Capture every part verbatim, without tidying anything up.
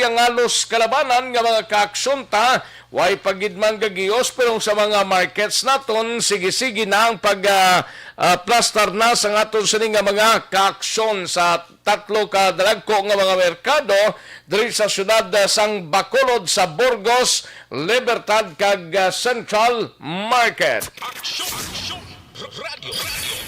Ang halos kalabanan nga mga kaaksyon ta, way pa gid man gagios, pero sa mga markets naton, sige-sige na ang pag, ah, ah, plastar na sa aton sini nga mga kaaksyon sa tatlo ka dalagko nga mga merkado diri sa siyudad, ah, sang Bacolod, sa Burgos, Libertad, kag, ah, Central Market. Aksyon! Aksyon! Radyo!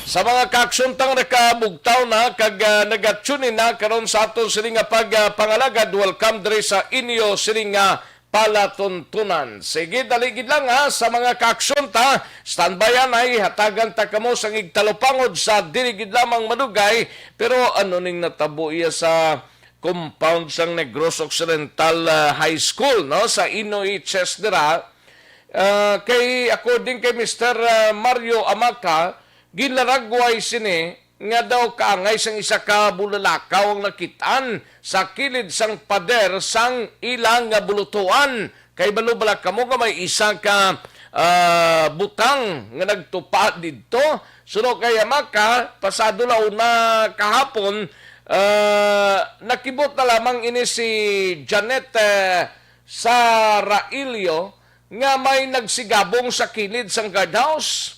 Sa mga kaaksyon ta nga nakabugtaw na kag, ah, nagatune in na karon sa aton sini nga pag, ah, pangalagad, welcome diri sa inyo sini nga palatuntunan. Sige, dali gid lang, ha, sa mga kaaksyon ta. Standby anay, hatagan ta kamo sang igtalupangod sa dili gid lamang madugay. Pero ano ning natabo iya sa compound sang Negros Occidental, ah, High School, no, sa Inoiches dira? Ah, kay, according kay Mister, ah, Mario Amaca, ginlaragway sini nga daw kaangay sang isa ka bulalakaw ang nakit-an sa kilid sang pader sang ila nga bulutuan. Kay balo bala kamo nga may isa ka, ah, butang nga nagtupa didto? Suno kay Amaca, pasado la una kahapon, ah, nakibot na lamang ini si Janet, eh, Saraillo nga may nagsigabong sa kilid sang guardhouse.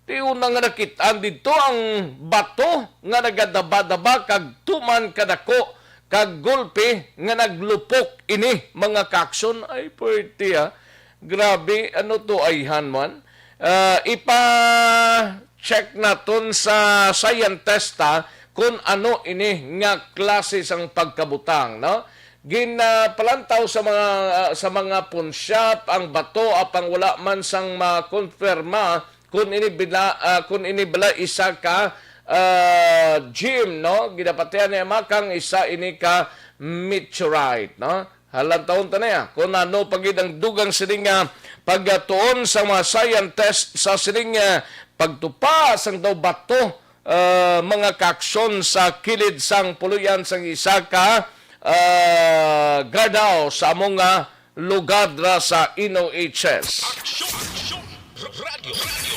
Ti una nga nakit-an didto ang bato nga nagadaba-daba kag tuman kadako kag gulpi nga naglupok ini, mga kaaksyon. Ay, pwerte, ah. Grabe, ano to, ayhan man? Ah, ipa-check naton sa scientist, ah, kung ano ini nga klase sang pagkabutang, no? Ginapalantaw sa mga, ah, sa mga pawnshop ang bato, apang wala man sang makonfirma kung ini bila, ah, kung ini bala isa ka, ah, gem, no? Ginapatihan ni Amaca nga isa ini ka meteorite, no? Halantawon ta niya kung ano pa gid ang dugang sining, ah, pagtuon sa mga scientist sa sining, ah, pagtupa sang daw bato, ah, mga kaaksyon sa kilid sang puloy-an sang isa ka, ah, guardhouse sa among, ah, lugar dira sa Inoiches. Aksyon! Aksyon! Radyo! Radyo!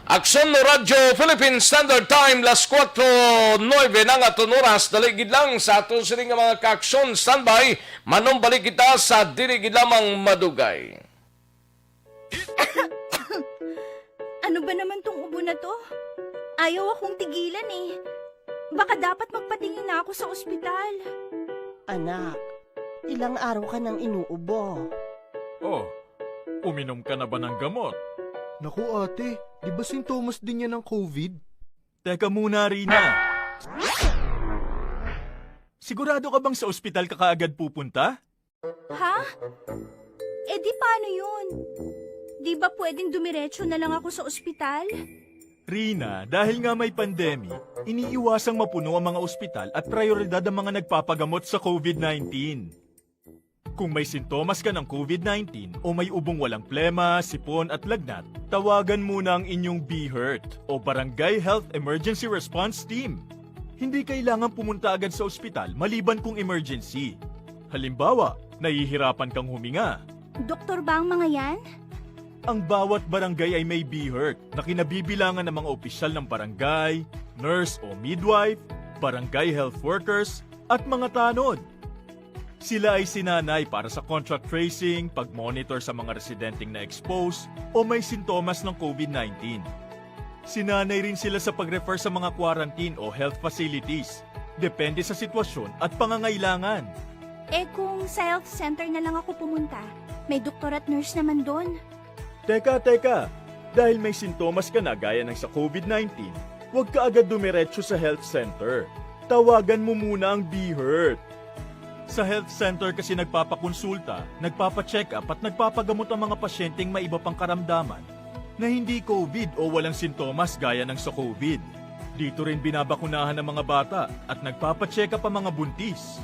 Aksyon no Radyo Philippine Standard Time, las kuwatro nuebe na nga aton oras. Dali gid lang sa aton sini nga mga kaaksyon. Standby, manumbalik kita sa dili gid lamang madugay. Ano ba naman tong ubo na to? Ayaw akong tigilan eh. Baka dapat magpatingin na ako sa ospital. Anak, ilang araw ka nang inuubo. Oh, uminom ka na ba ng gamot? Naku ate, di ba sintomas din yan ng COVID? Teka muna, Rina. Sigurado ka bang sa ospital ka kaagad pupunta? Ha? Eh di paano yun? Di ba pwedeng dumiretso na lang ako sa ospital? Rina, dahil nga may pandemic, iniiwasang mapuno ang mga ospital at prioridad ang mga nagpapagamot sa COVID nineteen. Kung may sintomas ka ng COVID nineteen o may ubong walang plema, sipon at lagnat, tawagan muna ang inyong BHERT o Barangay Health Emergency Response Team. Hindi kailangan pumunta agad sa ospital maliban kung emergency. Halimbawa, nahihirapan kang huminga. Doktor ba ang mga yan? Ang bawat barangay ay may BHERT na kinabibilangan ng mga opisyal ng barangay, nurse o midwife, barangay health workers, at mga tanod. Sila ay sinanay para sa contact tracing, pag-monitor sa mga residenteng na-expose o may sintomas ng COVID nineteen. Sinanay rin sila sa pag-refer sa mga quarantine o health facilities, depende sa sitwasyon at pangangailangan. Eh kung sa health center na lang ako pumunta, may doktor at nurse naman doon. Teka, teka! Dahil may sintomas ka na gaya ng sa COVID nineteen, huwag ka agad dumiretso sa health center. Tawagan mo muna ang BHERT. Sa health center kasi nagpapakonsulta, nagpapacheck-up at nagpapagamot ang mga pasyenteng may iba pang karamdaman na hindi COVID o walang sintomas gaya ng sa COVID. Dito rin binabakunahan ang mga bata at nagpapacheck-up ang mga buntis.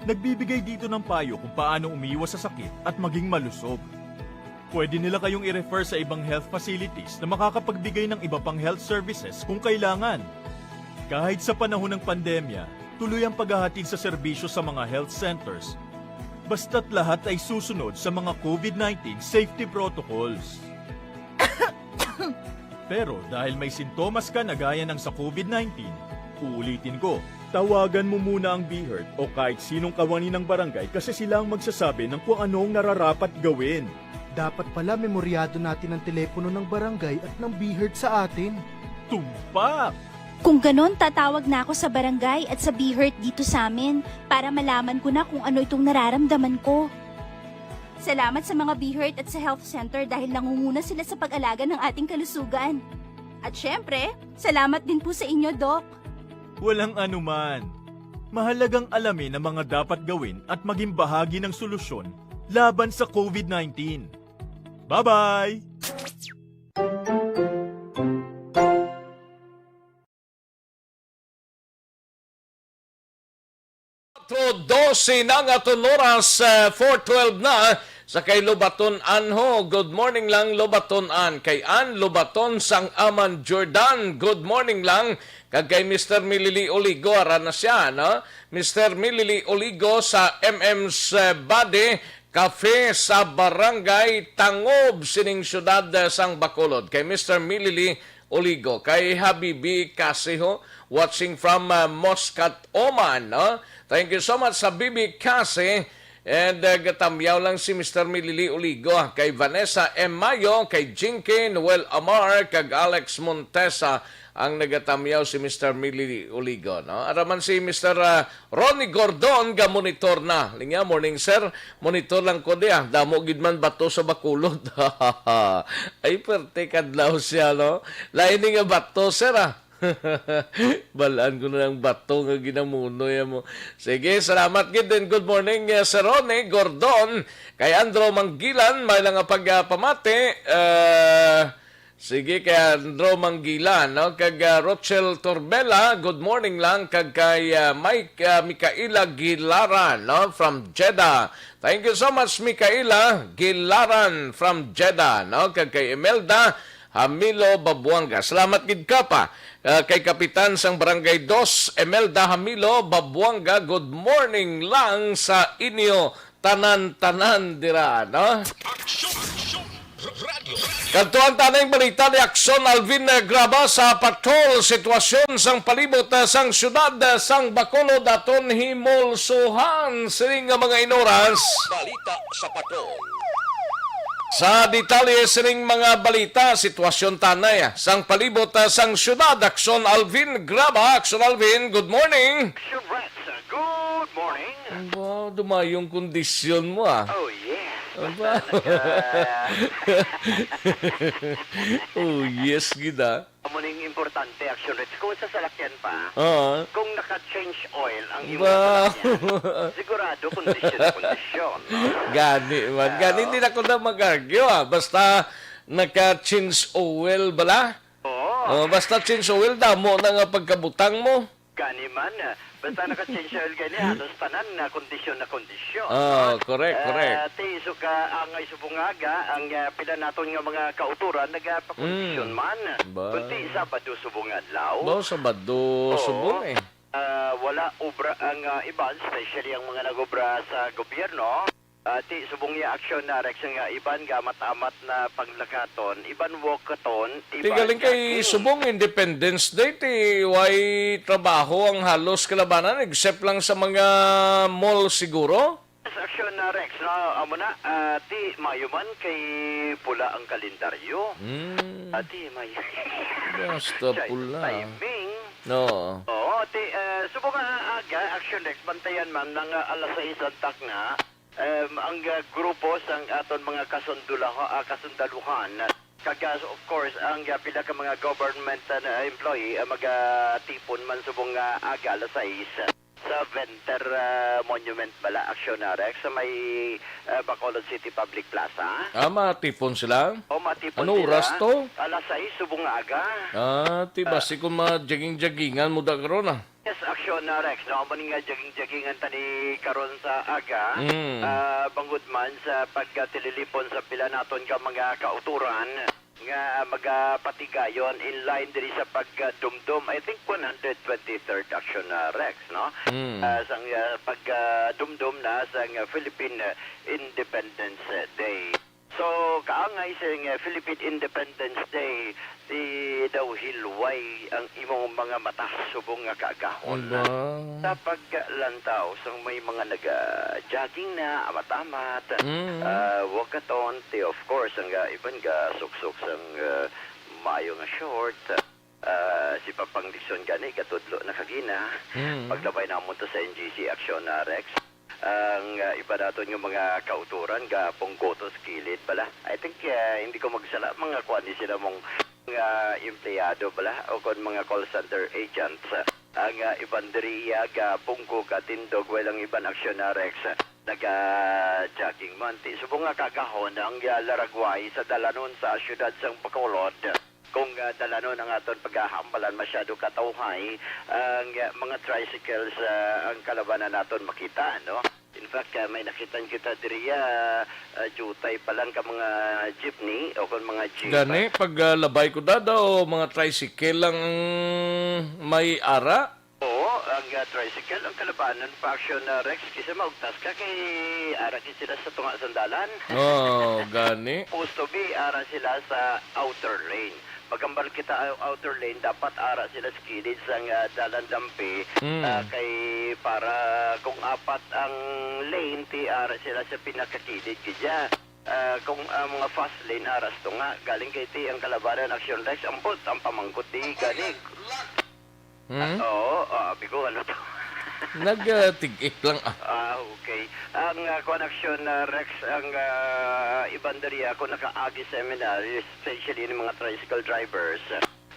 Nagbibigay dito ng payo kung paano umiwas sa sakit at maging malusog. Pwede nila kayong i-refer sa ibang health facilities na makakapagbigay ng iba pang health services kung kailangan. Kahit sa panahon ng pandemya, tuloy ang paghahatid sa serbisyo sa mga health centers, basta't lahat ay susunod sa mga COVID nineteen safety protocols. Pero dahil may sintomas ka na gaya ng sa COVID nineteen, uulitin ko, Tawagan mo muna ang BHERT o kahit sinong kawani ng barangay kasi sila ang magsasabi ng kung ano ang nararapat gawin. Dapat pala memoryado natin ang telepono ng barangay at ng BHERT sa atin. Tumpak! Kung ganon, tatawag na ako sa barangay at sa BHERT dito sa amin para malaman ko na kung ano itong nararamdaman ko. Salamat sa mga BHERT at sa health center dahil nangunguna sila sa pag-alaga ng ating kalusugan. At syempre, salamat din po sa inyo, Doc. Walang anuman. Mahalagang alamin ang mga dapat gawin at maging bahagi ng solusyon laban sa COVID nineteen. Bye-bye! Alas dose na nga aton oras, eh, four twelve na sa kay Lobaton Anho. Good morning lang, Lobaton An. Kay An Lobaton sang Aman Jordan. Good morning lang. Kag kay Mister Milili Oligo, ara na siya, no? Mister Milili Oligo sa M M's, eh, Body Cafe sa Barangay Tangob, sining siyudad, eh, sang Bacolod. Kay Mister Milili Oligo, kay Habibi Kasiho, watching from, uh, Muscat, Oman, no? Thank you so much, Habibi Kasi. And, uh, gatamyaw lang si Mister Milili Oligo, ah, kay Vanessa M. Mayo, kay Jinky Noel Amar, kag Alex Montesa ang nagatamyaw si Mister Milili Oligo, no? Araman si Mister, uh, Ronnie Gordon ga monitor na. Linya, morning, sir. Monitor lang ko di, ah. Damo gid man bato sa Bacolod. Ay, perte kadlaw siya, no? Lain ni nga bato, sir, ah. Balaan ko na lang bato nga ginamunoy mo. Sige, salamat gid din. Good morning, eh, Sir Ronnie Gordon. Kay Andro Manggilan, may lang nga pagpamati. Eh, Sige, kay Andro Manggilan, no? Kag, ah, Rochelle Torbella, good morning lang. Kag kay, ah, Mike, ah, Micaela Gilaran, no? From Jeddah. Thank you so much, Micaela Gilaran from Jeddah, no? Kag kay Imelda Hamilo Babuanga. Salamat gid ka pa, ah, kay Kapitan sang Barangay Dos, Imelda Hamilo Babuanga. Good morning lang sa inyo tanan-tanan dira, no? Aksyon! Aksyon! Radyo! Kadtuan ta ning balita ni Aksyon Alvin Graba sa patrol sitwasyon sang palibot, ah, sang siyudad, ah, sang Bacolod aton himulsuhan sining nga mga inoras. Balita sa patrol. Sa detalye sining mga balita, sitwasyon tanay, ah, sang palibot, ah, sang siyudad, Aksyon Alvin Graba. Aksyon Alvin, good morning. Aksyon Rex, good morning. Wow, dumayong kondisyon mo, ah. Oh, yes. Aba. Basta naka- Oh, yes, gid, ah. Amo ning importante, Action Rex. Kung sa salakyan pa, Oo. kung naka-change oil ang imo Ba? salakyan, sigurado kondisyon na kondisyon, no? Gani man. Ah, Gani, oo. Hindi na ko na mag-argue, ah. Basta naka-change oil bala? Oo. Oh, basta change oil, damo na nga pagkabutang mo. Gani man, ah, basta naka-change oil gani, halos tanan na kondisyon na kondisyon, Oh, no? correct, Ah, correct. Ti, iso ka, angay subong nga aga, ang, ah, pila naton nga mga kautoran nagapakondisyon Mm. man. Ba? Kunti Sabado subong nga adlaw. Ba, Sabado Oo. subong eh. Ah, wala obra ang, ah, iban, especially ang mga nag-obra sa gobyerno. Ah, ti subong ya aksyon na Rex nga iban nga amat-amat na paglakaton, iban walkathon, Ti iban galing kay jogging. Subong Independence Day, ti way trabaho ang halos kalabanan except lang sa mga mall siguro? Sa aksyon na Rex, no, amo na, ah, ti mayo man kay pula ang kalendaryo. Hmm. Ah, ti may Basta Chay, pula. Timing. No. Oo, ti, ah, subong nga aga, aksyon Rex, bantayan man nga alas sais ang takna. Em, ang, ah, grupo sang aton mga kasundulaho-, ah, kasundaluhan, kag, ah, of course, ang, ah, pila ka mga government, ah, na employee, ah, magatipon man subong nga aga alas sais sa Venter, ah, Monument bala, aksyon na Rex, sa may, ah, Bacolod City Public Plaza. Ah, matipon sila? O, matipon Ano sila. oras to? Alas sais subong nga aga. Ah, ti Ah. basi kung mga jogging-joggingan mo da karon, ah. Yes, aksyon na, Rex. No, amo ni nga jogging-joggingan tani karon sa aga. Mm. Ah, bangod man sa pagkatililipon sa pila naton ka mga kauturan nga magapatigayon in line diri sa pagdumdum, I think, one hundred twenty-third aksyon na, Rex, no? Mm. Ah, sang, ah, pagdumdum na sang Philippine Independence Day. So, kaangay sa nga Philippine Independence Day, di daw hilway ang imong mga mata subong nga kaagahon. Ba? Sa paglantaw sang may mga naga-jogging na, amat-amat, Mm. ah, walkathon, ti, of course, ang, ah, iban ga suksok sang, ah, maayo nga short. Ah, si Papang Dixon gani, gatudlo na kagina. Mm. Paglabay namon to sa N G C Action, ah, Rex. Ang, ah, iba naton nga mga kauturan, gapungko to sa kilid bala. I think, ah, hindi ko magsala, mga kuan ni sila mong mga empleyado bala, o kon mga call center agents. Ang, ah, iban diri, ah, gapungko, gatindog, way lang iban aksyon, ah, Rex. Naga-jogging man. Ti, subong nga kagahon ang, ah, laragway sa dalanon sa siyudad sang Bacolod. Kung, ah, dalanon ang aton paghahambalan, masyado katawhay ang, ah, mga tricycles, ah, ang kalabanan naton makita, no? In fact, ah, may nakitan kita diri, ah, ah, jutay pa lang ka mga jeepney o kon mga jeep. Gani, pag, ah, labay ko dada o mga tricycle lang ang may ara? Oo, ang, ah, tricycle, ang kalabanan pa aksyon, ah, Rex, kisa maugtas ka kay ara gid sila sa tunga sang dalan. Oh, gani. Supposed to be, ara sila sa outer lane. Pag-ambal kita, ah, outer lane, dapat ara sila sa kilid sang, ah, dalan dampi, Mm. ah, kay para kung apat ang lane, ti ara sila sa pinakakilid gid ya. Ah, kung, ah, mga fast lane, ara sa tunga. Galing kay ti ang kalabanan aksyon, Rex, ambot ang pamangkot di gani. Hmm? Ah, oo, ah, abi ko, ano to? Nag, ah, tig-ip lang, ah. Ah, okay. Ang, ah, kuwan, aksyon, ah, Rex, ang, ah, iban diri ako nakaagi seminar, especially ni mga tricycle drivers.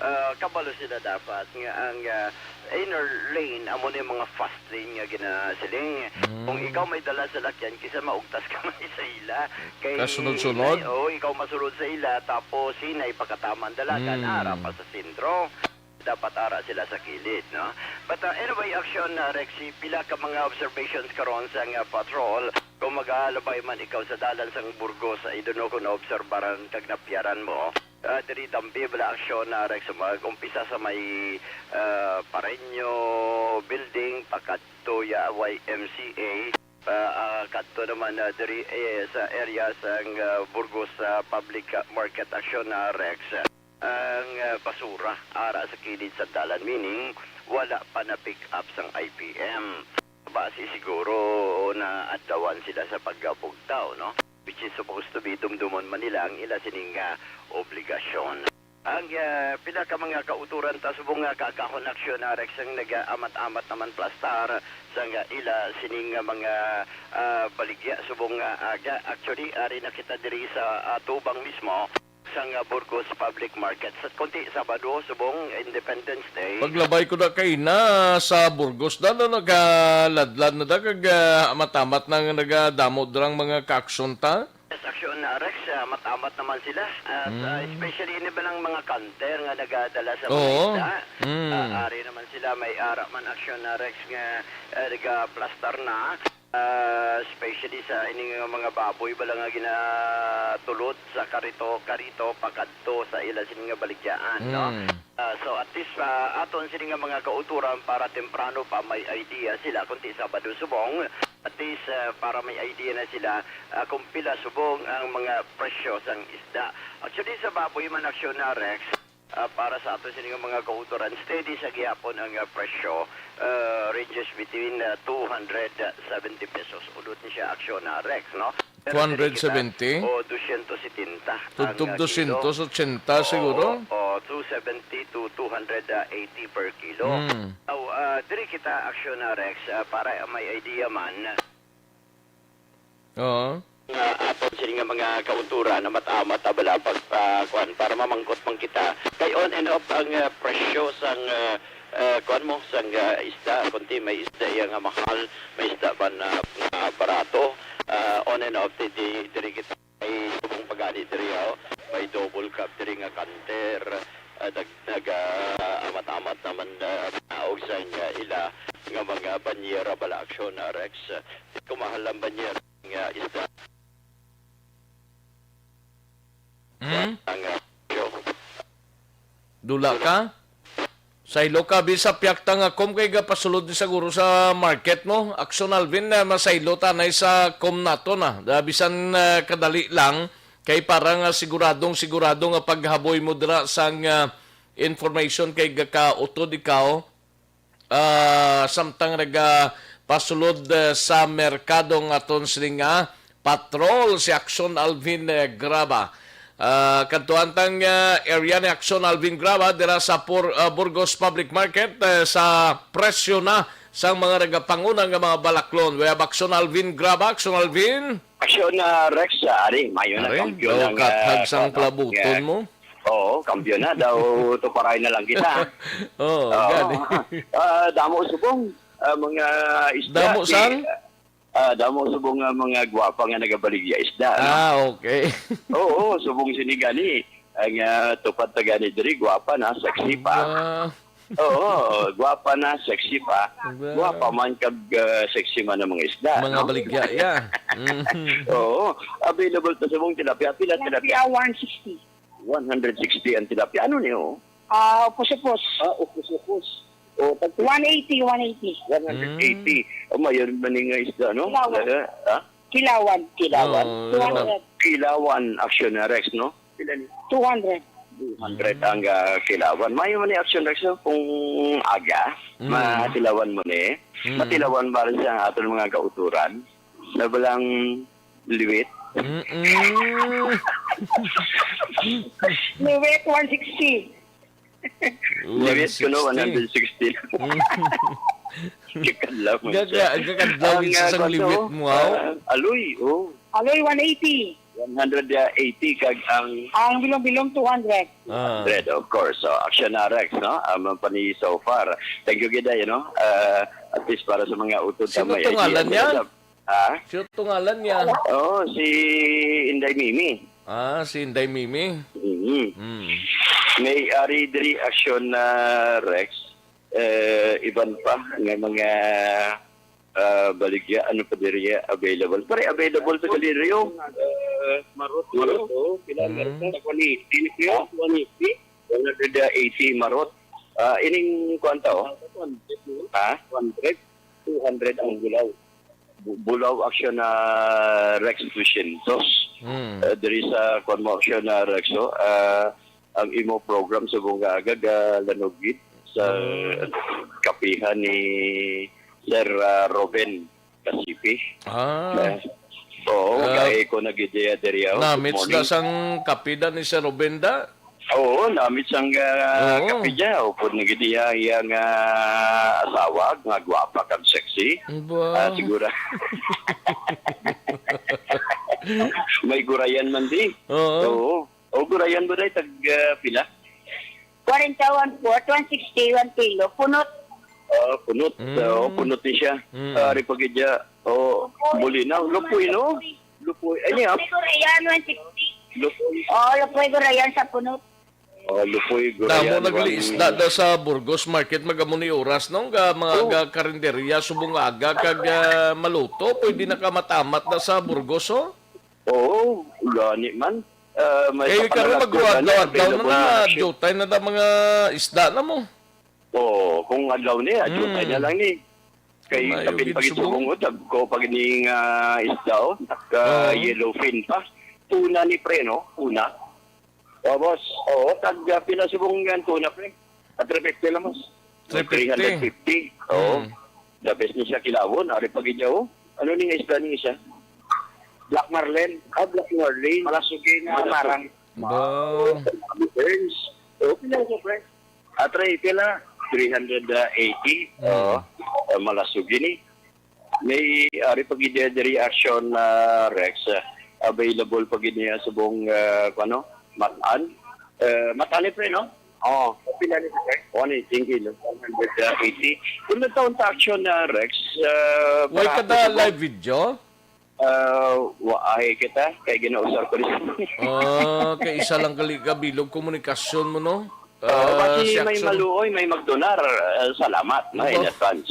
Ah, kabalo sila dapat nga ang, ah, inner lane amo ni mga fast lane nga ginasiling. Mm. Kung ikaw may dala sa lakyan, kisa maugtas ka man sa ila. Kay Kasunod-sunod? Hinay, oo, ikaw masulod sa ila, tapos hinay pagkataman dalagan, Mm. ara pa sa sentro. Dapat ara sila sa kilid, no? But, uh, anyway, aksyon, uh, Rexy, pila ka mga observations karon sa nga patrol. Kung magalabay man ikaw sa dalan sang Burgos, I don't know kung naobserbaran kag napiyaran mo. Uh, diri dampi bala aksyon, uh, Rex, mag-umpisa sa may, uh, Pareño Building, pakadto ya Y M C A. Uh, uh, kadto naman, uh, diri, eh, sa area sang, uh, Burgos, uh, Public Market aksyon, uh, Rex. Ang, ah, basura ara sa kilid sa dalan, meaning wala pa na pick up sang I P M. Basi siguro naadlawan sila sa pagkabugtaw, no? Which is supposed to be dumdumon man nila ang ila sining, ah, obligasyon. Ang, ah, pila ka mga kauturan ta subong nga kaagahon aksyon, ah, Rex, ang nagaamat-amat naman plastar sa nga ila sining nga mga, ah, baligya subong nga aga. Actually, ari na kita diri sa, ah, Tubang mismo. Sang, ah, Burgos Public Market. Sa kunti Sabado, subong Independence Day. Paglabay ko na kay na sa Burgos na, no, nagaladlad na da, kag, ah, amat-amat na nga nagadamo drang mga kaaksyon ta. Yes, aksyon na, Rex, ah, amat-amat naman sila. At, ah, Mm. especially ini ba ng mga canter nga nagadala sa mga Oo. isda? Mm. Ah, ari naman sila, may ara man aksyon na, Rex, nga, ah, nagaplastar na. Ah, especially sa ini nga mga baboy bala nga ginatulod sa karito, karito pakadto sa ila sini nga baligyaan, no? Mm. Ah, so at least, ah, aton sini nga mga kauturan para temprano pa may idea sila kung ti Sabado subong. At least, ah, para may idea na sila, ah, kung pila subong ang mga presyo sang isda. Actually, sa baboy man aksyon na, Rex, Ah, para sa ato sini nga mga kauturan, steady sa gihapon ang, ah, presyo, ah, ranges between, ah, two hundred seventy pesos. Ulot ni siya aksyon na Rex, no? Pero Two hundred seventy? Dili kita, o, dosyentos setenta ang, Tubtob ah, kilo. dosyentos ochenta Oo, siguro? Oo, two seventy to two hundred eighty per kilo. Hmm. Now, ah, diri kita aksyon na Rex, ah, para may idea man. Oo. Nga aton sini nga mga kauturan na matamat ta bala pag, ah, kuwan, para mamangkot man kita. Kay on and off ang, ah, presyo sang, ah, ah, kuwan mo, sang, ah, isda. Kunti may isda iya nga mahal, may isda ba na, nga barato. Ah, on and off, di, di, diri kita may subong pagani diri, oh. May double cab diri nga canter. Ah, nag-, nag, ah, amat-amat naman, ah, naog sang, ah, ila nga mga banyera bala aksyon, ah, Rex. Kumahal ang banyera nga isda. Hmm? Ang, ah, yo. Dula ka? Saylo ka, bisa piyakta nga kom kay gapasulod ni saguro sa market mo. Aksyon, Alvin, na masaylo tanay sa kom nato na. Da, bisan, ah, kadali lang, Kay para nga siguradong sigurado nga paghaboy mo dira sang, ah, information kay gakautod ikaw, ah, samtang nagapasulod, eh, sa merkado nga aton sining, ah, patrol si Action Alvin, eh, Graba. Ah, kadtuan tang, ah, area ni Action Alvin Graba dira sa Pur-, ah, Burgos Public Market, eh, sa presyo na sang mga nagapanguna nga mga balaklon. We have Action Alvin Graba. Action Alvin. Action, ah, Rex, ah, ari, mayo na, ari, kampiyon ang, ah, kathag sang kwan, palabuton ah, mo. Oo, kampiyon na daw, tuparay na lang kita. Oo, oo, gani. Ah, damo subong, ah, mga isda, damo sang? Ah, damo subong nga mga gwapa nga nagabaligya isda, no? Ah, okay. Oo, subong sini gani. Ang, ah, tupad ta gani diri, gwapa na, sexy pa. Aba. Oo, gwapa na, sexy pa. Aba. Gwapa man kag, ah, sexy man ang mga isda, mga no? Baligya, yeah. Mhm. Oo, available ta subong tilapia. Pila tilapia? Tilapia, one sixty. One hundred sixty ang tilapia. Ano niyo? Ah, upos-upos. Ah, upos-upos. O, tag- One eighty, one eighty. One hundred eighty. Mm. Oh, mayor man nga isda, no? Kilawan. Talaga, ha? Kilawan. Kilawan. Oh, two hundred. Kilawan, Action Rex, no? Pila ni? Two hundred. Two hundred ang, ah, kilawan. Mayo man ni Action Rex, no? Kung aga, mm, matilawan mo ni. Mm. Matilawan ba rin sa aton mga kauturan? Na balang liwit? Mm-mm. Liwit, one sixty. Liwit ko, no, one sixty. One hundred sixty. Mm. Gakadlaw mo siya. Gaka-, gakadlaw ang, gid sa ah, sang kwan to, liwit mo, ah, ah, aloy, oh. Aloy, one eighty. One hundred eighty, kag ang ang bilong-bilong, two hundred. Ah. Hundred, of course. So, Action Rex, no? Um, ang pani so far. Thank you, gid, you know? Uh, at least para sa mga utod. Sino may to ngalan idea niya? Ha? Sino to ngalan niya? Oh, si Inday Mimi. Ah, si Inday Mimi. Mhm. Mm. May ari diri Action, ah, Rex. Eh, iban pa nga mga, ah, baligya, ano pa diri available? Pare, available to diri, oh. Eh, marot, marot, oh. Pila, mm, marot? Sa kwani, dili ko, kwani. One hundred eighty marot. Ah, ining kuwan ta, oh. Ha? Two hundred ang bulaw. Bu-, bulaw Action, ah, Rex Lucientos. Mm. Ah, diri sa kuwan mo, Action, ah, Rex, oh. Ah, ang imo program sa bunga aga, ah, lanugid sa, mm, kapihan ni Sir, ah, Ruben Kasipi. Ah. Eh, oo, ah, gay ko nag-ideya diri, oh. Good morning. Namits na sang kape da ni Sir Ruben da? Oo, namit sang, ah, oo, kape dya. Upod na gid iya, iya nga asawa, nga gwapa kag sexy. Ba? Ah, sigura. May gurayan man di. Oo. Oo. O, gurayan ba day? Tag, ah, pila? Forty-one fourth, one sixty, one kilo. Punot. Ah, punot. Mm. Oo, punot ni siya. Mm. Ah, ari pa gid dya. Oh, bulinaw. Lupoy, no? Lupoy. Ay, niya. Lupoy gurayan, one sixty. Lupoy. Oh, lupoy gurayan sa punot. Oh, lupoy gurayan. Damo nagliisda da sa Burgos Market, mag-amo ni oras, no? Nga mga, oh, ga karinderya, subong aga, kag, ah, maluto. Pwede na ka matamat na sa Burgos, oh? Oo, gani man. Ah, may karon, kapanalagyan, mag-adlaw-adlaw na, available na, na, action. Diutay na da mga isda na mo. Oo, kung adlaw ni, ah, mm, diutay na lang ni. Kay kapin pa gid subong, oh, dagko pa gid ni nga isda, oh. Naka, oo, yellowfin pa. Tuna ni pre, no? Tuna. Oh, boss. Oo, tag, ah, pila subong nga tuna, pre? Ah, three fifty lang, boss. Three fifty. Three hundred fifty. Oo. Mm. The best ni siya kilawon. Ari pa gid, oh. Ano ni nga isda ni siya? Black marlin. Ah, black marlin. Malasugin. Malasugin. Marang. Ba? Burns. Oh, pila siya, pre? Ah, three, pila? Three hundred eighty. Mm. Oo. Ah, malasugin, eh. May ari pa gid diri Action, ah, Rex, ah, available pa gid niya subong, ah, kuno, matan. Eh, matan ni pre, no? Oh, pila ni pre? One eighty ang kilo. One hundred eighty. Kung nagtaon ta Action, ah, Rex, ah, way para kada ako live video? Ah, wa ay kita kay ginausar ko ni. Ah, kay isa lang gali ka bilog komunikasyon mo, no? Oh, ah, basi si may Action. Maluoy, may magdonar. Ah, salamat, no, in advance.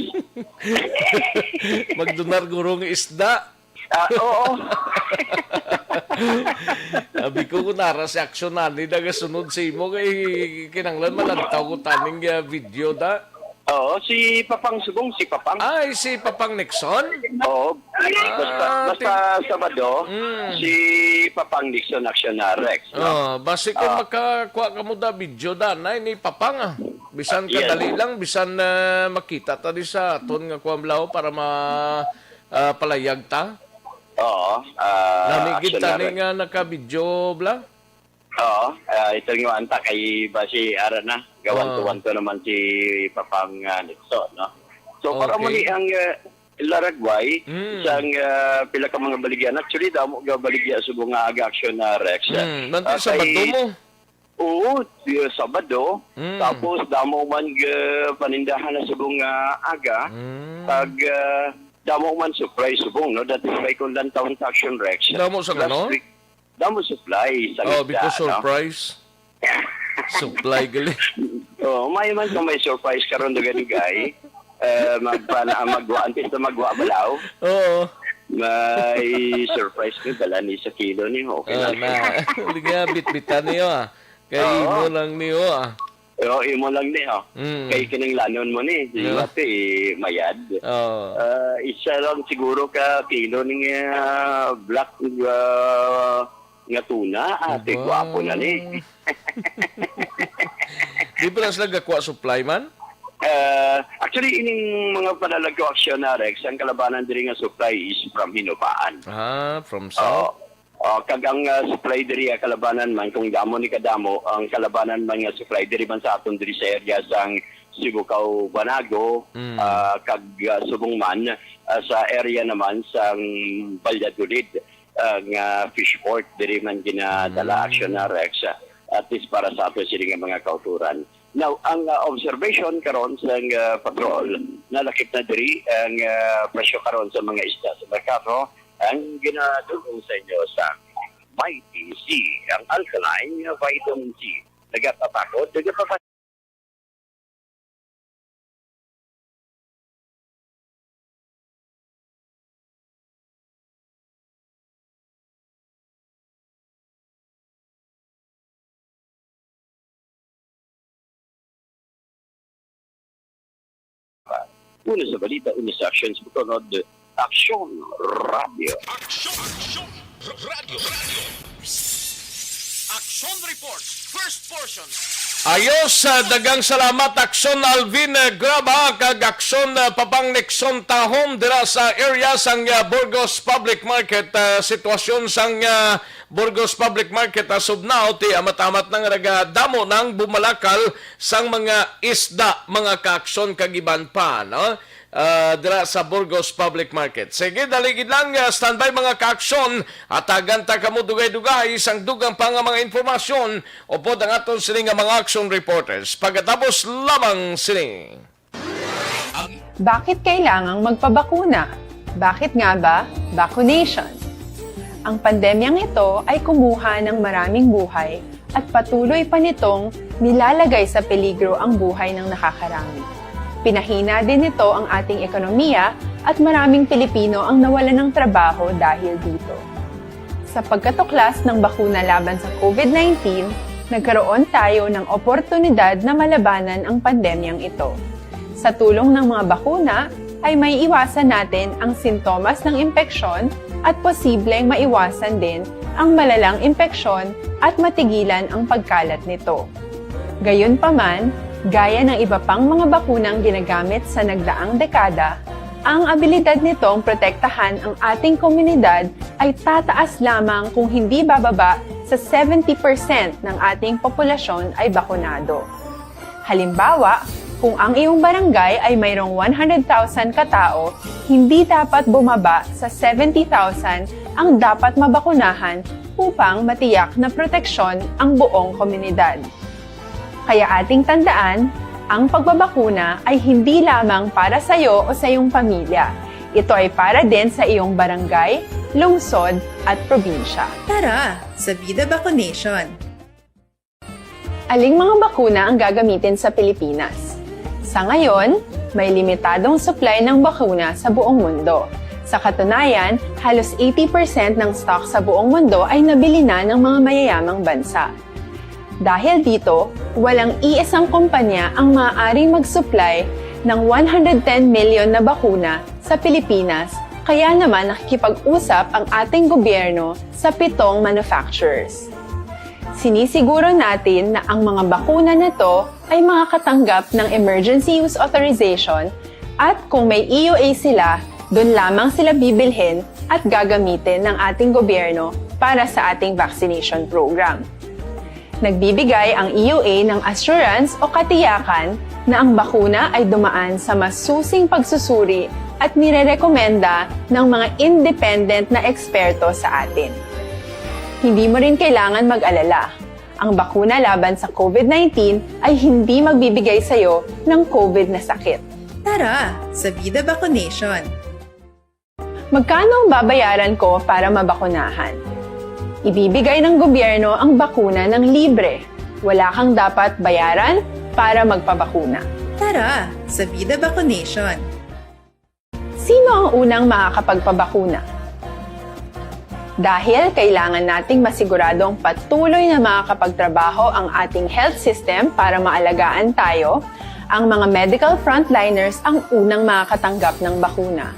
Magdonar guro nga isda. Ah, oo. Abi ko, kung nara si Action ani nagasunod sa imo, kay kinanglan malantaw ko taning, ah, video da. Oo, si Papang Subong, si Papang. Ay, si Papang Nixon? Oo. Basta, Ah, basta Sabado, Mm. si Papang Nixon Actionarex, no? Oh, basi kung Ah. makakuha ka mo da video da, nay, ni Papang, ah. Bisan Ah, yes. kadali lang, bisan, ah, makita ta di sa aton nga kuwan, blaw, para ma-, ah, palayag ta. Oo, ah, Nami gid tani Actionarex. nga naka-video, bla? Oo, ah, ito nga anta kay basi ara na, gawanto-wanto naman si Papang, ah, Nixon, no? So, para mo Okay. ni ang, ah, laragway Mm. sang, ah, pila ka mga baligya. Actually, damo ga baligya subong nga aga-aksyon na Rex. Mm, nanti Ah, Sabado kay mo? Oo, y-, Sabado. Mm. Tapos, damo man ga panindahan na subong nga aga. Mm. Kag, ah, damo man supply subong, no? Dati may kung lantawon sa Action Rex. Damo sa Last ano? week, damo supply sa Oh, isda, because no? surprise. Supply gali. Oh, may man kung may surprise karon, dugay-dugay. Eh, magpana-, magwa, antes na magwa balaw. Oo. May surprise ni, dala ni sa kilo ni, okay Ah, lang. na. Uli nga, bitbitan niyo, ah. Kay Oo. imo lang niyo, ah. Oo, imo lang ni, oh. Mm. Kay kining lanon mo ni, di Yeah. ba, ti, mayad? Oo. Ah, isa lang siguro ka kilo ni nga black, ah, nga tuna, ate, Aba. gwapo na ni. Di ba na sila gakuha supply man? Ah, actually, ining mga panalagyo aksyon na, Rex, ang kalabanan diri nga supply is from Hinubaan. Ah, from Oo. south? Oh, kag ang, ah, supply diri, ah, kalabanan man, kung damo ni kadamo, ang kalabanan man nga supply diri man sa aton diri sa area sang Sibukaw, Banago, Mm. ah, kag, ah, subong man, ah, sa area naman sang Valladolid, ah, nga fish port, diri man ginadala Mm. aksyon na Rex, ah, at least para sa aton sini nga mga kauturan. Now, ang, ah, observation karon sang, ah, patrol, nalakip na diri ang, ah, presyo karon sa mga isda sa merkado, ang ginadugong sa inyo sa Mighty C, ang alkaline vitamin C. Nagapapakod, nagapapa- Una sa balita, una sa aksyon sa pagtunod, Aksyon Radio. Aksyon, Aksyon Radio, Radio. Aksyon Report, first portion. Ayos, ah, daghang salamat, Aksyon Alvin, ah, Graba, kag Aksyon, ah, Papang Nixon Tahom, dira sa area sang, ah, Burgos Public Market. Ah, sitwasyon sang, ah, Burgos Public Market, ah, subnaw, ti amat-amat nang nagadamo nang bumalakal sang mga isda, mga kaaksyon, kag iban pa, no? Ah, dira sa Burgos Public Market. Sige, dali gid lang, ah, standby, mga kaaksyon. Hatagan ta kamo dugay-dugay sang dugang pa nga mga impormasyon upod ang aton sini nga mga aksyon reporters. Pagkatapos lamang sini. Bakit kailangang magpabakuna? Bakit nga ba vaccination? Ang pandemyang ito ay kumuha ng maraming buhay at patuloy pa nitong nilalagay sa peligro ang buhay ng nakakarami. Pinahina din nito ang ating ekonomiya at maraming Pilipino ang nawalan ng trabaho dahil dito. Sa pagkatuklas ng bakuna laban sa COVID nineteen, nagkaroon tayo ng oportunidad na malabanan ang pandemyang ito. Sa tulong ng mga bakuna, ay may iwasan natin ang sintomas ng impeksyon at posibleng maiwasan din ang malalang impeksyon at matigilan ang pagkalat nito. Gayunpaman, gaya ng iba pang mga bakunang ginagamit sa nagdaang dekada, ang abilidad nitong protektahan ang ating komunidad ay tataas lamang kung hindi bababa sa seventy percent ng ating populasyon ay bakunado. Halimbawa, kung ang iyong barangay ay mayroong one hundred thousand katao, hindi dapat bumaba sa seventy thousand ang dapat mabakunahan upang matiyak na proteksyon ang buong komunidad. Kaya ating tandaan, ang pagbabakuna ay hindi lamang para sa iyo o sa iyong pamilya. Ito ay para din sa iyong barangay, lungsod, at probinsya. Tara, sa Bida Vaccination! Aling mga bakuna ang gagamitin sa Pilipinas? Sa ngayon, may limitadong supply ng bakuna sa buong mundo. Sa katunayan, halos eighty percent ng stock sa buong mundo ay nabili na ng mga mayayamang bansa. Dahil dito, walang iisang kumpanya ang maaaring mag-supply ng one hundred ten million na bakuna sa Pilipinas, kaya naman nakikipag-usap ang ating gobyerno sa pitong manufacturers. Sinisiguro natin na ang mga bakuna na to ay makakatanggap ng emergency use authorization, at kung may E U A sila, doon lamang sila bibilhin at gagamitin ng ating gobyerno para sa ating vaccination program. Nagbibigay ang E U A ng assurance o katiyakan na ang bakuna ay dumaan sa masusing pagsusuri at nirerekomenda ng mga independent na eksperto sa atin. Hindi mo rin kailangan mag-alala. Ang bakuna laban sa COVID nineteen ay hindi magbibigay sa iyo ng COVID na sakit. Tara sa Vida Vaccination! Magkano ang babayaran ko para mabakunahan? Ibibigay ng gobyerno ang bakuna ng libre. Wala kang dapat bayaran para magpabakuna. Tara sa Vida Vaccination! Sino ang unang makakapagpabakuna? Dahil kailangan nating masiguradong patuloy na makakapagtrabaho ang ating health system para maalagaan tayo, ang mga medical frontliners ang unang makakatanggap ng bakuna.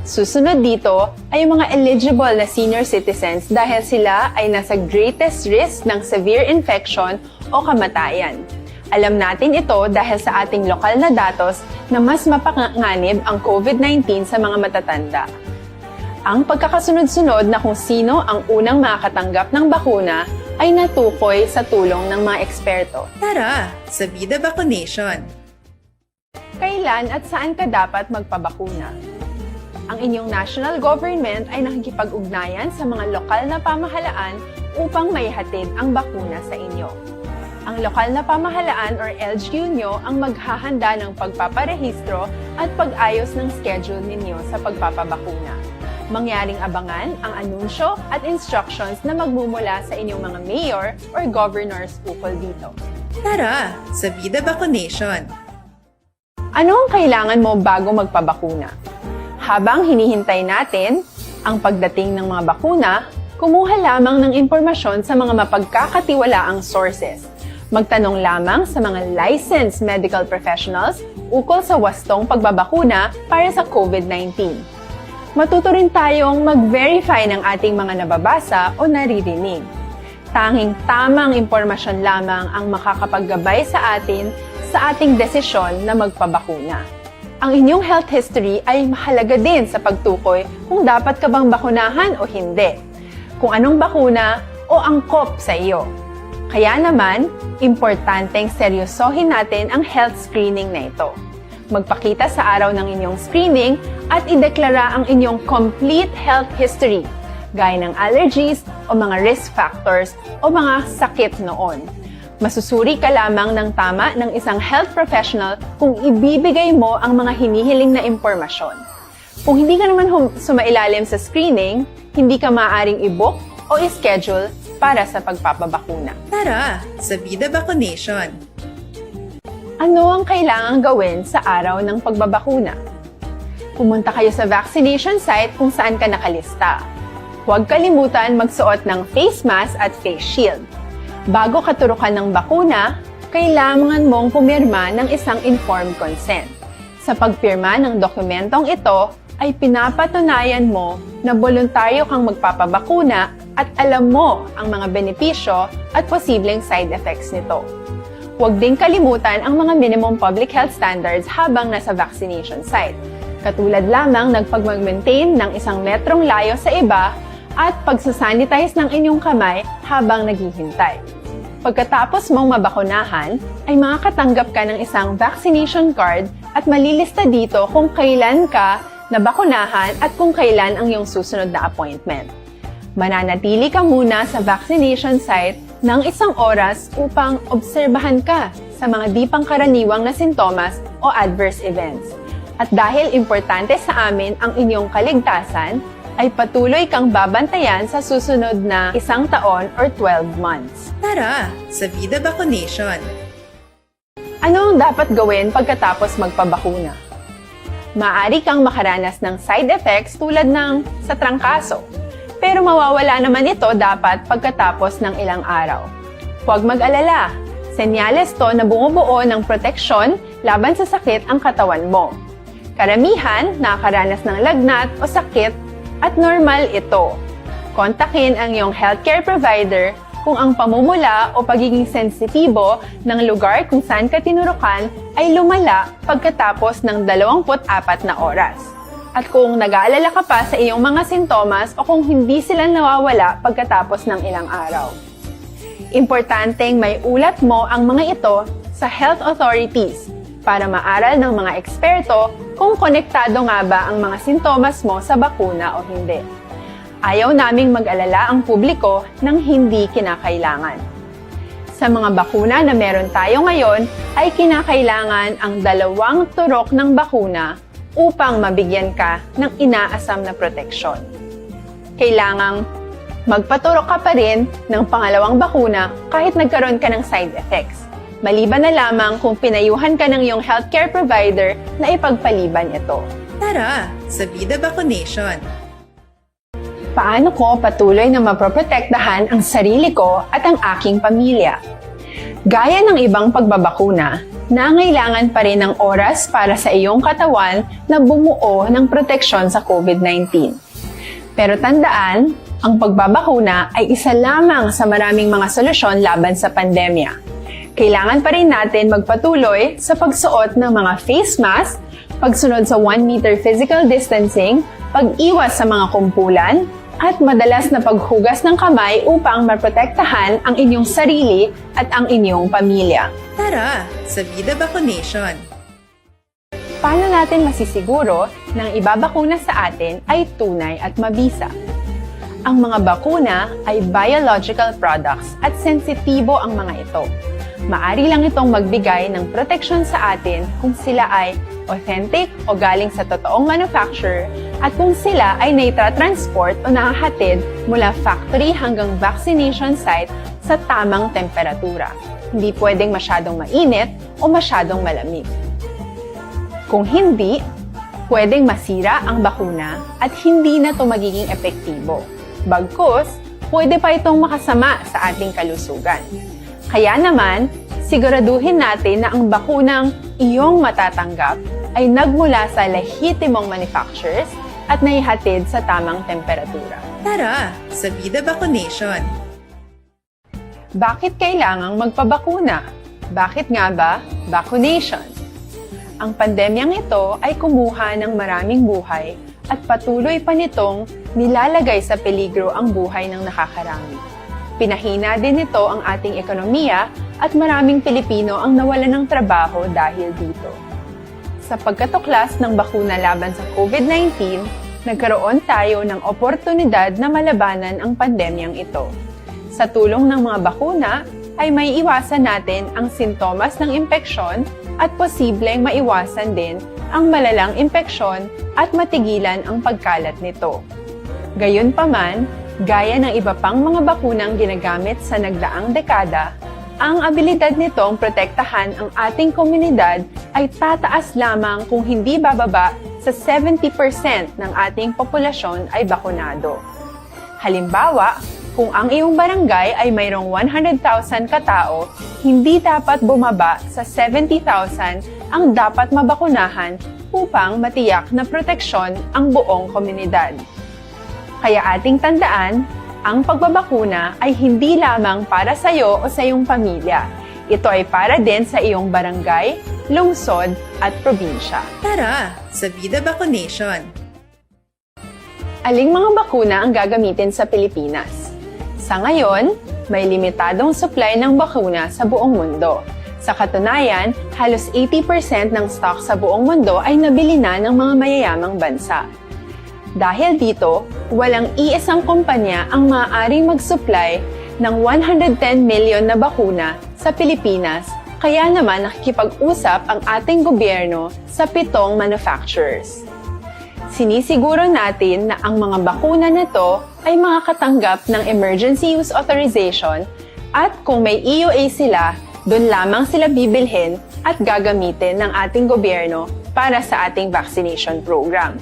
Susunod dito ay ang mga eligible na senior citizens dahil sila ay nasa greatest risk ng severe infection o kamatayan. Alam natin ito dahil sa ating lokal na datos na mas mapanganib ang COVID nineteen sa mga matatanda. Ang pagkakasunod-sunod na kung sino ang unang makakatanggap ng bakuna ay natukoy sa tulong ng mga eksperto. Tara sa Vida Vaccination! Kailan at saan ka dapat magpabakuna? Ang inyong national government ay nakikipag-ugnayan sa mga lokal na pamahalaan upang maihatid ang bakuna sa inyo. Ang lokal na pamahalaan or L G U nyo ang maghahanda ng pagpaparehistro at pag-ayos ng schedule ninyo sa pagpapabakuna. Mangyaring abangan ang anunsyo at instructions na magmumula sa inyong mga mayor or governors ukol dito. Tara sa Vida Vaccination! Ano ang kailangan mo bago magpabakuna? Habang hinihintay natin ang pagdating ng mga bakuna, kumuha lamang ng impormasyon sa mga mapagkakatiwalaang sources. Magtanong lamang sa mga licensed medical professionals ukol sa wastong pagbabakuna para sa COVID nineteen. Matuto rin tayong mag-verify ng ating mga nababasa o naririnig. Tanging tamang impormasyon lamang ang makakapaggabay sa atin sa ating desisyon na magpabakuna. Ang inyong health history ay mahalaga din sa pagtukoy kung dapat ka bang bakunahan o hindi, kung anong bakuna o angkop sa iyo. Kaya naman, importanteng seryosohin natin ang health screening na ito. Magpakita sa araw ng inyong screening at ideklara ang inyong complete health history, gaya ng allergies o mga risk factors o mga sakit noon. Masusuri ka lamang ng tama ng isang health professional kung ibibigay mo ang mga hinihiling na impormasyon. Kung hindi ka naman hum- sumailalim sa screening, hindi ka maaaring i-book o i-schedule para sa pagpapabakuna. Tara sa Vida Vaccination! Ano ang kailangang gawin sa araw ng pagbabakuna? Pumunta kayo sa vaccination site kung saan ka nakalista. Huwag kalimutan magsuot ng face mask at face shield. Bago katurukan ng bakuna, kailangan mong pumirma ng isang informed consent. Sa pagpirma ng dokumentong ito, ay pinapatunayan mo na boluntaryo kang magpapabakuna at alam mo ang mga benepisyo at posibleng side effects nito. Huwag ding kalimutan ang mga minimum public health standards habang nasa vaccination site, katulad lamang ng pagmag-maintain ng isang metrong layo sa iba at pagsasanitize ng inyong kamay habang naghihintay. Pagkatapos mong mabakunahan, ay makakatanggap ka ng isang vaccination card at malilista dito kung kailan ka nabakunahan at kung kailan ang iyong susunod na appointment. Mananatili ka muna sa vaccination site ng isang oras upang obserbahan ka sa mga di pangkaraniwang na sintomas o adverse events. At dahil importante sa amin ang inyong kaligtasan, ay patuloy kang babantayan sa susunod na isang taon or twelve months. Tara sa Vida Vaccination! Ano ang dapat gawin pagkatapos magpabakuna? Maaari kang makaranas ng side effects tulad ng sa trangkaso, pero mawawala naman ito dapat pagkatapos ng ilang araw. Huwag mag-alala, Senyales to na bumubuo ng proteksyon laban sa sakit ang katawan mo. Karamihan nakakaranas ng lagnat o sakit at normal ito. Kontakin ang iyong healthcare provider kung ang pamumula o pagiging sensitibo ng lugar kung saan ka tinurukan ay lumala pagkatapos ng dalawampu't apat na oras. At kung nag-aalala ka pa sa iyong mga sintomas o kung hindi sila nawawala pagkatapos ng ilang araw. Importanteng may ulat mo ang mga ito sa health authorities para maaral ng mga eksperto kung konektado nga ba ang mga sintomas mo sa bakuna o hindi. Ayaw naming mag-alala ang publiko ng hindi kinakailangan. Sa mga bakuna na meron tayo ngayon, ay kinakailangan ang dalawang turok ng bakuna upang mabigyan ka ng inaasam na proteksyon. Kailangang magpaturok ka pa rin ng pangalawang bakuna kahit nagkaroon ka ng side effects, maliban na lamang kung pinayuhan ka ng iyong healthcare provider na ipagpaliban ito. Tara sa Vida Vaccination! Paano ko patuloy na maproprotektahan ang sarili ko at ang aking pamilya? Gaya ng ibang pagbabakuna, nangailangan pa rin ng oras para sa iyong katawan na bumuo ng proteksyon sa COVID nineteen. Pero tandaan, ang pagbabakuna ay isa lamang sa maraming mga solusyon laban sa pandemya. Kailangan pa rin natin magpatuloy sa pagsuot ng mga face mask, pagsunod sa one meter physical distancing, pag-iwas sa mga kumpulan, at madalas na paghugas ng kamay upang maprotektahan ang inyong sarili at ang inyong pamilya. Tara sa Vida Vaccination! Paano natin masisiguro na ang ibabakuna sa atin ay tunay at mabisa? Ang mga bakuna ay biological products at sensitibo ang mga ito. Maari lang itong magbigay ng proteksyon sa atin kung sila ay authentic o galing sa totoong manufacturer at kung sila ay naitatransport o nahahatid mula factory hanggang vaccination site sa tamang temperatura. Hindi pwedeng masyadong mainit o masyadong malamig. Kung hindi, pwedeng masira ang bakuna at hindi na ito magiging epektibo. Bagkus, pwede pa itong makasama sa ating kalusugan. Kaya naman, siguraduhin natin na ang bakunang iyong matatanggap ay nagmula sa lehitimong manufacturers at naihatid sa tamang temperatura. Tara sa Vida Vaccination! Bakit kailangang magpabakuna? Bakit nga ba vaccination? Ang pandemyang ito ay kumuha ng maraming buhay at patuloy pa nitong nilalagay sa peligro ang buhay ng nakakarami. Pinahina din nito ang ating ekonomiya at maraming Pilipino ang nawalan ng trabaho dahil dito. Sa pagkatuklas ng bakuna laban sa COVID nineteen, nagkaroon tayo ng oportunidad na malabanan ang pandemyang ito. Sa tulong ng mga bakuna, ay maiiwasan natin ang sintomas ng impeksyon at posibleng maiwasan din ang malalang impeksyon at matigilan ang pagkalat nito. Gayunpaman, gaya ng iba pang mga bakunang ginagamit sa nagdaang dekada, ang abilidad nitong protektahan ang ating komunidad ay tataas lamang kung hindi bababa sa seventy percent ng ating populasyon ay bakunado. Halimbawa, kung ang iyong barangay ay mayroong one hundred thousand ka tao, hindi dapat bumaba sa seventy thousand ang dapat mabakunahan upang matiyak na proteksyon ang buong komunidad. Kaya ating tandaan, ang pagbabakuna ay hindi lamang para sa iyo o sa iyong pamilya. Ito ay para din sa iyong barangay, lungsod, at probinsya. Tara sa Vida Vaccination! Aling mga bakuna ang gagamitin sa Pilipinas? Sa ngayon, may limitadong supply ng bakuna sa buong mundo. Sa katunayan, halos eighty percent ng stock sa buong mundo ay nabili na ng mga mayayamang bansa. Dahil dito, walang iisang kumpanya ang maaaring mag-supply ng one hundred ten million na bakuna sa Pilipinas, kaya naman nakikipag-usap ang ating gobyerno sa pitong manufacturers. Sinisiguro natin na ang mga bakuna na to ay makakatanggap ng emergency use authorization at kung may E U A sila, doon lamang sila bibilhin at gagamitin ng ating gobyerno para sa ating vaccination program.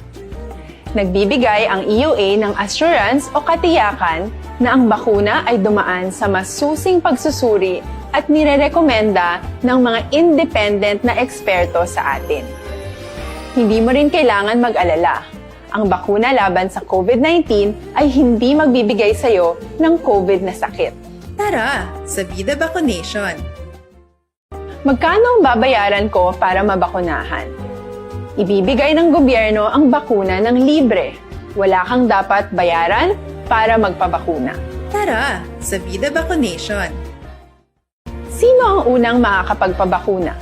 Nagbibigay ang E U A ng assurance o katiyakan na ang bakuna ay dumaan sa masusing pagsusuri at nirerekomenda ng mga independent na eksperto sa atin. Hindi mo rin kailangan mag-alala. Ang bakuna laban sa COVID nineteen ay hindi magbibigay sa iyo ng COVID na sakit. Tara sa Vida Vacunation! Magkano ang babayaran ko para mabakunahan? Ibibigay ng gobyerno ang bakuna ng libre. Wala kang dapat bayaran para magpabakuna. Tara sa Vida Vacunation! Sino ang unang makakapagpabakuna?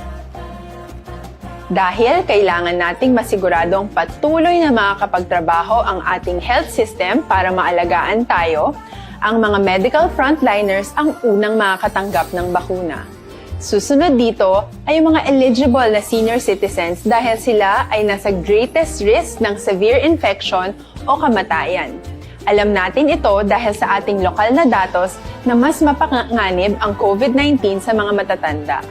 Dahil kailangan nating masiguradong patuloy na makakapagtrabaho ang ating health system para maalagaan tayo, ang mga medical frontliners ang unang makakatanggap ng bakuna. Susunod dito ay ang mga eligible na senior citizens dahil sila ay nasa greatest risk ng severe infection o kamatayan. Alam natin ito dahil sa ating lokal na datos na mas mapanganib ang COVID nineteen sa mga matatanda.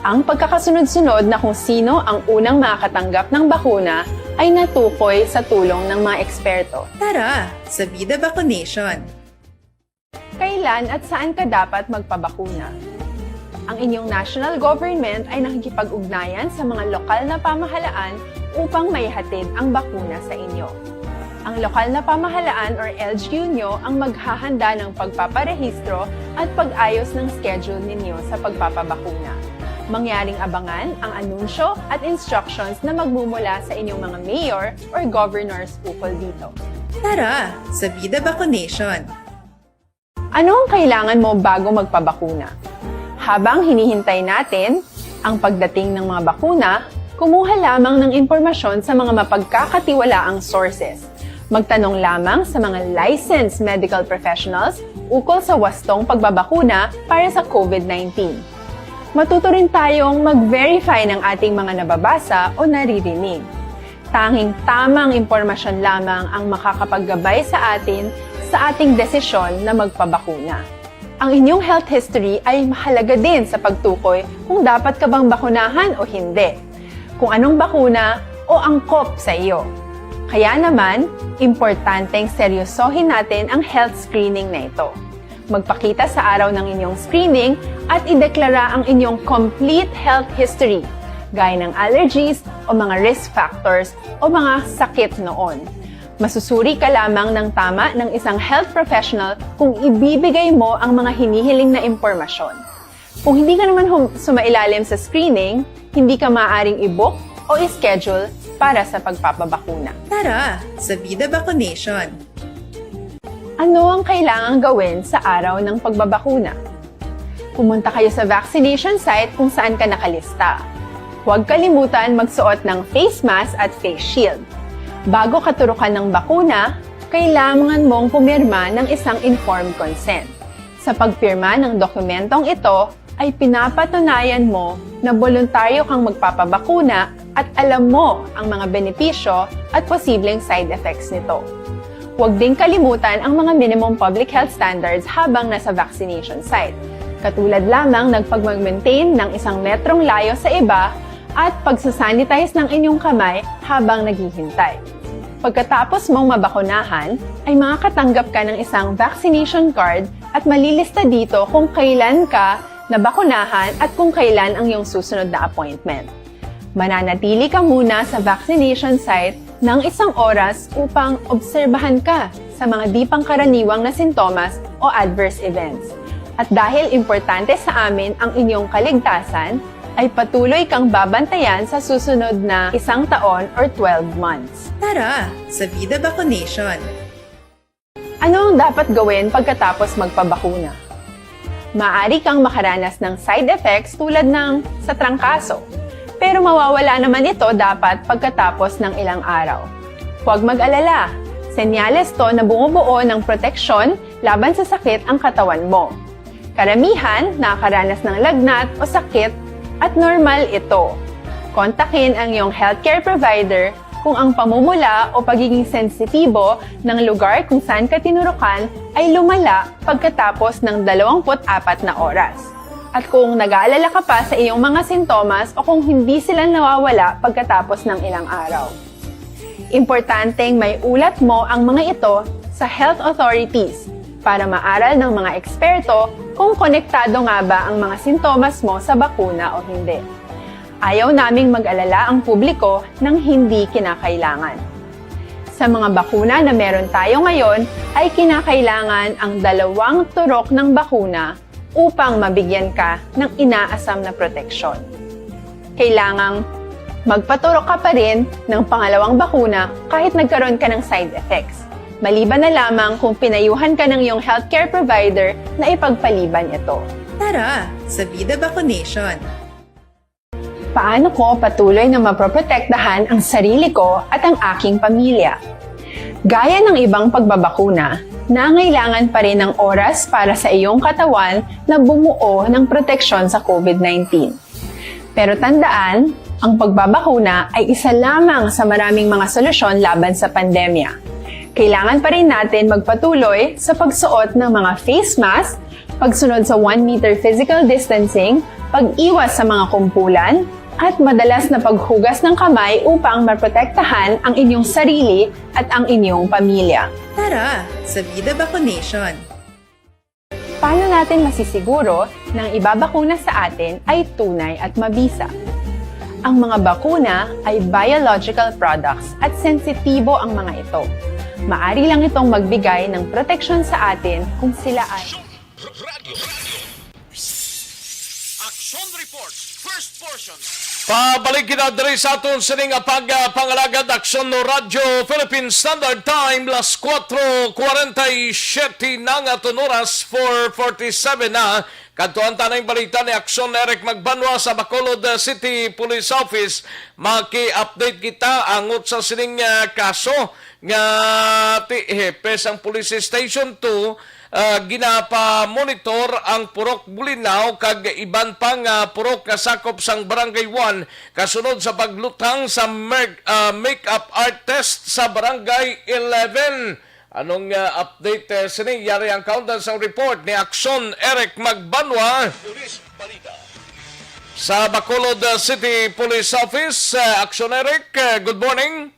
Ang pagkakasunod-sunod na kung sino ang unang makakatanggap ng bakuna ay natukoy sa tulong ng mga eksperto. Tara sa Vida Vacunation! Kailan at saan ka dapat magpabakuna? Ang inyong national government ay nakikipag-ugnayan sa mga lokal na pamahalaan upang maihatid ang bakuna sa inyo. Ang lokal na pamahalaan or L G U nyo ang maghahanda ng pagpaparehistro at pag-ayos ng schedule ninyo sa pagpapabakuna. Mangyaring abangan ang anunsyo at instructions na magmumula sa inyong mga mayor or governors ukol dito. Tara sa Vida Vacunation! Ano ang kailangan mo bago magpabakuna? Habang hinihintay natin ang pagdating ng mga bakuna, kumuha lamang ng impormasyon sa mga mapagkakatiwalaang sources. Magtanong lamang sa mga licensed medical professionals ukol sa wastong pagbabakuna para sa COVID nineteen. Matuto rin tayong mag-verify ng ating mga nababasa o naririnig. Tanging tamang impormasyon lamang ang makakapaggabay sa atin sa ating desisyon na magpabakuna. Ang inyong health history ay mahalaga din sa pagtukoy kung dapat ka bang bakunahan o hindi, kung anong bakuna o angkop sa iyo. Kaya naman, importanteng seryosohin natin ang health screening na ito. Magpakita sa araw ng inyong screening at ideklara ang inyong complete health history, gaya ng allergies o mga risk factors o mga sakit noon. Masusuri ka lamang ng tama ng isang health professional kung ibibigay mo ang mga hinihiling na impormasyon. Kung hindi ka naman hum- sumailalim sa screening, hindi ka maaaring i-book o i-schedule para sa pagpapabakuna. Tara sa Vida Vacunation! Ano ang kailangang gawin sa araw ng pagbabakuna? Pumunta kayo sa vaccination site kung saan ka nakalista. Huwag kalimutan magsuot ng face mask at face shield. Bago katurukan ng bakuna, kailangan mong pumirma ng isang informed consent. Sa pagpirma ng dokumentong ito, ay pinapatunayan mo na boluntaryo kang magpapabakuna at alam mo ang mga benepisyo at posibleng side effects nito. Huwag ding kalimutan ang mga minimum public health standards habang nasa vaccination site, katulad lamang ng pagmag-maintain ng isang metrong layo sa iba at pagsasanitize ng inyong kamay habang naghihintay. Pagkatapos mong mabakunahan, ay makakatanggap ka ng isang vaccination card at malilista dito kung kailan ka nabakunahan at kung kailan ang iyong susunod na appointment. Mananatili ka muna sa vaccination site ng isang oras upang obserbahan ka sa mga di pangkaraniwang na sintomas o adverse events. At dahil importante sa amin ang inyong kaligtasan, ay patuloy kang babantayan sa susunod na isang taon or twelve months. Tara sa Vida Vacunation! Ano ang dapat gawin pagkatapos magpabakuna? Maaari kang makaranas ng side effects tulad ng sa trangkaso, pero mawawala naman ito dapat pagkatapos ng ilang araw. Huwag mag-alala, senyales to na bumubuo ng proteksyon laban sa sakit ang katawan mo. Karamihan nakakaranas ng lagnat o sakit at normal ito. Kontakin ang iyong healthcare provider kung ang pamumula o pagiging sensitibo ng lugar kung saan ka tinurukan ay lumala pagkatapos ng dalawampu't apat na oras. At kung nag-aalala ka pa sa iyong mga sintomas o kung hindi sila nawawala pagkatapos ng ilang araw. Importanteng maiulat mo ang mga ito sa health authorities para maaral ng mga eksperto kung konektado nga ba ang mga sintomas mo sa bakuna o hindi. Ayaw naming mag-alala ang publiko ng hindi kinakailangan. Sa mga bakuna na meron tayo ngayon, ay kinakailangan ang dalawang turok ng bakuna upang mabigyan ka ng inaasam na proteksyon. Kailangang magpaturok ka pa rin ng pangalawang bakuna kahit nagkaroon ka ng side effects, maliban na lamang kung pinayuhan ka ng iyong healthcare provider na ipagpaliban ito. Tara sa Vida Vaccination! Paano ko patuloy na maproprotektahan ang sarili ko at ang aking pamilya? Gaya ng ibang pagbabakuna, nangailangan pa rin ng oras para sa iyong katawan na bumuo ng proteksyon sa COVID nineteen. Pero tandaan, ang pagbabakuna ay isa lamang sa maraming mga solusyon laban sa pandemya. Kailangan pa rin natin magpatuloy sa pagsuot ng mga face mask, pagsunod sa one meter physical distancing, pag-iwas sa mga kumpulan, at madalas na paghugas ng kamay upang maprotektahan ang inyong sarili at ang inyong pamilya. Tara sa Vida Vaccination! Paano natin masisiguro na ang ibabakuna sa atin ay tunay at mabisa? Ang mga bakuna ay biological products at sensitibo ang mga ito. Maari lang itong magbigay ng proteksyon sa atin kung sila ay Action Report, first portion. Pabalik kita diri sa aton sining pag ah, pangalagad. Aksyon no Radyo Philippine Standard Time, las kuwatro kuwarenta y siyete na nga aton oras, four forty-seven na. Kadtuan ta na ang balita ni Aksyon Eric Magbanwa sa Bacolod ah, City Police Office. Maki-update kita angot sa sining ah, kaso nga ti hepe sang Police Station two ah, ginapamonitor ang Purok Bulinaw kag iban pa nga purok nga sakop sang Barangay one kasunod sa paglutang sa mer- ah, makeup artist sa Barangay eleven. Anong ah, update eh, sini? Yari ang kaundan sang report ni Aksyon Eric Magbanwa sa Bacolod ah, City Police Office. Ah, Aksyon Eric, ah, good morning.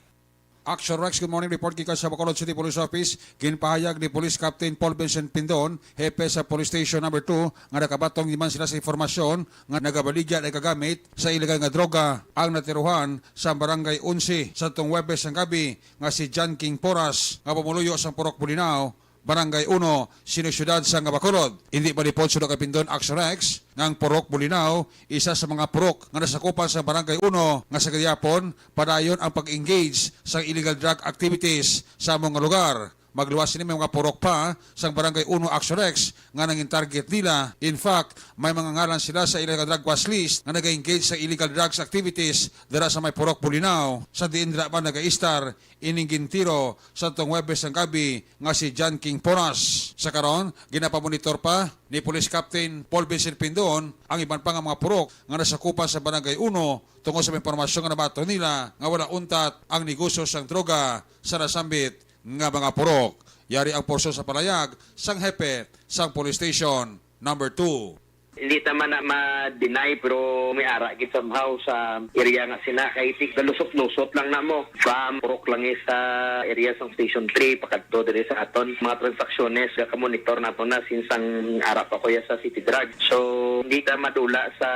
Action Rex, good morning. Report gikan sa Bacolod City Police Office. Ginpahayag ni Police Captain Paul Vincent Pindon, hepe sa Police Station Number two, nga nakabaton man sila sa impormasyon nga nagabaligya na ikagamit sa iligal nga droga ang natiruhan sa Barangay Onse sa tong Huwebes sang gabi nga si John King Poras nga pumuluyo sang Purok Bulinaw, Barangay Uno, sini siyudad sang Bacolod. Indi malipod suno kay Pindon, Action Rex, nga ang Purok Bulinaw isa sa mga purok nga nasakupan sa Barangay Uno nga sa gihapon padayon ang pag-engage sa illegal drug activities sa amo nga lugar. Magluwas sini may mga purok pa sang Barangay Uno, Action Rex, nga nangin target nila. In fact, may mga ngalan sila sa illegal drug watch list nga nag-engage sa illegal drugs activities dira sa may Purok Bulinaw, sa diin dira man nagaistar ining gintiro sa tong Huwebes sang gabi nga si John King Poras. Sa karon, ginapamonitor pa ni Police Captain Paul Vincent Pindon ang iban pa nga mga purok nga nasakupan sa Barangay Uno tungod sa mga impormasyon nga nabaton nila nga wala untat ang negosyo sang droga sa nasambit nga mga purok. Yari ang porsyon sa palayag sang hepe sang Police Station Number two. Hindi ta man na ma-deny pero may ara gid somehow sa area nga sina kay ti galusot-lusot lang na mo from Purok Langis sa area sang Station three pakadto diri sa aton mga transaksyones ga ka-monitor nato na since ang ara pa kuya sa City Drug. So hindi ta madula sa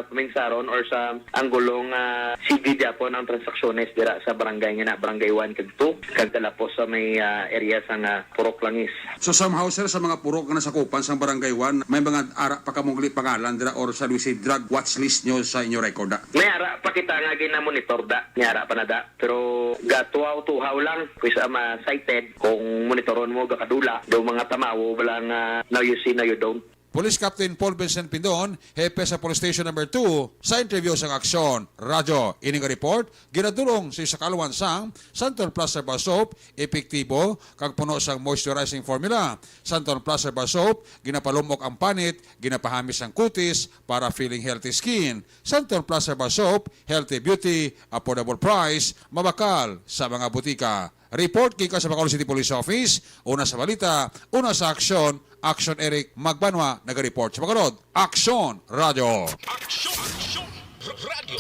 kuminsaron or sa anggulong uh, sige gyapon ang transaksyones dira sa barangay nga na Barangay one kag two kag talapos sa may uh, area sa nga Purok Langis. So somehow sir, sa mga purok nga nasakupan sang Barangay one, may mga ara pa kamong pangalan dira or sa lusi drug watch list nyo sa inyo record da? May ara pa kita nga ginamonitor da. May ara pa na da. Pero gatuhaw-tuhaw lang, kung sa ma-cited, kung monitoron mo, gakadula, do mga tamawo, wala nga now you see, now you don't. Police Captain Paul Vincent Pindon, hepe sa Police Station Number two, sa interview sang Aksyon Radyo. Ini nga report ginadul-ong sa isa ka alwan sang Santon Plus Herbal Soap, epektibo kag puno sang moisturizing formula. Santon Plus Herbal Soap, ginapalumok ang panit, ginapahamis ang kutis para feeling healthy skin. Santon Plus Herbal Soap, healthy beauty, affordable price, mabakal sa mga butika. Report gikan sa Bacolod City Police Office, una sa balita, una sa aksyon, Action Eric Magbanwa nagareport sa Bacolod. Action Radio. Action, Action Radio, Radio.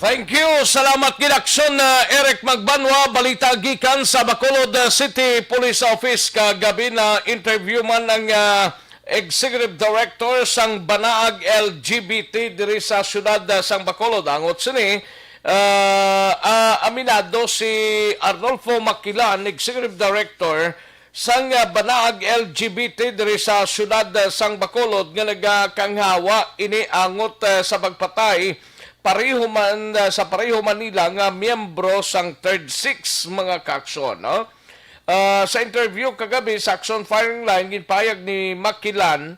Thank you. Salamat gid Action uh, Eric Magbanwa. Balita gikan sa Bacolod uh, City Police Office kagabi na interview man ang uh, Executive Director sang Banaag L G B T diri sa siyudad, ah, sang Bacolod. Angot sini, ah, ah, aminado si Arnulfo Maquilan, Executive Director sang, ah, Banaag L G B T diri sa siyudad, ah, sang Bacolod, nga nagakanghawa ini angot, ah, sa pagpatay pareho man, ah, sa pareho man nila nga miyembro sang Third Six, mga kaaksyon, no? Ah, sa interview kagabi sa Aksyon Firing Line, ginpahayag ni Makilan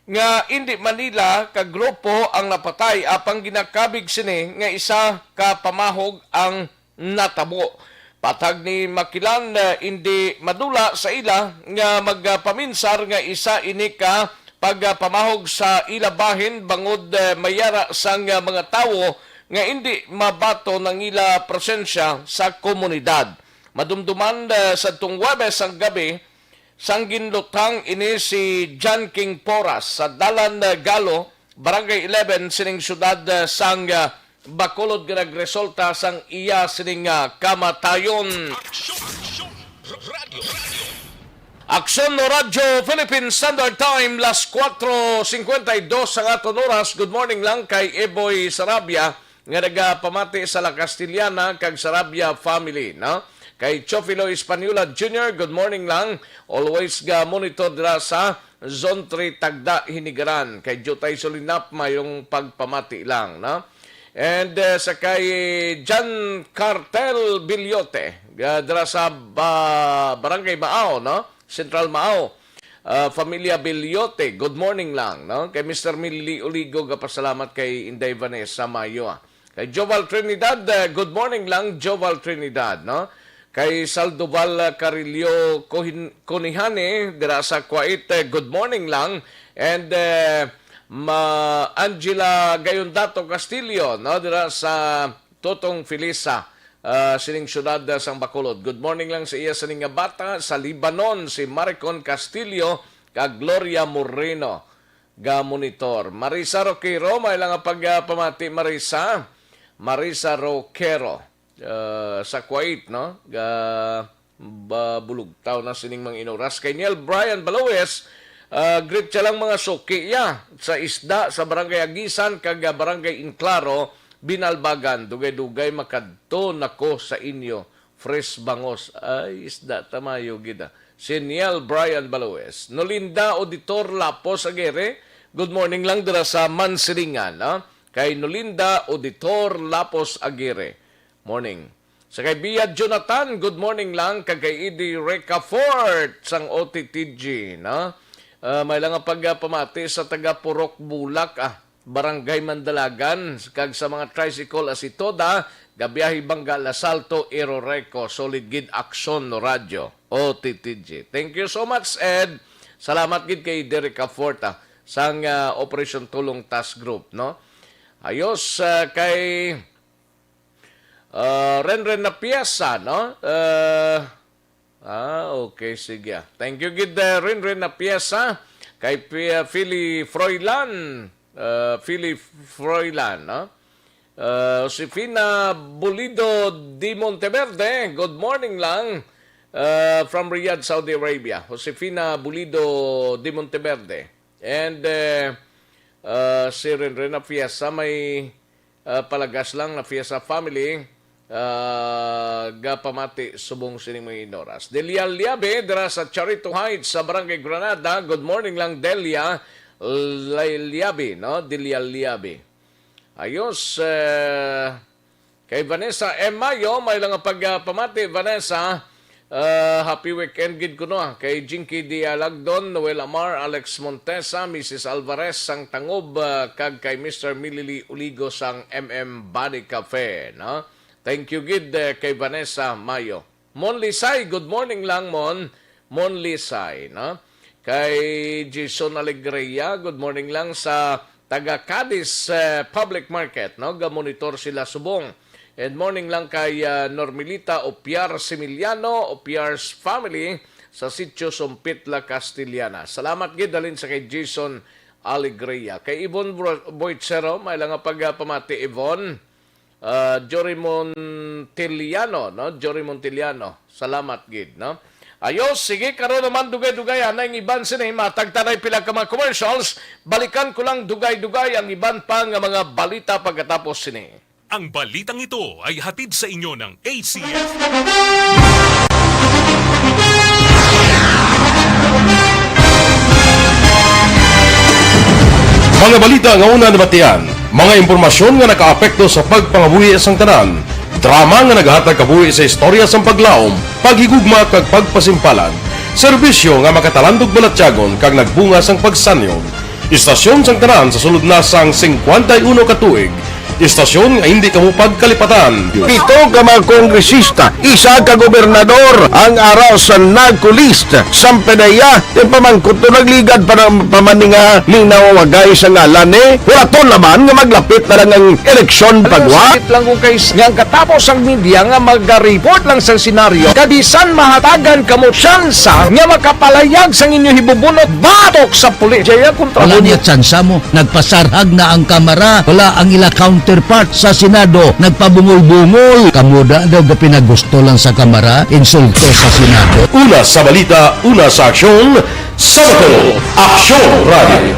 nga indi man nila ka grupo ang napatay, apang ginakabig sini nga isa ka pamahog ang natabo. Patag ni Makilan, ah, indi madula sa ila nga magpaminsar nga isa ini ka pagpamahog sa ila bahin bangod, ah, mayara sang, ah, mga tawo nga indi mabaton ang ila presensya sa komunidad. Madumduman, ah, sadtong Huwebes ang gabi, sang ginluthang ini si John King Porras sa Dalan, ah, Galo, Barangay eleven sining siyudad, ah, sang, ah, Bacolod nga nagresulta sang iya sining, ah, kamatayon. Aksyon, Aksyon, Radyo, Radyo. Aksyon no Radyo Philippine Standard Time, las kuwatro singkwenta y dos ang aton oras. Good morning lang kay Eboy Sarabia nga nagapamati sa La Castellana kag Sarabia family, no? Kay Chofilo Española Junior, good morning lang. Always ga monitor dira sa Zone three Tagda, Hinigaran. Kay Jutay Solinap, mayong pagpamati lang, no? And, eh, sa kay John Cartel Bilyote, ga dira sa ba-, Barangay Maao, no? Central Maao. Ah, Familia Bilyote, good morning lang, no? Kay Mister Milly Uligo, gapasalamat kay Inday Vanessa Mayo, ah. Kay Joval Trinidad, eh, good morning lang, Joval Trinidad, no? Kay Saldoval, ah, Carillo Cohin-, Conihani, dira sa Kuwait, eh, good morning lang. And, eh, ma-, Angela Gayondato Castillo, no? Dira sa Totong Felisa, ah, sining siyudad, ah, sang Bacolod. Good morning lang sa iya sining nga bata sa Libanon, si Maricon Castillo kag Gloria Moreno, ga monitor. Marisa Roquero, may lang nga pagpamati, Marisa. Marisa Roquero, ah, sa Kuwait, no? Ga ba, bulugtaw na sining mga inoras. Kay Neil Brian Baloes, ah, greet siya lang mga suki ya sa isda sa Barangay Agisan kag, ah, Barangay Inclaro, Binalbagan. Dugay-dugay makadto na ko sa inyo. Fresh bangos. Ay, isda ta mayo gid, ah. Si Neil Brian Baloes. Nolinda Auditor Lapos Aguirre, good morning lang dira sa Mansilingan, ah. Kay Nolinda Auditor Lapos Aguirre. Morning. Sa kay Bia Jonathan, good morning lang. Kag kay Eddie Recafort sang O T T G, no? Ah, may lang nga pagpamati sa taga Purok Bulak, ah, Barangay Mandalagan, kag sa mga tricycle asitoda, gabiyahe Bangga, Lasalto, Iroreco, solid gid aksyon no radyo, O T T G. Thank you so much, Ed. Salamat gid kay Derek Afort, ah, sang, ah, Operation Tulong Task Group, no? Ayos, ah, kay, ah, Renren na piyesa, no? Ah, ah, okay, sige, ah. Thank you gid, ah, Renren na piyesa. Kay Pi-, ah, Philly Froilan, ah, Philly Froilan, no? Ah, Josefina Bulido de Monteverde, good morning lang, ah, from Riyadh, Saudi Arabia. Josefina Bulido de Monteverde. And, eh, ah, si Renren Afiesa may, ah, palagas lang na Afiesa family, ah, gapamati subong sining mga inoras. Delia Liabe, dira sa Charito Heights, sa Barangay Granada. Good morning lang, Delia Li-, Liabe, no? Delia Liabe. Ayos, eh, kay Vanessa M. Mayo, may lang nga pagpamati, Vanessa. Ah, happy weekend gid kuno, ah. Kay Jinky Dialagdon, Noel Amar, Alex Montesa, Missus Alvarez sang Tangob, ah, kag kay Mister Milili Uligo sang M M Body Cafe, no? Thank you gid, eh, kay Vanessa Mayo. Mon Lisay, good morning lang, Mon. Mon Lisay, no? Kay Jason Alegria, good morning lang sa taga Cadiz, eh, Public Market, no? Gamonitor sila subong. Good morning lang kay, ah, Normilita Opiar Similiano, Opiar's family sa Sitio Sumpitla, Castellana. Salamat gid halin sa kay Jason Alegria. Kay Yvonne Bro-, Boichero, may lang nga pagpamati, Yvonne. Ah, Jory Montiliano, no? Jory Montiliano, salamat gid, no? Ayos, sige, karon naman dugay-dugay anay ang iban sini. Matagtanay pila ka mga commercials. Balikan ko lang dugay-dugay ang iban pa nga mga balita pagkatapos sini. Ang balitang ito ay hatid sa inyo ng A C F. Mga balita nga una nabatian, mga impormasyon nga nakaapekto sa pagpangabuhi sang tanan, drama nga nagahatag kabuhi sa istorya sang paglaom, paghigugma kag pagpasimpalan, serbisyo nga makatalandog balatyagon kag nagbunga sang pagsanyog. Istasyon sang tanan sa sulod na sang singkwenta y uno ka tuig. Istasyon nga hindi kamo pagkalipatan. Pito ka mga kongresista, isa ka gobernador ang ara sa NAGCO list. Sampanaya, ti pamangkot to nagligad pa ng pamaninga ni nawawagay sa ngalan ni. Wala to naman nga maglapit na lang ang eleksyon pagwa. Sakit lang kung kay nga ang katapos ang media nga magariport lang sa senaryo. Kabisan mahatagan kamo tsansa nga makapalayag sang inyo hibubunot batok sa pulis. Jaya kontra Wala mo. Niya tsansa mo. Nagpasarhag na ang Kamara. Wala ang ila counterpart sa Senado. Nagpabungol-bungol. Kamo da daw gapinagusto lang sa Kamara, insulto sa Senado. Una sa balita, una sa aksyon, sa Bacolod, Aksyon Radio.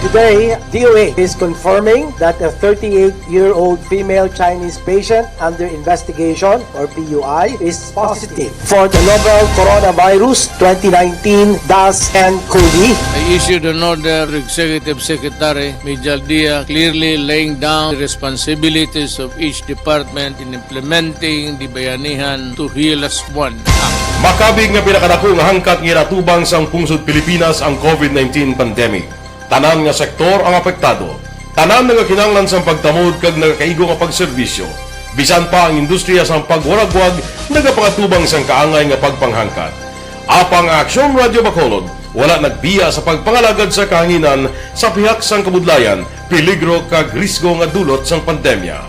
Today, D O A is confirming that a thirty-eight-year-old female Chinese patient under investigation, or P U I, is positive for the novel coronavirus twenty nineteen dash N cov. I issued an order to Executive Secretary Mijal Dia, clearly laying down the responsibilities of each department in implementing the Bayanihan to Heal Us One Act. Makabig nga pinakadako nga hangkat nga ginatubang sang pungsod Pilipinas ang covid nineteen pandemic. Tanan nga sektor ang apektado. Tanan nagakinahanglan sang pagtamod kag nagakaigo nga pagserbisyo. Bisan pa ang industriya sang pagwaragwag nagapangatubang sang kaangay nga pagpanghangkat. Apang ang Aksyon Radyo Bacolod wala nagbiya sa pagpangalagad sa kahanginan sa pihak sang kabudlayan, peligro kag risgo nga dulot sang pandemya.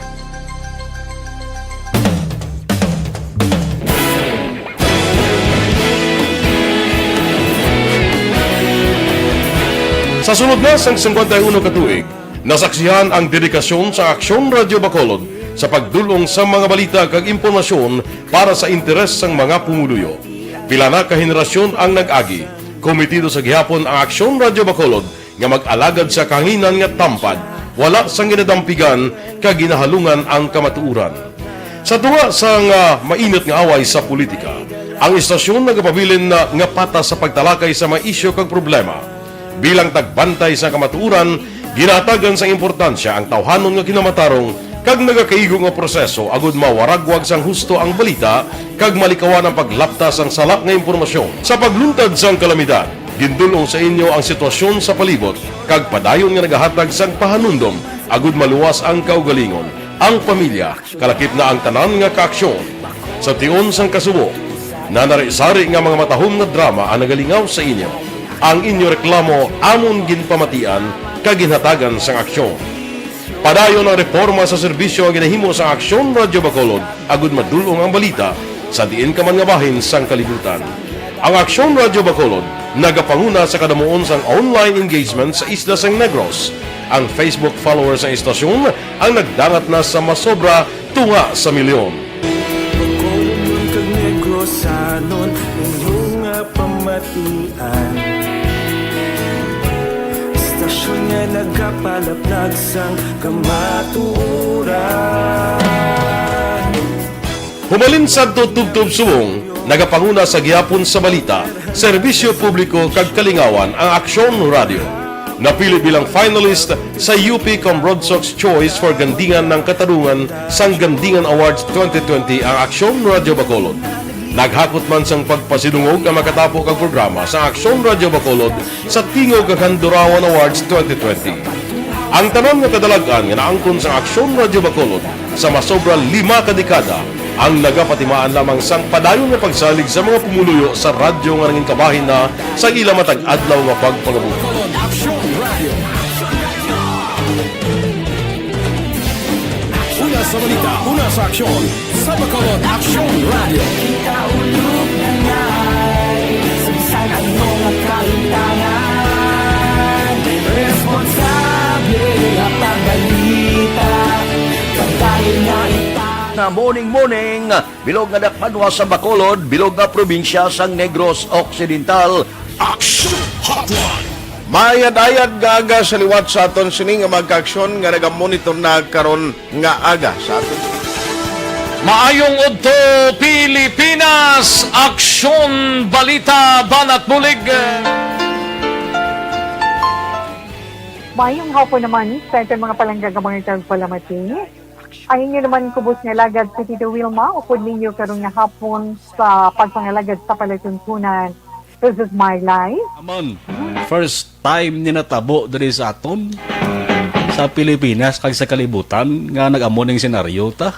Sa sulod na sang singkwenta y uno ka tuig, nasaksihan ang dedikasyon sa Aksyon Radyo Bacolod sa pagdul-ong sa mga balita kag impormasyon para sa interes sang mga pumuluyo. Pila na ka henerasyon ang nag-agi. Komitido sa gihapon ang Aksyon Radyo Bacolod nga mag-alagad sa kahanginan nga tampad, wala sang ginadampigan kag ginahalungan ang kamatuoran. Sa tunga sang, ah, mainit nga away sa politika, ang istasyon nagapabilin na nga patas sa pagtalakay sa mga isyu kag problema. Bilang tagbantay sa kamatuoran, ginahatagan sang importansya ang tawhanon nga kinamatarong kag nagakaigo nga proseso agud mawaragwag sang husto ang balita kag malikawan ang paglapta sang sala nga impormasyon. Sa pagluntad sang kalamidad, gindul-ong sa inyo ang sitwasyon sa palibot kag padayon nga nagahatag sang pahanumdom agud maluwas ang kaugalingon, ang pamilya, kalakip na ang tanan nga kaaksyon. Sa tion sang kasubo, nanari-sari nga mga matahom nga drama ang nagalingaw sa inyo. Ang inyo reklamo amon ginpamatian kag ginhatagan sang aksyon. Padayon ang reporma sa serbisyo nga ginahimo sa Aksyon Radyo Bacolod agud madul-ong ang balita sa diin ka man nga bahin sang kalibutan. Ang Aksyon Radyo Bacolod nagapanguna sa kadamuon sang online engagement sa isla sang Negros. Ang Facebook followers sang istasyon ang nagdangat na sa masobra tunga sa milyon. Bacolodnon kag Negrosanon, inyo nga pamatian. Istasyon nga nagapalaplag sang kamatuoran. Humalin sadto tubtob subong, nagapanguna sa gihapon sa balita, serbisyo publiko kag kalingawan ang Aksyon Radio. Napili bilang finalist sa U P Cambronsox Choice for Gandingan ng Katarungan sang Gandingan Awards twenty twenty ang Aksyon Radio Bacolod. Naghakot man sang pagpasidungog ang makatapo kag programa sa Aksyon Radio Bacolod sa Tingog kag Handurawan Awards twenty twenty. Ang tanan nga kadalag-an nga naangkon sang Aksyon Radio Bacolod sa masobra lima ka dekada ang nagapatimaan lamang sang padayon nga pagsalig sa mga pumuluyo sa radyo nga nangin kabahin na sa ila matag adlaw nga pagpangabuhi. Aksyon Radio. Una sa balita, una sa aksyon, sa Bacolod Aksyon Radio. Kita ulog na ngay, sa bisan ano nga kahimtangan, responsable nga pagbalita, pagdayon nga ita- Morning, morning, bilog nga dakbanwa sa Bacolod, bilog nga probinsya sang Negros Occidental. Action Hotline. Mayad-ayad nga aga sa liwat sa aton sini nga mga kaaksyon nga nagamonitor na karon nga aga sa aton. Maayong udto, Pilipinas! Aksyon, balita, banat bulig! Mayong hapon naman sa aton mga palangga nga mga tagpalamati. Ang inyo naman kubos nga alagad si Tito Wilma, upod ninyo karon nga hapon sa pagpangalagad sa palatuntunan. This is my life. Aman, first time ni natabo diri sa aton, sa Pilipinas, kag sa kalibutan, nga nag-amo ning senaryo ta.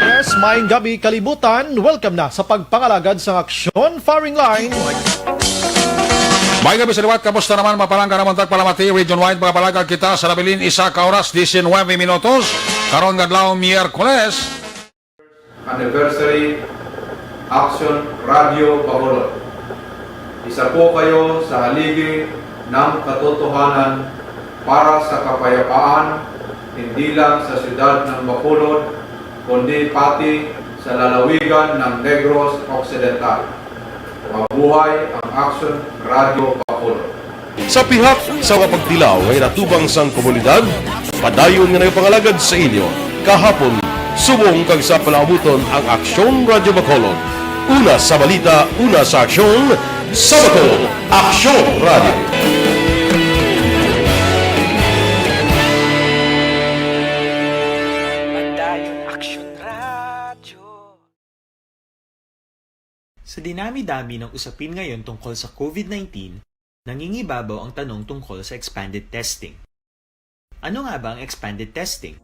Yes, maayong gabi, kalibutan. Welcome na sa pagpangalagad sa Aksyon Firing Line. May gabi sa liwat, kamusta naman, mga palangga namon tagpalamati? Region wide, mga palangga kita sa nabilin, isa ka oras, diecinuebe minutos. Karon nga adlaw, Miyerkules. Anniversary, Action Radio Bacolod. Isa po kayo sa haligi ng katotohanan para sa kapayapaan, hindi lang sa siyudad ng Bacolod, kundi pati sa lalawigan ng Negros Occidental. Mabuhay ang Action Radio Bacolod. Sa pihak sa mga pagtilaw nga ginatubang sang komunidad, padayon nga nagapangalagad sa inyo kahapon, subong kag sa palaabuton ang Aksyon Radio Bacolod. Una sa balita, una sa aksyon, sa Bacolod, Aksyon Radio. Padayon Aksyon Radio. Sa dinami-dami ng usapin ngayon tungkol sa COVID nineteen, nangingibabaw ang tanong tungkol sa expanded testing. Ano nga ba ang expanded testing?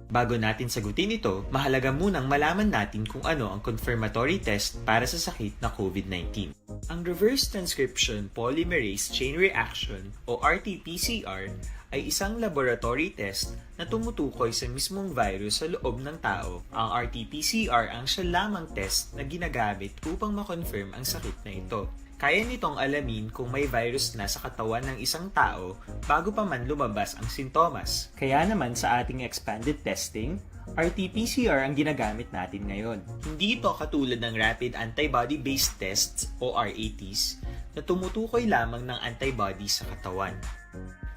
Bago natin sagutin ito, mahalaga munang malaman natin kung ano ang confirmatory test para sa sakit na COVID nineteen. Ang reverse transcription polymerase chain reaction o R T P C R ay isang laboratory test na tumutukoy sa mismong virus sa loob ng tao. Ang R T P C R ang siya lamang test na ginagamit upang ma-confirm ang sakit na ito. Kaya nitong alamin kung may virus na sa katawan ng isang tao bago pa man lumabas ang sintomas. Kaya naman sa ating expanded testing, R T P C R ang ginagamit natin ngayon. Hindi ito katulad ng rapid antibody-based tests o R A Ts na tumutukoy lamang ng antibodies sa katawan.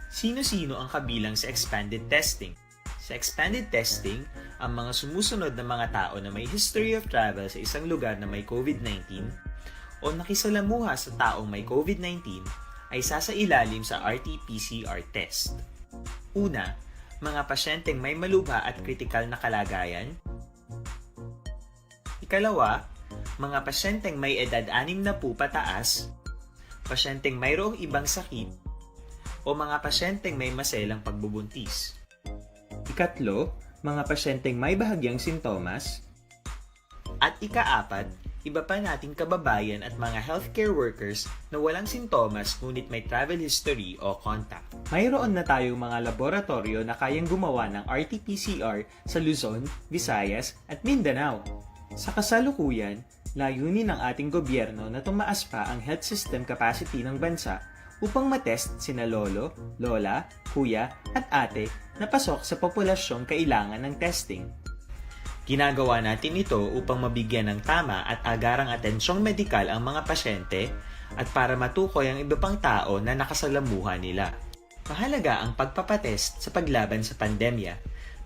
Sino-sino ang kabilang sa expanded testing? Sa expanded testing, ang mga sumusunod na mga tao na may history of travel sa isang lugar na may COVID nineteen o nakisalamuha sa taong may COVID nineteen ay sasailalim sa R T P C R test. Una, mga pasyenteng may malubha at kritikal na kalagayan. Ikalawa, mga pasyenteng may edad anim na po pataas, pasyenteng mayroong ibang sakit, o mga pasyenteng may maselang pagbubuntis. Ikatlo, mga pasyenteng may bahagyang sintomas. At ikaapat, iba pa nating kababayan at mga healthcare workers na walang sintomas ngunit may travel history o contact. Mayroon na tayong mga laboratoryo na kayang gumawa ng R T P C R sa Luzon, Visayas, at Mindanao. Sa kasalukuyan, layunin ng ating gobyerno na tumaas pa ang health system capacity ng bansa upang matest sina lolo, lola, kuya, at ate na pasok sa populasyong kailangan ng testing. Ginagawa natin ito upang mabigyan ng tama at agarang atensyong medikal ang mga pasyente at para matukoy ang iba pang tao na nakasalamuha nila. Mahalaga ang pagpapatest sa paglaban sa pandemya,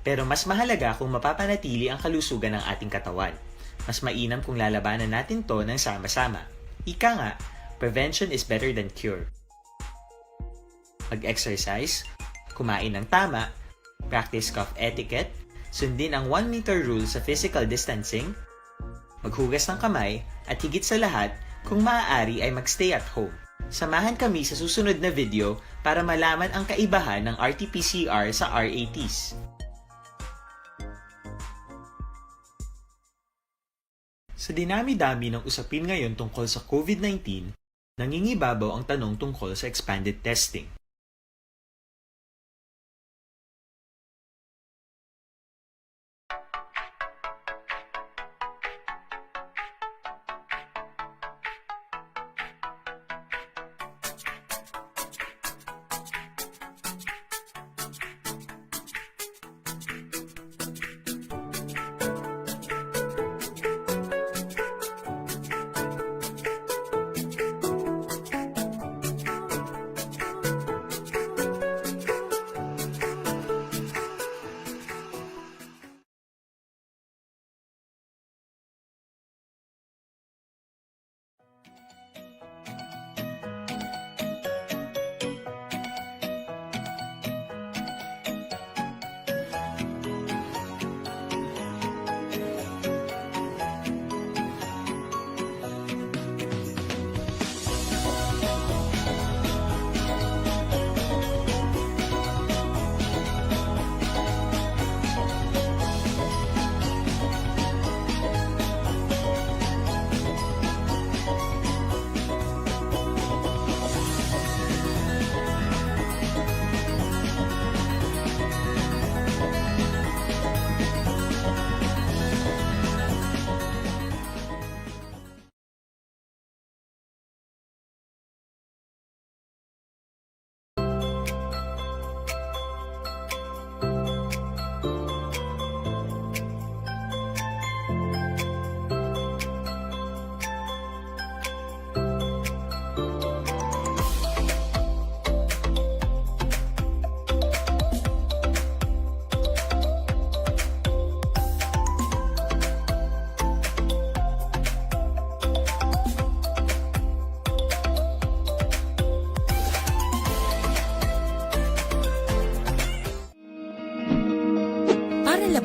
pero mas mahalaga kung mapapanatili ang kalusugan ng ating katawan. Mas mainam kung lalabanan natin 'to ng sama-sama. Ika nga, prevention is better than cure. Mag-exercise, kumain ng tama, practice cough etiquette, sundin ang one meter rule sa physical distancing, maghugas ng kamay, at higit sa lahat, kung maaari ay mag-stay at home. Samahan kami sa susunod na video para malaman ang kaibahan ng R T P C R sa R A Ts. Sa dinami-dami ng usapin ngayon tungkol sa COVID nineteen, nangingibabaw ang tanong tungkol sa expanded testing.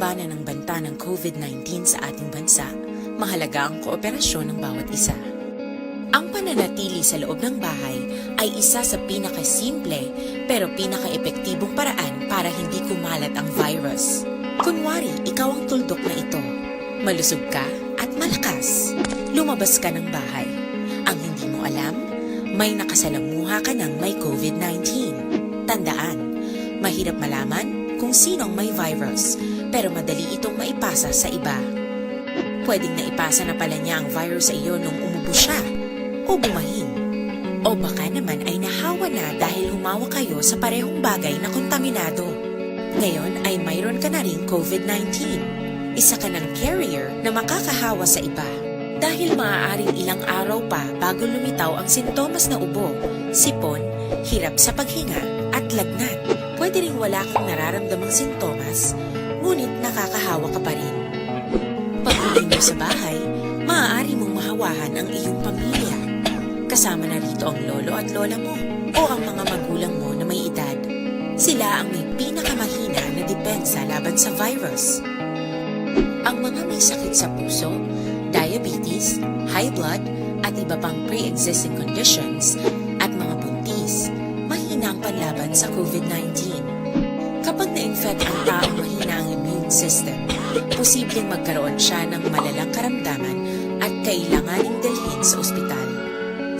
labanan ang banta ng COVID nineteen sa ating bansa, mahalaga ang kooperasyon ng bawat isa. Ang pananatili sa loob ng bahay ay isa sa pinakasimple pero pinakaepektibong paraan para hindi kumalat ang virus. Kunwari, ikaw ang tuldok na ito. Malusog ka at malakas. Lumabas ka ng bahay. Ang hindi mo alam, may nakasalamuha ka ng may COVID nineteen. Tandaan, mahirap malaman kung sino ang may virus, pero madali itong maipasa sa iba. Pwedeng naipasa na pala niya ang virus sa iyo nung umubo siya o bumahin. O baka naman ay nahawa na dahil humawa kayo sa parehong bagay na kontaminado. Ngayon ay mayroon ka na ring COVID nineteen. Isa ka ng carrier na makakahawa sa iba. Dahil maaaring ilang araw pa bago lumitaw ang sintomas na ubo, sipon, hirap sa paghinga, at lagnat. Pwede ring wala kang nararamdamang sintomas, ngunit nakakahawa ka pa rin. Pag-uwi mo sa bahay, maaari mong mahawahan ang iyong pamilya. Kasama na rito ang lolo at lola mo o ang mga magulang mo na may edad. Sila ang may pinakamahina na depensa laban sa virus. Ang mga may sakit sa puso, diabetes, high blood, at iba pang pre-existing conditions, at mga buntis, mahina ang panlaban sa COVID nineteen. Kapag na-infect ang taong mahina ang immune system, posibleng magkaroon siya ng malalang karamdaman at kailanganing dalhin sa ospital.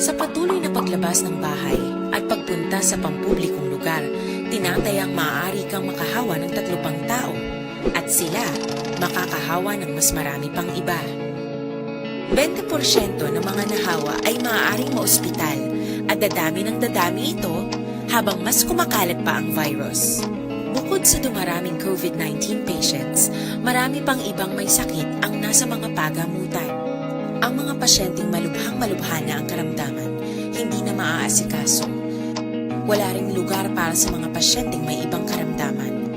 Sa patuloy na paglabas ng bahay at pagpunta sa pampublikong lugar, tinatayang maaari kang makahawa ng tatlo pang tao at sila makakahawa ng mas marami pang iba. Bente porsyento ng mga nahawa ay maaaring maospital at dadami ng dadami ito habang mas kumakalat pa ang virus. Bukod sa dumaraming COVID nineteen patients, marami pang ibang may sakit ang nasa mga pagamutan. Ang mga pasyenteng malubhang-malubha na ang karamdaman, hindi na maaasikaso. Wala ring lugar para sa mga pasyenteng may ibang karamdaman.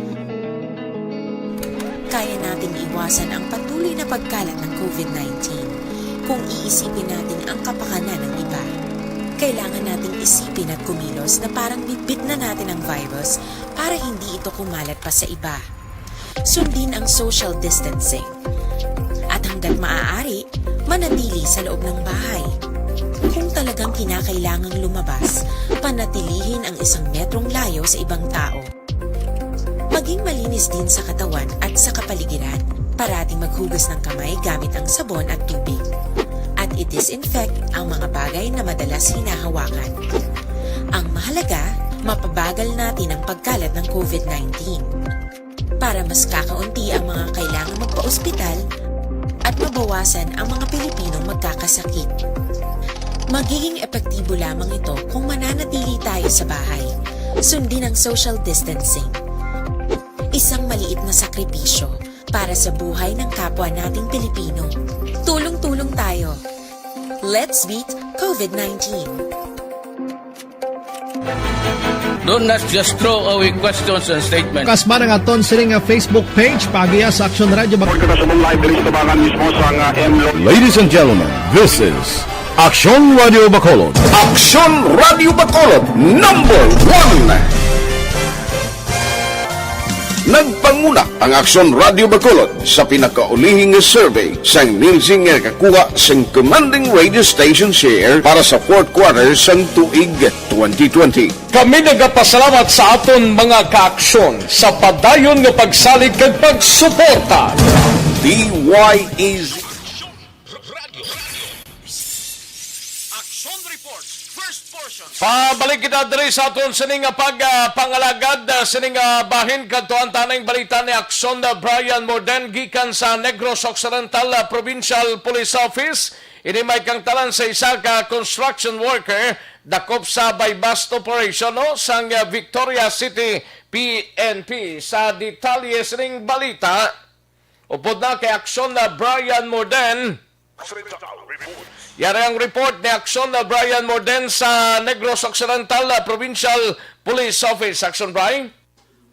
Kaya nating iwasan ang patuloy na pagkalat ng COVID nineteen kung iisipin natin ang kapakanan ng iba. Kailangan nating isipin at kumilos na parang bitbit na natin ang virus para hindi ito kumalat pa sa iba. Sundin ang social distancing. At hanggat maaari, manatili sa loob ng bahay. Kung talagang kinakailangang lumabas, panatilihin ang isang metrong layo sa ibang tao. Maging malinis din sa katawan at sa kapaligiran. Parating maghugas ng kamay gamit ang sabon at tubig. At i-disinfect ang mga bagay na madalas hinahawakan. Ang mahalaga, mapabagal natin ang pagkalat ng COVID nineteen. Para mas kakaunti ang mga kailangang magpa-ospital at mabawasan ang mga Pilipinong magkakasakit. Magiging epektibo lamang ito kung mananatili tayo sa bahay. Sundin ang social distancing. Isang maliit na sakripisyo para sa buhay ng kapwa nating Pilipino. Tulong-tulong tayo. Let's beat COVID nineteen. Do not just throw away questions and statements. Kasman ang aton sini nga Facebook page, paagiya sa Aksyon Radio Bac- Report kita sa live diri sa tubangan mismo sa nga M Lo- Ladies and gentlemen, this is Aksyon Radio Bacolod. Aksyon Radio Bacolod, number one. Nagpanguna ang Aksyon Radio Bacolod sa pinakaulihing nga survey sang Nielsen nga nakakuha sang commanding radio station share para sa fourth quarter sang tuig twenty twenty. Kami nagapasalamat sa aton mga kaaksyon sa padayon nga pagsalig kag pagsuporta. D Y E Z. Action Report, first portion. Pabalik kita diri sa aton sini nga pag, ah, pangalagad, ah, sini nga bahin kadtuan ta ning balita ni Aksyon, ah, Brian Morden gikan sa Negros Occidental, ah, Provincial Police Office. Ini may kangtalan sa isa ka construction worker dakop sa buy-bust operation, no, sang, ah, Victoria City P N P. Sa detalye sining balita, upod na kay Aksyon na Brian Morden. Yari ang report ni Aksyon na Brian Morden sa Negros Occidental, ah, Provincial Police Office. Aksyon, Brian.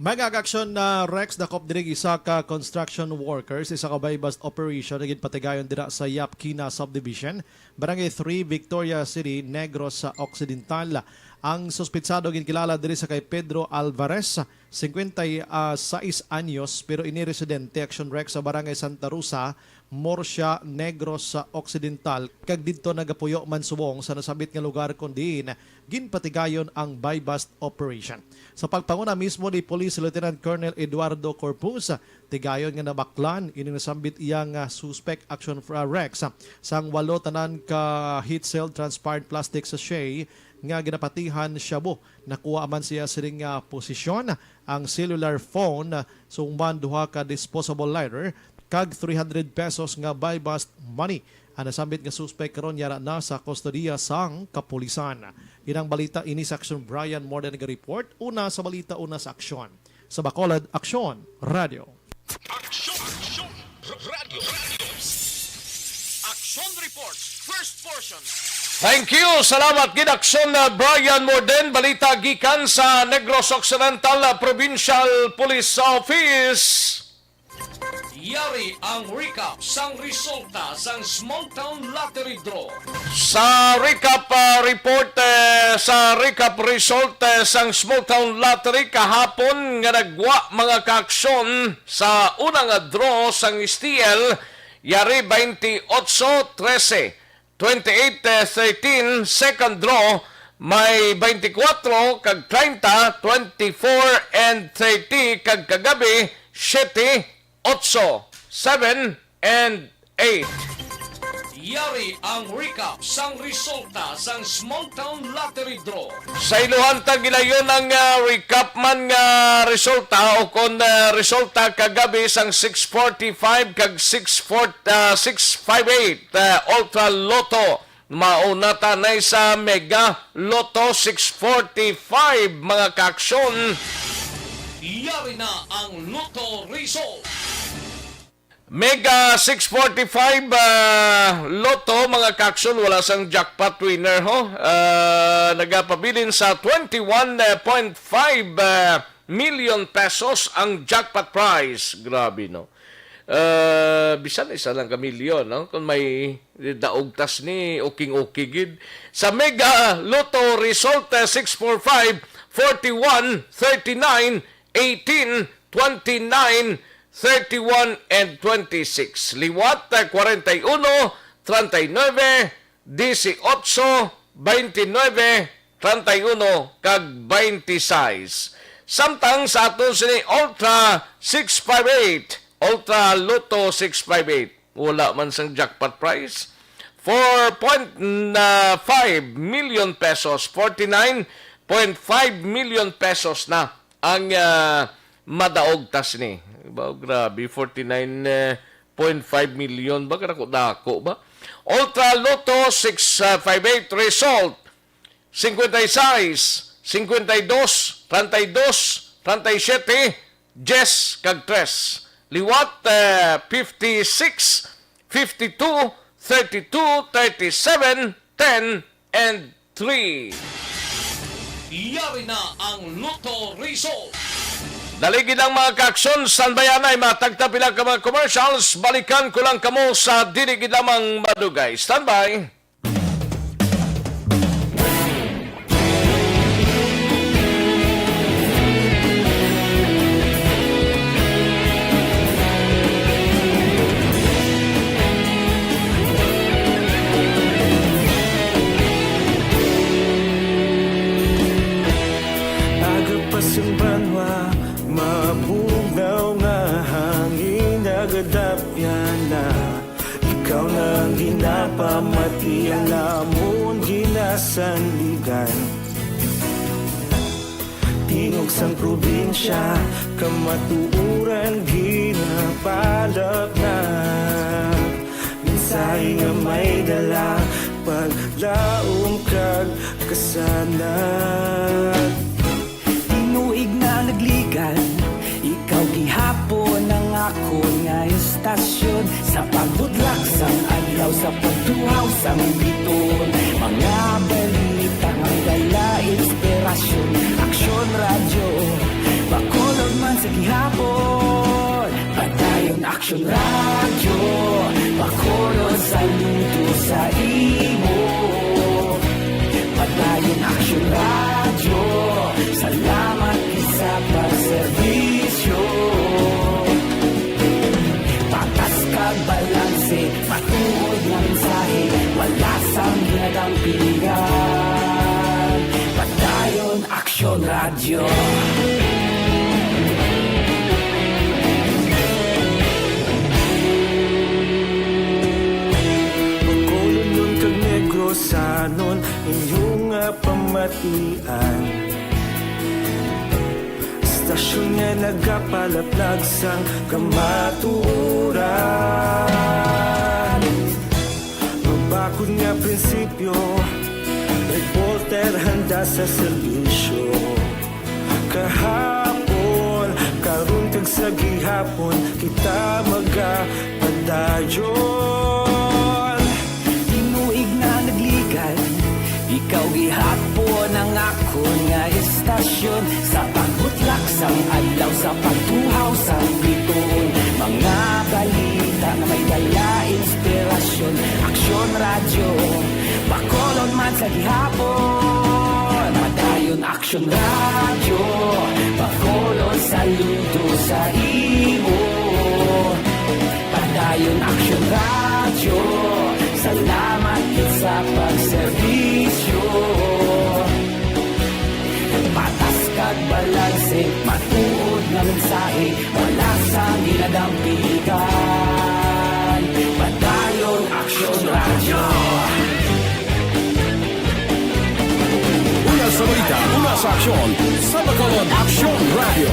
Mga kaaksyon na Rex, dakop diri isa ka construction workers, isa ka buy-bust operation na ginpatigayon dira sa Yapkina Subdivision, Barangay three, Victoria City, Negros Occidental. Ang suspitsado ginkilala diri sa kay Pedro Alvarez, singkwenta y seis anyos, pero ini residente, Action Rex, sa Barangay Santa Rosa, Murcia, Negros Occidental, kag didto nagapuyo man subong sa nasambit nga lugar kon diin ginpatigayon ang buy-bust operation. Sa pagpanguna mismo ni Police Lieutenant Colonel Eduardo Corpus, tigayon nga nabaklan ini nasambit iya nga suspect, Action Rex, sang walo tanan ka heat-sealed transparent plastic sachet nga ginapatihan shabu. Nakuha man siya sining, ah, posisyon ang cellular phone, sumban duha ka disposable lighter, kag three hundred pesos nga buy-bust money. Ang nasambit nga suspek karon yara na sa kustodiya sang kapulisan. Inang balita ini sa Aksyon, Brian Morden nag-report. Una sa balita, una sa aksyon. Sa Bacolod, Aksyon Radio. Aksyon, Aksyon, R-, Radyo, Radyo. Aksyon Report, first portion. Thank you. Salamat gid, Aksyon, uh, Brian Morden. Balita gikan sa Negros Occidental, uh, Provincial Police Office. Yari ang recap sang resulta sang Small Town Lottery Draw. Sa recap, ah, report, eh, sa recap result, eh, sang Small Town Lottery kahapon nga nagwa, mga kaaksyon, sa una nga draw sang S T L, yari twenty-eight trese, twenty-eight thirteen, second draw may twenty-four kag treinta, twenty-four and thirty, kag kagabi, siete, otso, seven, and eight. Yari ang recap sang resulta sang Small Town Lottery Draw. Sa iluhan ta gilayon ang, ah, recap man nga resulta o kon, ah, resulta kagabi sang six forty-five kag six four, ah, six five eight, ah, Ultra Lotto. Mauna ta na sa Mega Lotto six forty-five, mga kaaksyon. Yari na ang Lotto result. Mega six forty-five, ah, Lotto, mga kaaksyon, wala sang jackpot winner, ho. Ah, nagapabilin sa twenty-one point five, ah, million pesos ang jackpot prize. Grabe, no? Ah, bisan isa lang ka milyon, no? Kung may daog ta sini, okay-okay gid. Sa Mega Lotto result, ah, six four five, forty-one, thirty-nine, eighteen, twenty-nine, thirty-one, and twenty-six. Liwat, ah, kwarenta y uno, treinta y nueve, dieciocho, veintinueve, treinta y uno, kag veintiseis. Samtang sa aton sini Ultra six five eight, Ultra Lotto six five eight, wala man sang jackpot prize. Four point five million pesos, forty-nine point five million pesos na ang, ah, madaog ta sini. Ba, grabe, forty-nine point five million ba? Kadako-dako ba? Ultra Lotto six five eight result, cincuenta y seis, cincuenta y dos, treinta y dos, treinta y siete, diez, kag tres. Liwat, eh, fifty-six, fifty-two, thirty-two, thirty-seven, ten, and three. Yari na ang Lotto result. Dali gid lang, mga kaaksyon, standby anay, matagta pila ka mga commercials. Balikan ko lang kamo sa dili gid lamang madugay. Standby. Agapas ang banwa, mabugnaw nga hangin, nagadapyan na. Ikaw na ang ginapamati, ang amon ginasandigan. Tingog sang probinsya, kamatuoran ginapalapnag. Mensahe nga may dala, paglaom kag kasanag. Tinuig na nagligan, ikaw gihapon ang akon nga istasyon. Sa pagbudlak sang adlaw, sa pagtuhaw sang biton, mga balita nga dala inspirasyon. Aksyon Radyo, Bacolod man sa gihapon. Padayon Aksyon Radyo, Bacolod, saludo sa imo. Padayon Aksyon Radyo. Ang pilihan, Padayon Aksyon Radyo. Bacolodnon kag Negrosanon, inyo nga pamatian. Istasyon nga nagapalaplag sang kamatuoran. Mabakod nga prinsipyo, reporter handa sa serbisyo. Kahapon, karon kag sa gihapon, kita magapadayon. Tinuig nga nagligan, ikaw gihapon ang akon nga istasyon. Sa pagbutlak sang adlaw, sa pagtuhaw sang bituon, mga balita nga may dala inspirasyon. Aksyon Radyo, Bacolod man sa gihapon. Padayon Aksyon Radyo, Bacolod, saludo sa imo. Padayon Aksyon Radyo, salamat gid sa pagserbisyo. Patas kag balanse, matuod nga mensahe, wala sang ginadampigan. Padayon Aksyon Radyo. Una sa balita, una sa aksyon, sa Bacolod Aksyon Radyo.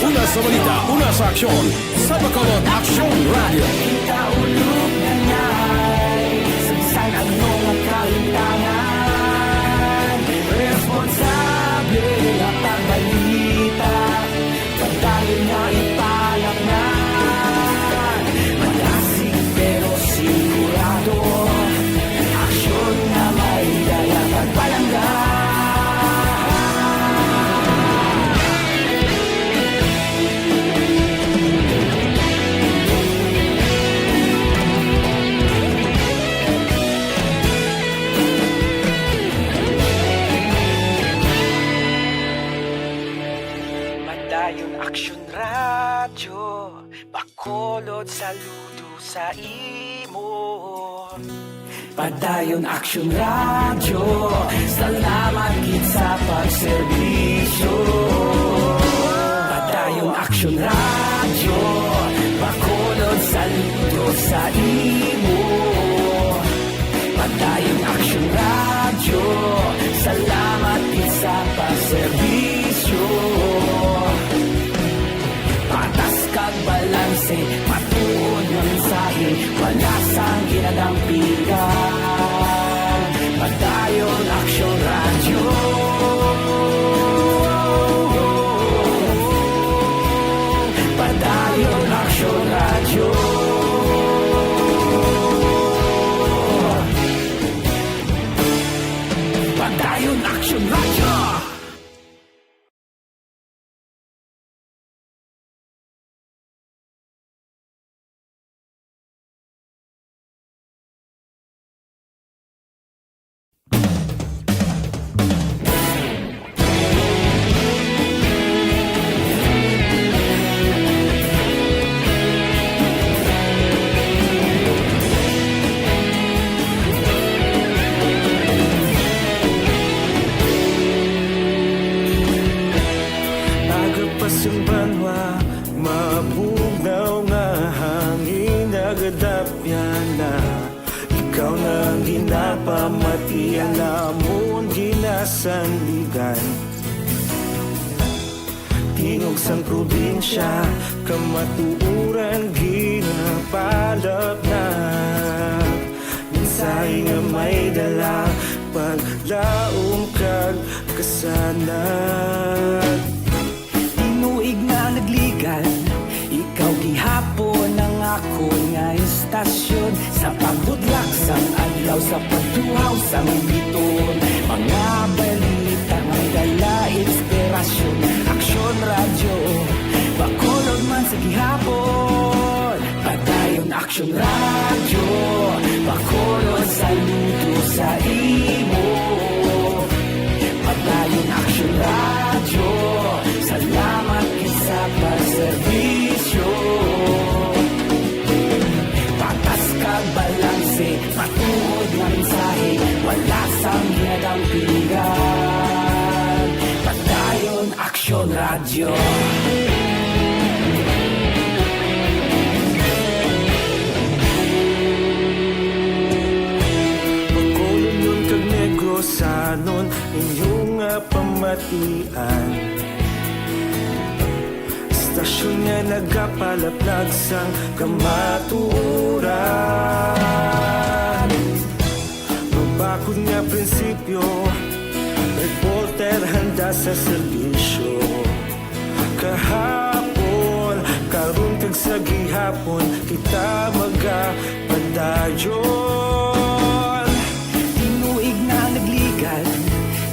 Una sa balita, una sa aksyon, sa Bacolod Aksyon Radyo. Kita ulog na ngay, sa bisan ano nga kalintangan, responsable nga pagbalita. Padayon nga ipalapnan, malasig pero sigurado. Aksyon nga may dala kag palangga. Padayon Aksyon Radyo, Bacolod, saludo sa imo. Padayon Aksyon Radyo, salamat gid sa pagserbisyo. Padayon Aksyon Radyo, Bacolod, saludo sa imo. Padayon Aksyon Radyo, salamat gid sa pagserbisyo. Patas kag balanse, matuod nga mensahe, wala sang ginadampigan. Padayon Aksyon Radyo. Padayon Aksyon Radyo. Padayon Aksyon Radyo. Aga pa sang banwa, mabugnaw nga hangin nagadapyan na. Ikaw na ang ginapamatian, amon ginasandigan. Tingog sang probinsya, kamatuoran ginapalapnag. Mensahe nga may dala, paglaom kag kasanag. Tinuig nga nagligan, ikaw gihapon ang akon nga istasyon. Sa pagbutlak sang adlaw, sa pagtuhaw sang bituon, mga balita may dala inspirasyon. Aksyon Radyo, Bacolod man sa gihapon. Padayon Aksyon Radyo, Bacolod, saludo sa imo. Padayon Aksyon Radyo, salamat gid sa pagserbisyo. Patas Matuod nga mensahe, wala sang ginadampigan. Padayon Aksyon Radyo. Bacolodnon kag Negrosanon, inyo nga pamatian. Istasyon nga nagapalaplag sang kamatuoran. Mabakod nga prinsipyo, reporter handa sa serbisyo. Kahapon, karon kag sa gihapon, kita magapadayon. Tinuig na nagligad,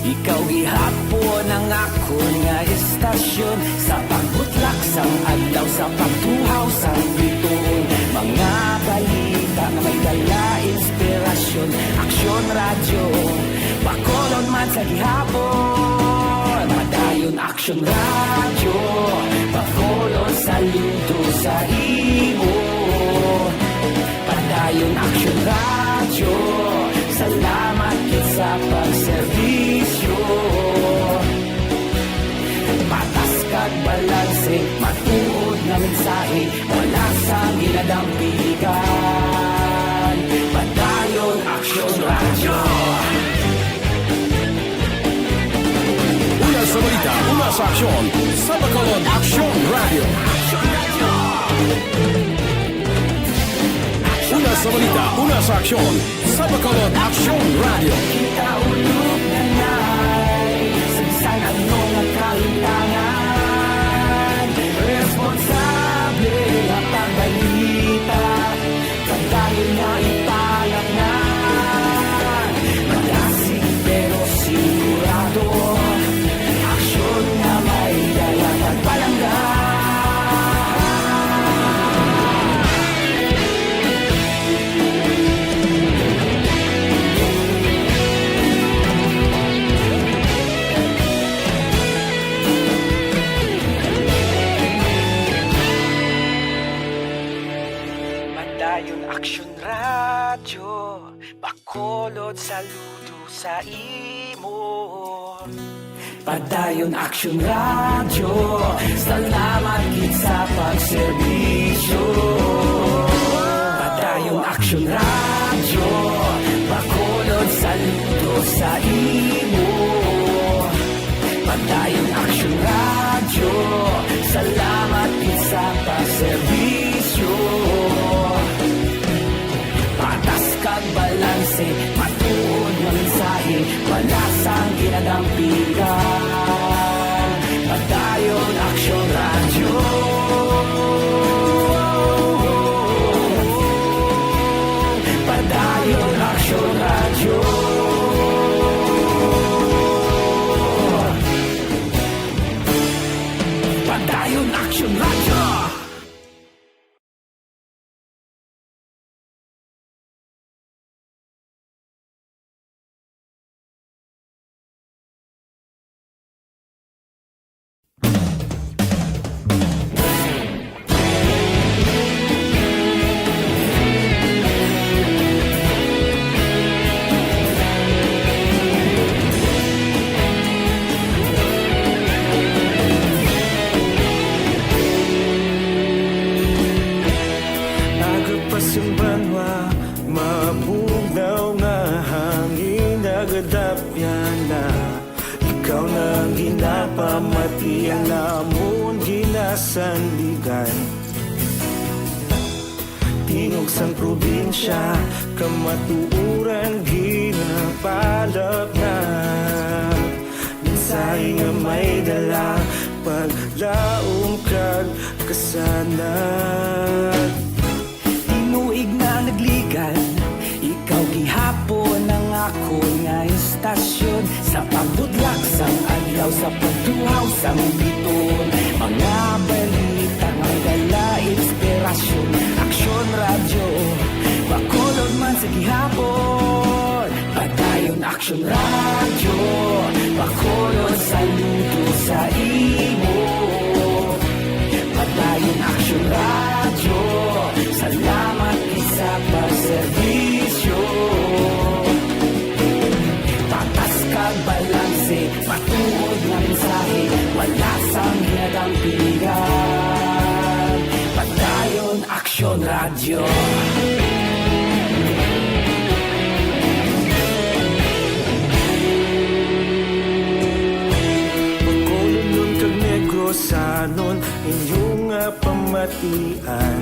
ikaw gihapon ang akon nga istasyon. Sa pagbutlak sang adlaw, sa pagtuhaw sang bituon, mga balita nga may dala inspirasyon. Aksyon Radyo, Bacolod man sa gihapon. Padayon Aksyon Radyo, Bacolod saludo sa imo. Padayon Aksyon Radyo, salamat gid sa pagserbisyo. Patas kag balanse, matuod nga mensahe, wala sang ginadampigan. Padayon Aksyon Radyo. Una sa balita, una sa aksyon, sa Bacolod Aksyon Radyo. Una sa balita, una sa aksyon, sa Bacolod Aksyon Radyo. Kita ulog na nay, sa bisan ano nga kahimtangan, responsable nga pagbalita. Padayon nga ipalatnan, malasig pero sigurado, aksyon nga may dala kag palangga. Padayon Aksyon Radyo, Bacolod saludo sa imo. Padayon Aksyon Radyo, salamat gid sa pagserbisyo. Padayon Aksyon Radyo, Bacolod saludo sa imo. Padayon Aksyon Radyo, salamat gid sa pagserbisyo. Patas kag balanse, matuod nga mensahe, wala sang ginadampigan. Padayon Aksyon Radyo. Padayon Aksyon Radyo. Padayon Aksyon Radyo. Aga pa sing banwa, mabugnaw nga hangin nagadapyan na. Ikaw na ang ginapamatian namon ginasandigan. Tingog sang probinsya, kamatuoran ginapalapnag. Mensahe nga may dala, paglaom kag kasanag. Tinuig na nagligan, ikaw gihapon ang akon nga istasyon. Sa pagbutlak sang adlaw, sa pagtuhaw sang biton, mga balita nga may dala inspirasyon. Aksyon Radyo, Bacolod man sa gihapon. Padayon Aksyon Radyo, Bacolod saludo sa imo. Padayon Aksyon Radyo, salamat gid sa pagserbisyo. Bacolod nun kag Negrosanon, inyo nga pamatian.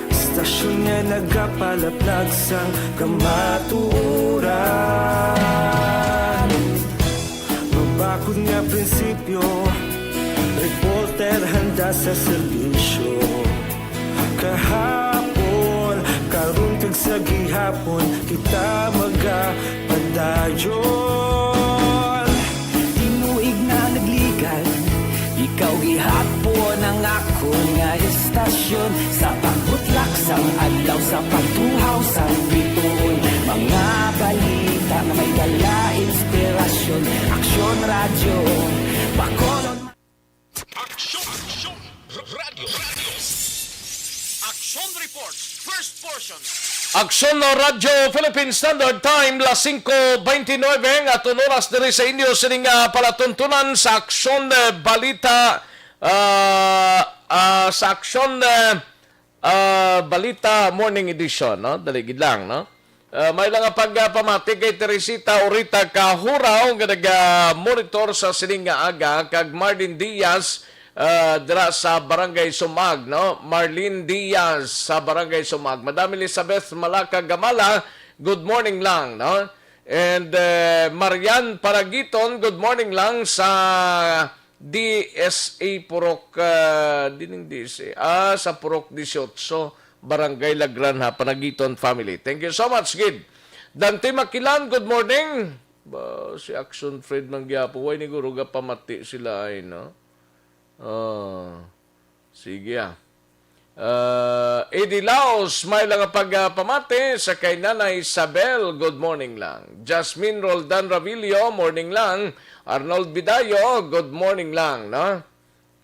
Istasyon nga nagapalaplag sang kamatuoran. Mabakod nga prinsipyo, reporter handa sa serbisyo. Kahapon, karon kag sa gihapon, kita magapadayon. Tinuig na nagligad, ikaw gihapon ang akon nga istasyon. Sa pagbutlak sang adlaw, sa pagtuhaw sang bituon, mga balita nga may dala inspirasyon. Aksyon Radyo Bacolod. Aksyon, Aksyon, Radyo, Radyo. Aksyon Report, first portion. Aksyon Radyo Philippine Standard Time, las singko bentynebe nga aton oras diri sa inyo sining, ah, palatuntunan sa Aksyon, eh, Balita, ah, ah, sa Aksyon, eh, ah, Balita Morning Edition, no? Dali gid lang, no? Ah, may lang nga pagpamati kay Teresita Orita Kahuraw nga naga-monitor sa sining nga aga, kag Marlene Diaz, ah, dira sa Barangay Sumag, no? Marlene Diaz sa Barangay Sumag. Madam Elizabeth Malaka Gamala, good morning lang, no? And, eh, Marian Paragiton, good morning lang sa D S A Purok, ah, dining D S A. Ah, sa Purok dieciocho, Barangay La Granja, Paragiton family. Thank you so much, gid. Dante Makilan, good morning. Ba, si Action Fred man gyapon. Way ni guro gapamati sila ay, no? Oh, sige, ah. Ah, Eddie Laos, may lang nga pagpamati sa kay Nanay Isabel, good morning lang. Jasmine Roldan Ravillo, morning lang. Arnold Bidayo, good morning lang, no?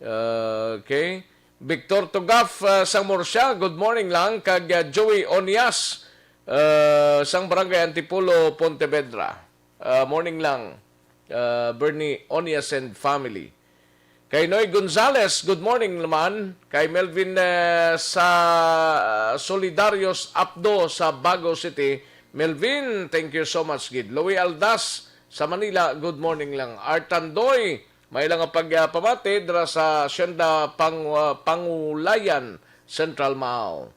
Ah, okay. Victor Tugaf, ah, sang Murcia, good morning lang. Kag, ah, Joey Onias, ah, sang Barangay Antipolo, Pontevedra. Ah, morning lang, ah, Bernie Onias and family. Kay Noy Gonzales, good morning naman. Kay Melvin, eh, sa, ah, Solidarios Apdo sa Bago City. Melvin, thank you so much, gid. Louie Aldas sa Manila, good morning lang. Art Tandoy, may lang nga pagpamati dira sa Hacienda Pang-, ah, Pangulayan, Central Mao.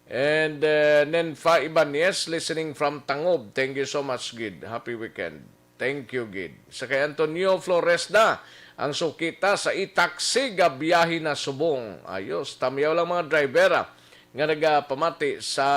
And, uh, Nenfa Ibanez, listening from Tangob. Thank you so much, gid. Happy weekend. Thank you, gid. Sa kay Antonio Flores na, ang sukita sa i-taxi gabiyahe na subong. Ayos, tamyaw lang mga driver, ah, nga nagapamati sa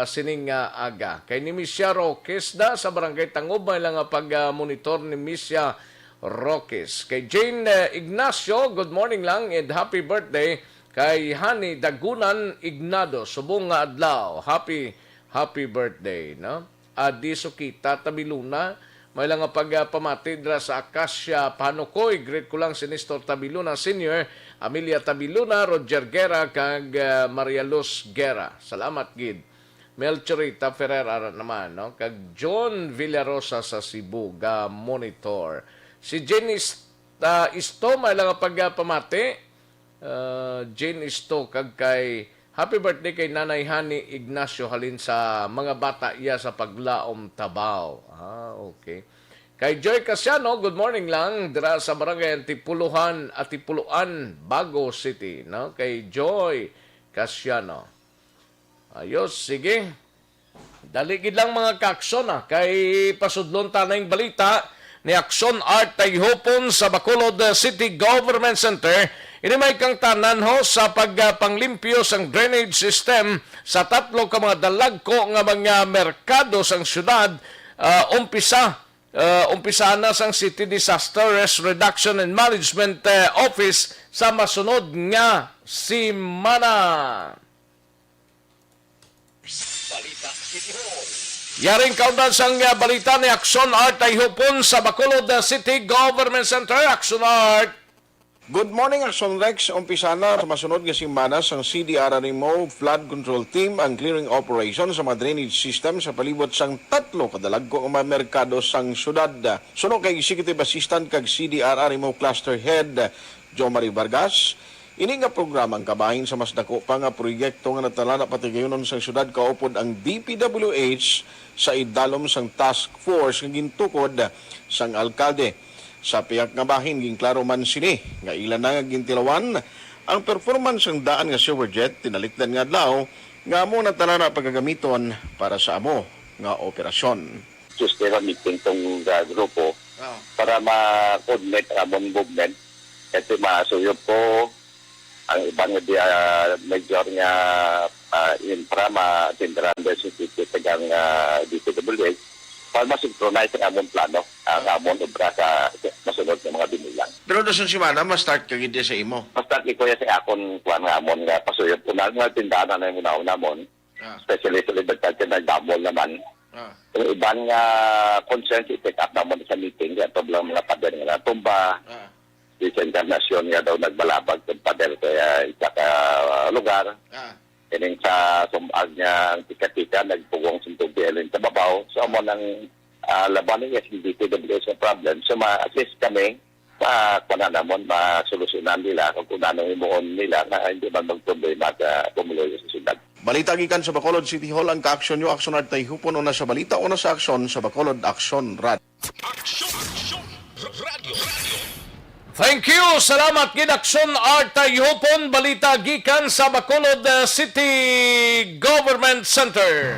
sining nga aga. Kay ni Misya Roques da sa Barangay Tangob, may lang nga pag-, ah, monitor ni Misya Roques. Kay Jane, eh, Ignacio, good morning lang and happy birthday. Kay Honey Dagunan Ignado, subong nga adlaw. Happy, happy birthday, no? Adi Sukita Tabiluna, may lang nga pagpamati dira sa Acacia Panukoy. Greet ko lang si Nestor Tabiluna Senior, Amelia Tabiluna, Roger Guerra, kag, ah, Maria Luz Guerra. Salamat gid. Melchorita Ferrer ara naman, no? Kag John Villarosa sa Cebu, ga monitor. Si Jenny Ist-, ah, Isto, may lang nga pagpamati. Ah, Jane Isto, kag kay happy birthday kay Nanay Honey Ignacio halin sa mga bata iya sa Paglaom, Tabaw. Ah, okay. Kay Joy Casiano, good morning lang dira sa Barangay Antipuluhan, Antipuluan, Bago City, no? Kay Joy Casiano. Ayos, sige. Dali gid lang, mga ka-aksyon, ah, kay pasudlon ta na yung balita ni Aksyon Art Tayhupon sa Bacolod, uh, City Government Center. Ini may kang tanan ho sa pag, uh, panglimpyo sang drainage system sa tatlo ka mga dalagko nga mga merkado sang syudad, uh, umpisa, uh, umpisa na sang City Disaster Risk Reduction and Management, uh, Office sa masunod nga semana. Balita City Hall. Yaring kaundan sang, ah, balita ni Aksyon Art Tayhupon sa Bacolod, ah, City Government Center. Aksyon Art. Good morning, Aksyon Rex. Umpisa na sa masunod nga semana sang C D R R M O Flood Control Team ang clearing operation sa mga drainage system sa palibot sang tatlo ka dalagko nga mga merkado sang syudad. Suno kay Executive Assistant kag C D R R M O Cluster Head Jomari Vargas, Ini nga programa ang kabahin sa mas dako pa nga proyekto nga natalana patigayunon sang syudad, kaupod ang D P W H sa idalom sang task force nga gintukod sang alkalde. Sa pihak nga bahin, ginklaro man sini nga ila na nga gintilawan ang performance sang daan nga sewer jet tinalikdan nga adlaw nga amo natalana pagagamiton para sa amo nga operasyon. Tuesday, meeting tong, ah, grupo Ah. para ma-coordinate ang amon movement. Kasi masuyop ko ang iban nga di, ah, major nga, ah, infra, ma-, tindaran sa city tagang, ah, D P W H para ma-synchronize ang amon plano, ang amon obra sa masunod nga mga binulan. Pero dason semana, ma-start ka gid sa imo? Ma-start ni Kuya sa akon kuan nga amon nga pasuyop ko na nga tindahan na yung unahon namon. Ah. Especially sa Libertad, kay nagdamol naman. Ah. Ang iban nga concerns, i-take up namon sa meeting, kaya ito lang mga pader nga natumba, Ah. sa Encarnacion nga daw nagbalabag sa pader kaya isa ka lugar. Ah. Kining sa Sumbag nga ang tika-tika, nagpugong sa tubig sa babaw. So, amo nang, ah, laban ni S D P W sa problem. So, ma-, at least kami, ma-, kuha namon, masolusyonan nila kung, kung anong himuon nila na hindi man magproblema sa pumuluyo sa syudad. Balita gikan sa Bacolod City Hall, ang kaaksyon nyo, Aksyon Art Tayhupon, una sa balita, una sa aksyon sa Bacolod, Aksyon Rad. Aksyon, aksyon, radyo, radyo. Thank you. Salamat gid, Aksyon Art Tayhupon. Balita gikan sa Bacolod, uh, City Government Center.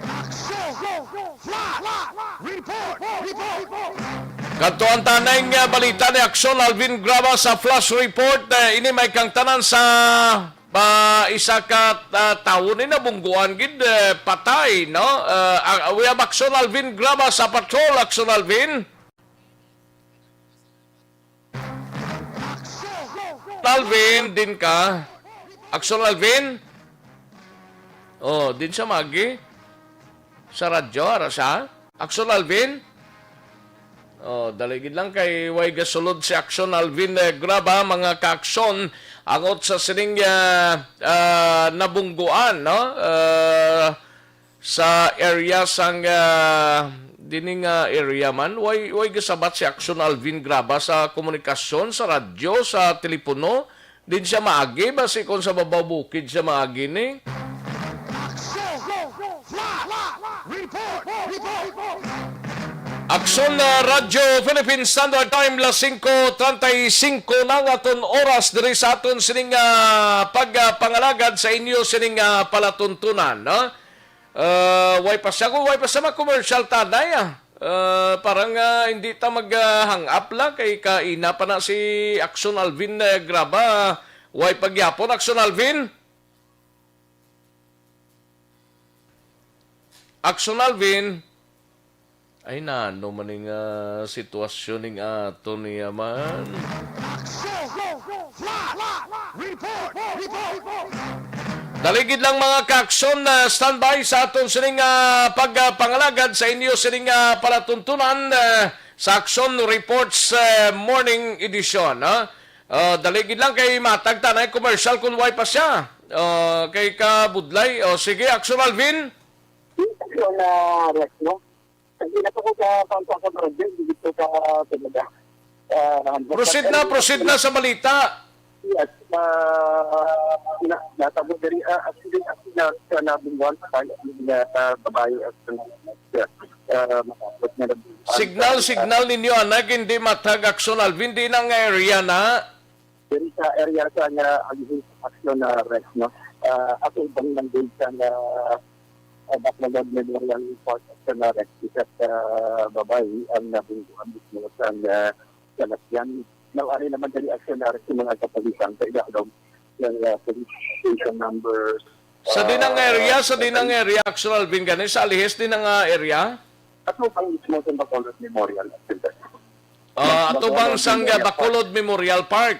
Aksyon! Flash! Report! Report! Kadto ang tanay nga balita ni Aksyon Alvin Graba sa Flash Report. Eh, ini may kang tanan sa pa isa ka, ah, tawo ni nabungguan gid, eh, patay, no? Eh, ang, we have Aksyon Alvin Graba sa patrol, Aksyon Alvin. Alvin, din ka? Aksyon Alvin? Oh, din sa magi? Sa radyo, ara sa? Aksyon Alvin? Oh, dali gid lang kay way gasulod si Aksyon Alvin, eh, Graba, mga kaaksyon, angot sa sining, ah, ah, nabungguan, no? Ah, sa area sang, ah, dini nga area man, way, way gasabat si Aksyon Alvin Graba sa komunikasyon, sa radyo, sa telepono. Din siya maagi, basi kung sa babaw bukid siya maagi ni. Aksyon! Flash! Report! Report! Aksyon na Radyo Philippine Standard Time, las singko treinta y cinco na nga aton oras diri sa aton sining, ah, pagpangalagad sa inyo sining, ah, palatuntunan, no? Ah, way pa siya, kung way pa siya ma-commercial tanay, ah. Ah, parang, ah, hindi ta mag, ah, hang up la kay kaina pa na si Aksyon Alvin, eh, Graba. Way pagyapon, Aksyon Alvin? Aksyon Alvin? Ay, nano man ning, ah, sitwasyon ning ato niya man? Aksyon! Flash! Report! Report! Dali gid lang, mga kaaksyon, ah, standby sa aton sining, ah, pagpangalagad sa inyo sining, ah, palatuntunan, ah, sa Aksyon Reports, ah, Morning Edition, ha? Ah, dali gid lang kay matag tanay commercial kung way pa siya. Ah, kay kabudlay. O, sige, Aksyon Alvin. Aksyon, ah, Rex, no? Hindi na po ko sa pangkakaparadyal, hindi po ka talaga. Ah, Proceed na, proceed na sa balita. Yes, ah, na, natabo diri, ah, actually, actually, na, sa nabungguan sa kay, na, ah, babae at, ah, matapos na nabungguan. Signal, sa, signal ninyo, anak, hindi matag Aksyon Alvin, di na nga area na. Diri sa area sa nga Alihis Aksyon na Rex, no? Ah, ako bang nandun sa nga, ah, Bacolod Memorial Park Aksyon na Rex, isa ka babae ang nabungguan mismo sa nga salakyan. Nawari naman diri Aksyon na Rex yung mga kapulisan sa ilarom ng, ah, police station number, Sa dinang ah, area, sa dinang area, Aksyon Alvin, gani, sa Alihis, dinang, ah, area? Ato bang mismo sa Bacolod Memorial Aksyon na Rex. Ah, ato bang Bacolod sang, ah, Memorial Park. Bacolod Memorial Park?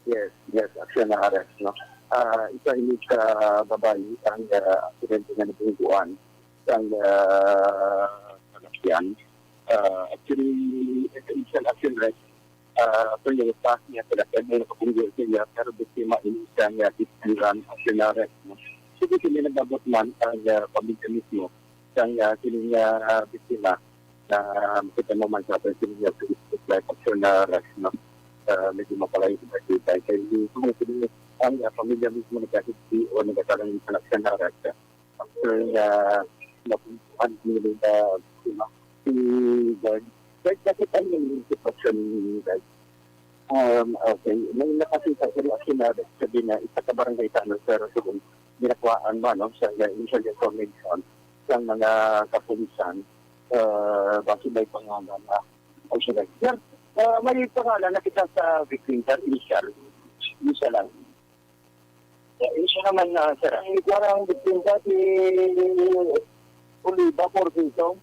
Yes, yes, Aksyon na Rex, no? Ah, isa ini ka babae ang, ah, aksidente nga nabungguan sang, ah, salakyan. Ah, actually, ito isang Aksyon Rex, ah, ito yung pa niya salakyan na nakabunggo sa iya, pero biktima ini sang, ah, Aksyon na Rex, no? So, kung sila nagabot man ang, ah, pamilya mismo, sang, ah, sining, ah, biktima na makita mo man sa aton sining, ah, Facebook Live Aksyon na Rex, no? Ah, medyo mapalayo sa kita. Kaya hindi ko mo ang, ah, pamilya mismo nagkakiti o nagkakaroon ng anak sa narat. After, ah, napuntuhan nila, ah, si Guard. Guard, bakit ano yung sitwasyon ninyo, Guard? Um, okay. May nakakita ko na sinabi, sabi na isa ka barangay tanod, pero sa kung ginakuhaan ba, no, sa initial information sa mga kapulisan, ah, base may pangalan na, o sila. Sir, ah, may pangalan na kita sa victim, sir, initial. Isa lang. Eh, isa naman na, sir. Ang ikuha ng victim dati, Oliva, Porcito.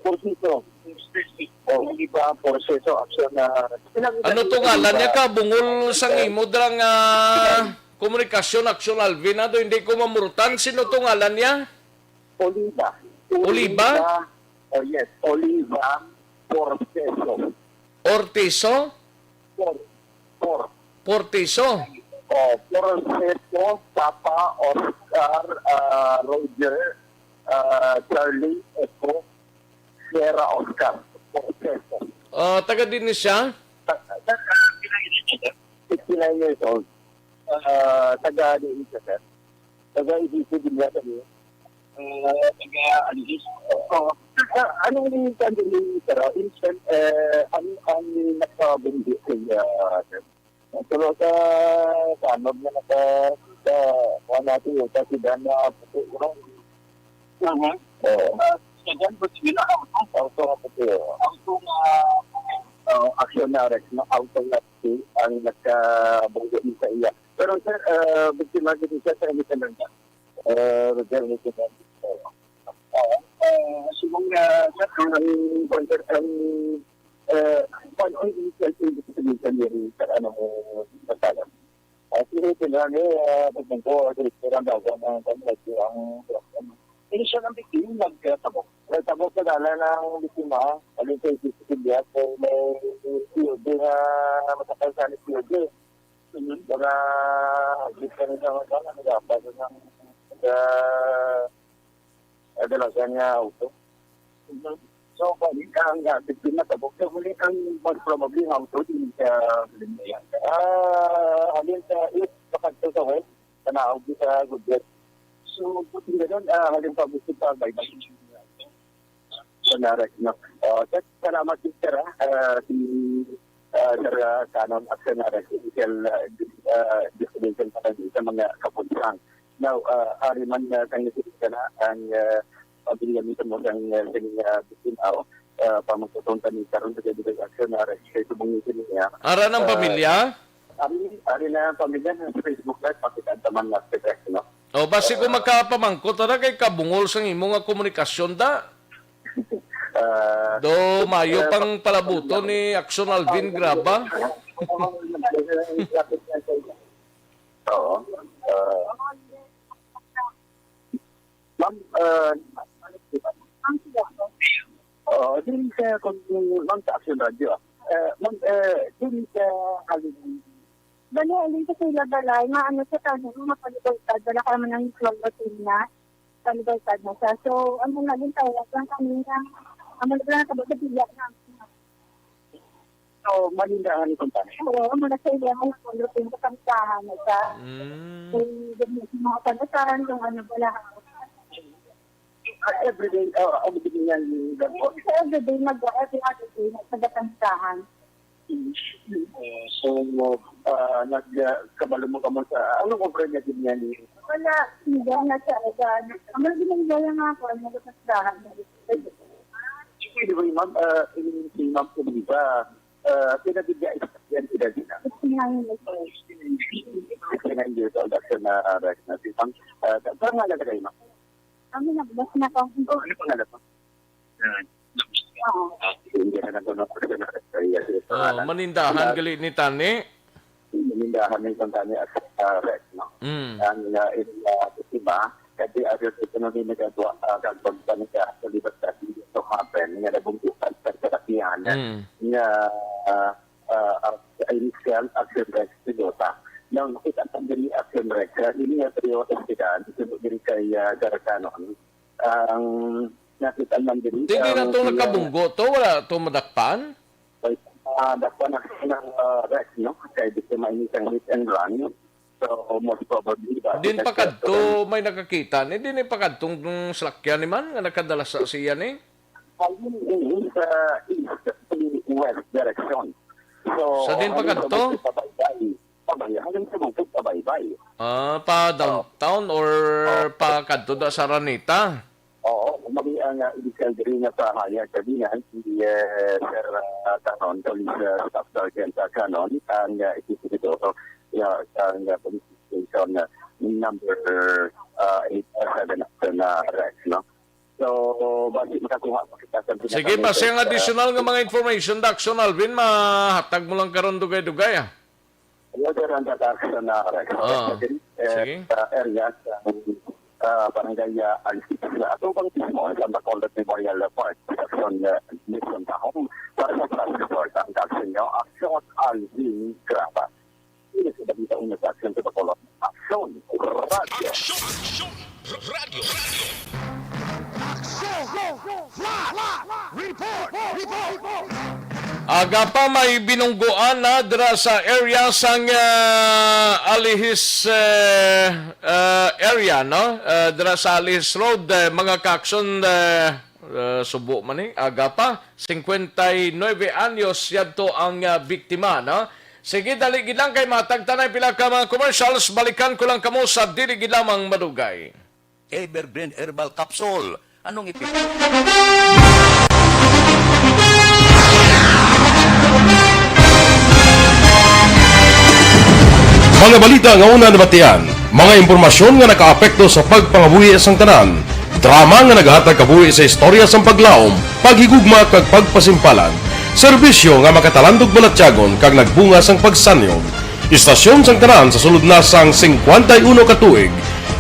Porcito. Oh, Oliva, Porcito, action na. Ano to ngalan niya ka? Bungol sa imo dra nga komunikasyon, Action Alvin, ato hindi ko mamurtan. Sino to ngalan niya? Oliva. Oliva? Oh, yes. Oliva Porceso. Ortiso? Por, por. Portiso? Oh, Porceso, Papa, Oscar, ah, Roger, ah, Charlie, Echo, Sierra, Oscar. Porceso. Ah, taga din siya? Ta-, ta-, sixty-nine years old. Ah, taga din siya, sir. Taga Iquique din yata niya. Ah, taga Angeles. Oo. Ah, anong yung tanda ni Sir? Instant, eh, ano ang nakabunggo kay, ah, sir? Pero sa tanod na naka, sa, kuha natin yung sa sedan na puti, no? Aha. Oo. Ah, sedan, but yun ang auto. Auto na puti, oo. Auto na, ah, action na, Rex, no? Auto na puti ang nagkabunggo sa iya. Pero, sir, ah, biktima gid siya sa inyo talaga. Ah, Roger, may ginagawa. Ah, ah, siguro nga, sir, ang, ang, ah, kung ano yung initial investigation niya rin, sir, ano, nagkalam. Ah, siguro ito na, eh, ah, pagmungko, ah, director ang daw, ang, ang, ang, ang, hindi siya nang biktima, nagtabok. Nagtabok sa dala ng biktima, alin sa isip sa P O D, may P O D na matakal sa P O D. Mhm. Mga, different sa mga, ano, dapat ng, sa, ah, dalagan nga auto. Mhm. So, kung ang, ah, biktima tabok, so, muli ang most probably ang auto din sa, ah, halin sa east, pakadto sa west, sa naog sa Goodwest. So, buti na doon, ah, halin pa gusto pa, bye-bye. Sa Nares, no? Ah, sa-, salamat, sir, ah. Ah, si, ah, Sir, ah, Canon at Sir Nares, Sir, ah, dis-, ah, distribution pa tayo sa mga kapunsang. Now, ah, ari man, ah, kang nagkita na ang, ah, pamilya mismo sang, ah, sang, ah, biktima, ah, pamagtuton ta ni karon sa David Action na register sa mga niya. Ara ng Ah, pamilya? Ari, ari na ang pamilya na sa Facebook Live, pakita ang taman na sa text, no? O, basi ko Ah, makapamangkot, ara kay kabungol sang imo nga komunikasyon, da. Ah, Do, mayo eh, pang palabuton ni Action Alvin Graba. Oo. Ah, ma'am, ah, oo, din sa, kung, ma'am, sa Action Radio, ah. Eh, ma'am, eh, din sa halin. Bali, halin sa sila balay, nga ano sa tanong, mapalibay ka, wala ka naman ang isuwag routine na. Palibaw sad na siya. So, ang mga lintawag lang kami nga, ang mga lang kabagabiya na. So, malindahan ni kumpanya. Oo, ang mga sa iya, mga pulo, yung kakamsahan na siya. Mm. Yung mga pagkasahan, yung ano, wala. Ah, everyday, ah, ang bigyan niya yung gagawin. Sa everyday, mag-, every other day, nagpagkakamsahan. Eh, so, ah, nag-, ah, kabalo mo kamo sa, anong obra niya din yan, eh? Wala, hindi na siya, aga, ano, ang mga ginagawa nga ako, ano, nagpasdahan na. So, pwede ba, ma'am, ah, in, si Ma'am Oliva, ah, pinabigyan yan sila din, ah? Sixty-nine years old. Sixty-nine years old, actually, na, ah, right na. Si Ma'am, ah, sa, sa ngalan na kayo, ma'am? Kami, nagbukas na ako. Ano pangalan mo? Ah, hindi na lang ako ng personal experience. Oh, manindahan gali ni tani. Manindahan ni tani at, ah, Rex, no? Mm. Ang, ah, is, ah, iba, kasi, ah, sa sunod yung nagagawa, ah, kag pagpanik sa libat sa atin, so happen, nga nabungkutan sa karapihan, Mm. nga, ah, ah, ah, initial action Rex Pedota. Nang makita ang dali action Rex, ah, hindi nga pero sa kita, dito diri kay, ah, Garcanon. Ang nakita man diri, Hindi na ang to nakabunggo to, wala to madakpan? Ay, Ah, dakpan na sa ng, ah, wreck, no? Kay biktima ini sang hit and run. So, most probably, ba, Din pa kadto may nakakita ni, din pa kadtong salakyan ni man nga nakadala sa siya ni. Halin ini sa east to west direction. So, Sa din pa halin kadto? sa bukid pabaybay. Pabay-, halin sa bukid pabaybay. Ah, pa downtown or Oh. pa kadto da sa Araneta? Oo, kung mali ang, ah, illegal diri nga sa Haya, sabi nga, si, eh, Sir, ah, Canon, Police, ah, Staff Sergeant, ah, Canon, ang, ah, investigador, yeah, ang, ah, police station, ah, number, ah, eight, ah, seven after na arrest, no? So, basi makakuha pa kita sa Sige, pinaka-latest, basi ang ah, additional nga mga information, Daxon Alvin, mahatag mo lang karon dugay-dugay, ah. Hello, sir, ang tatak sa na correct. Ah, Eh, sige. Sa area sa, ah, barangay, ah, Alcid, sa atubang mismo sa Bacolod Memorial Park, sa Action, ah, Mission Tahong, para sa flash report ang Action nyo, Action Alvin Graba. Ini sa balita una sa Action sa Bacolod. Action Radio. Action! Action! Radyo! Radyo! Action! Flash! Report! Report! Aga pa may binungguan na dira sa area sang, ah, Alihis, eh, ah, area, no? Ah, dira sa Alihis Road, eh, mga ka-action, eh, ah, subo man ni, aga pa, cincuenta y nueve anyos yadto ang, ah, biktima, no? Sige, dali gid lang kay matagtanay pila ka mga commercials, balikan ko lang kamo sa dili gid lamang madugay. Evergreen Herbal Capsule. Anong epekto? Mga balita nga una nabatian, mga impormasyon nga nakaapekto sa pagpangabuhi sang tanan, drama nga naghatag kabuhi sa istorya sang paglaom, paghigugma kag pagpasimpalan, serbisyo nga makatalandog balatyagon kag nagbunga sang pagsanyog. Istasyon sang tanan sa sulod na sang cincuenta y uno ka tuig.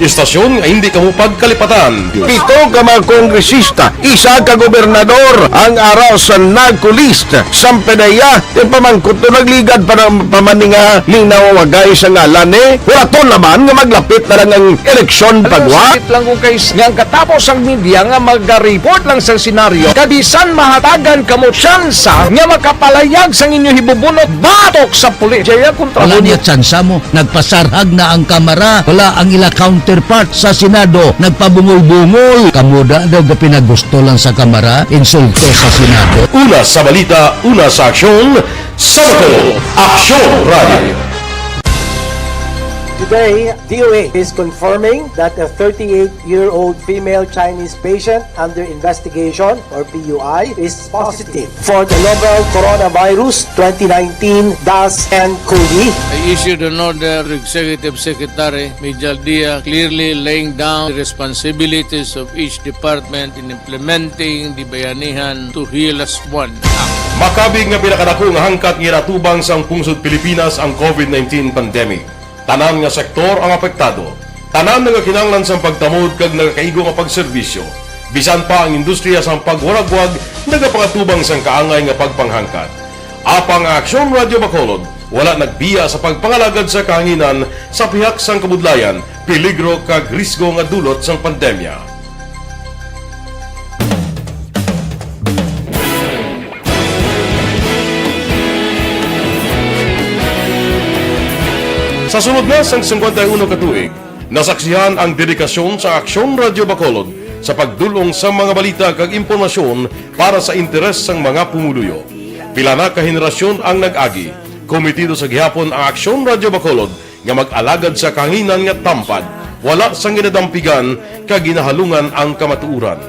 Istasyon nga hindi kamo pagkalipatan. Pito ka mga kongresista, isa ka gobernador ang ara sa NAGCO list. Sampedeya, yung pamangkot to nagligad pa ng pamaninga, linaw wagay sa ngalan ni. Wala to naman nga maglapit na lang ang eleksyon pagwa. Sakit lang kung kay nga ang katapos ang media nga mag-report lang sa senaryo, kabisan mahatagan kamo tsansa nga makapalayag sang inyo hibubunot batok sa pulis. Jaya kontra Wala mo. Niya tsansa mo. Nagpasarhag na ang Kamara. Wala ang ila counterpart sa Senado. Nagpabungol-bungol. Kamo da daw gapinagusto lang sa Kamara. Insulto sa Senado. Una sa balita, una sa aksyon, sa Bacolod, Aksyon Radio. Today, D O H is confirming that a thirty-eight-year-old female Chinese patient under investigation, or P U I, is positive for the novel coronavirus twenty nineteen dash N COVID. I issued an order to Executive Secretary Mijal Dia, clearly laying down the responsibilities of each department in implementing the Bayanihan to Heal As One Act. Makabig nga pinakadako nga hangkat nga ginatubang sang pungsod Pilipinas ang COVID nineteen pandemic. Tanan nga sektor ang apektado. Tanan nagakinahanglan sang pagtamod kag nagakaigo nga pagserbisyo. Bisan pa ang industriya sang pagwaragwag nagapakatubang sang kaangay nga pagpanghangkat. Apang ang Aksyon Radio Bacolod wala nagbiya sa pagpangalagad sa kahanginan sa pihak sang kabudlayan, peligro kag risgo nga dulot sang pandemya. Sa sulod na sang cincuenta y uno ka tuig, nasaksihan ang dedikasyon sa Aksyon Radio Bacolod sa pagdul-ong sa mga balita kag impormasyon para sa interes sang mga pumuluyo. Pila na ka henerasyon ang nag-agi, komitido sa gihapon ang Aksyon Radio Bacolod nga mag-alagad sa kahanginan nga tampad, wala sang ginadampigan kag ginahalungan ang kamatuoran.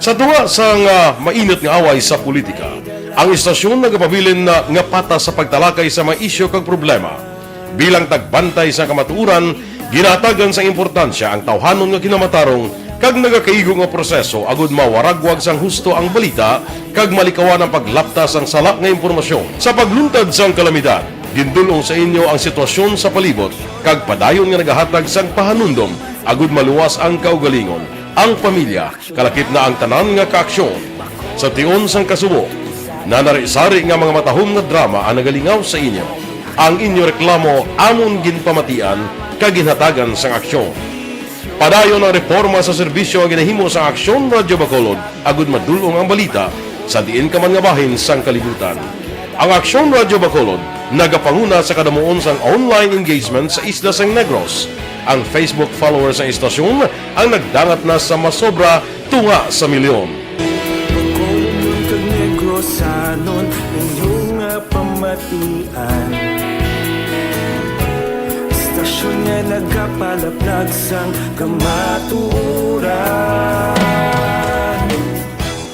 Sa tunga sang, ah, mainit nga away sa politika, ang istasyon nagapabilin na nga patas sa pagtalakay sa mga isyu kag problema. Bilang tagbantay sa kamatuoran, ginahatagan sang importansya ang tawhanon nga kinamatarong kag nagakaigo nga proseso agud mawaragwag sang husto ang balita kag malikawan ang paglapta sang sala nga impormasyon. Sa pagluntad sang kalamidad, gindul-ong sa inyo ang sitwasyon sa palibot kag padayon nga nagahatag sang pahanumdom agud maluwas ang kaugalingon, ang pamilya, kalakip na ang tanan nga kaaksyon. Sa tion sang kasubo, nanari-sari nga mga matahom nga drama ang nagalingaw sa inyo. Ang inyo reklamo amon ginpamatian kag ginhatagan sang aksyon. Padayon ang reporma sa serbisyo nga ginahimo sa Aksyon Radyo Bacolod agud madul-ong ang balita sa diin ka man nga bahin sang kalibutan. Ang Aksyon Radyo Bacolod nagapanguna sa kadamuon sang online engagement sa isla sang Negros. Ang Facebook followers sang istasyon ang nagdangat na sa masobra tunga sa milyon. Bacolod kag Negrosanon, inyo nga pamatian. Istasyon nga nagapalaplag sang kamatuoran.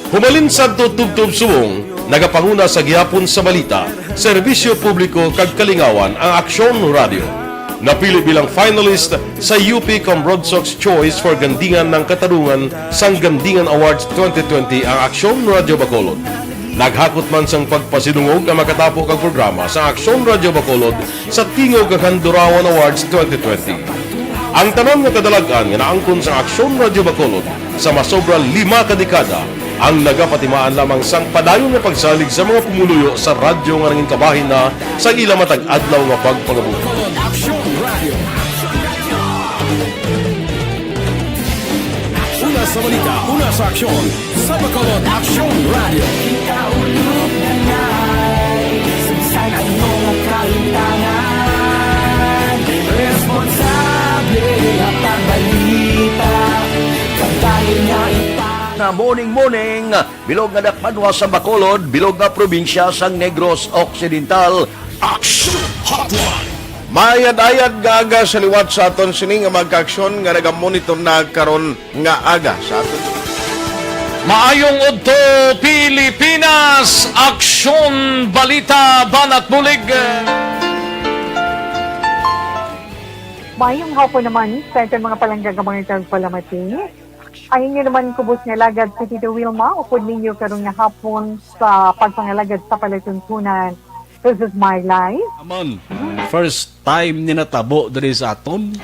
Humalin sadto tubtob subong, nagapanguna sa gihapon sa balita, serbisyo publiko kag kalingawan ang Aksyon Radio. Napili bilang finalist sa U P Cambrodsoc's Choice for Gandingan ng Katarungan sang Gandingan Awards twenty twenty ang Aksyon Radio Bacolod. Naghakot man sang pagpasidungog ang makatapo kag programa sa Aksyon Radio Bacolod sa Tingog kag Handurawan Awards twenty twenty. Ang tanan nga kadalag-an nga naangkon sa Aksyon Radio Bacolod sa masobra lima ka dekada ang nagapatimaan lamang sang padayon nga pagsalig sa mga pumuluyo sa radyo nga nangin kabahin na sa ila matag adlaw nga pagpangabuhi. Una sa balita, una sa aksyon, sa Bacolod Aksyon Radio. Kita ulog na ngay, sagsag ang mga kaintangan. Responsable ang pagbalita, kabayan nga ipang- Na morning, morning, bilog nga dakbanwa sa Bacolod, bilog nga probinsya sang Negros Occidental. Action Hotline. Mayad-ayad nga aga sa liwat sa aton sini nga mga kaaksyon nga nagamonitor na karon nga aga sa aton. Maayong udto, Pilipinas! Aksyon, balita, banat bulig. Mayong hapon naman sa aton mga palangga nga mga tagpalamati. Ang inyo naman kubos nga alagad si Tito Wilma, upod ninyo karon nga hapon sa pagpangalagad sa palatuntunan. This is my life. Aman, first time ni natabo diri sa aton,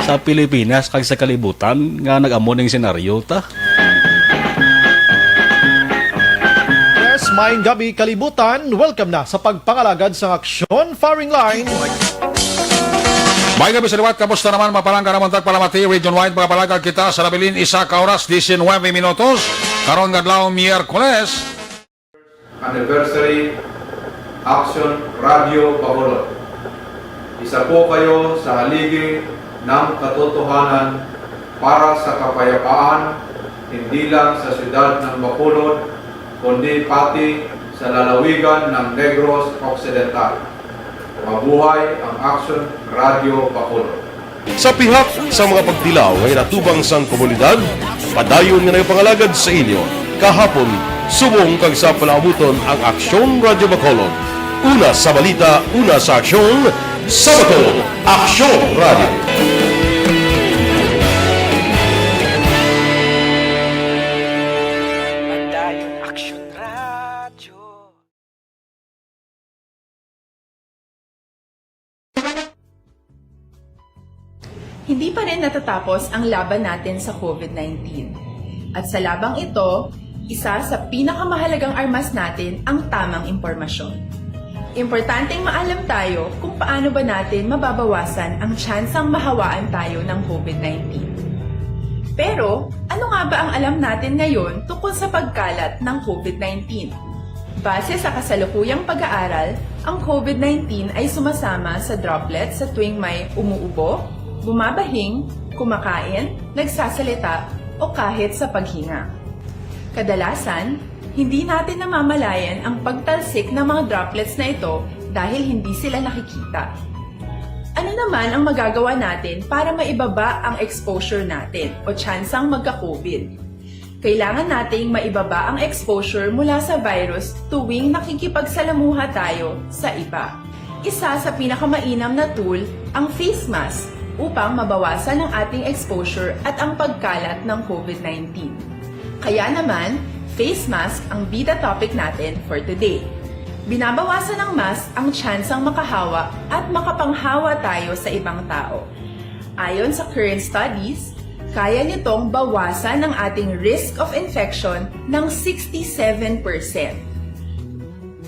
sa Pilipinas kag sa kalibutan nga nag-amo ning senaryo ta. Yes, maayong gabi, kalibutan. Welcome na sa pagpangalagad sa Aksyon Firing Line. Maayong gabi sa liwat, kamusta naman, mga palangga namon tagpalamati, region wide, mga palangga kita sa nabilin, isa ka oras, diecinuebe minutos, karon nga adlaw, Miyerkules. Anniversary, Aksyon Radio Bacolod. Isa po kayo sa haligi ng katotohanan para sa kapayapaan, hindi lang sa siyudad ng Bacolod, kundi pati sa lalawigan ng Negros Occidental. Mabuhay ang Aksyon Radio Bacolod. Sa pihak sa mga pagtilaw nga ginatubang sang komunidad, padayon nga nagapangalagad sa inyo kahapon, subong kag sa palaabuton ang Aksyon Radio Bacolod. Una sa balita, una sa aksyon, sa Bacolod, Aksyon Radio. Padayon Aksyon Radio. Hindi pa rin natatapos ang laban natin sa COVID nineteen. At sa labang ito, isa sa pinakamahalagang armas natin ang tamang impormasyon. Importanteng maalam tayo kung paano ba natin mababawasan ang tsansang mahawaan tayo ng COVID nineteen. Pero, ano nga ba ang alam natin ngayon tungkol sa pagkalat ng COVID nineteen? Base sa kasalukuyang pag-aaral, ang COVID nineteen ay sumasama sa droplets sa tuwing may umuubo, bumabahing, kumakain, nagsasalita, o kahit sa paghinga. Kadalasan, hindi natin namamalayan ang pagtalsik ng mga droplets na ito dahil hindi sila nakikita. Ano naman ang magagawa natin para maibaba ang exposure natin o tsansang magka-COVID? Kailangan nating maibaba ang exposure mula sa virus tuwing nakikipagsalamuha tayo sa iba. Isa sa pinakamainam na tool ang face mask upang mabawasan ang ating exposure at ang pagkalat ng COVID nineteen. Kaya naman, face mask ang bida topic natin for today. Binabawasan ng mask ang tsansang makahawa at makapanghawa tayo sa ibang tao. Ayon sa current studies, kaya nitong bawasan ang ating risk of infection ng sixty-seven percent.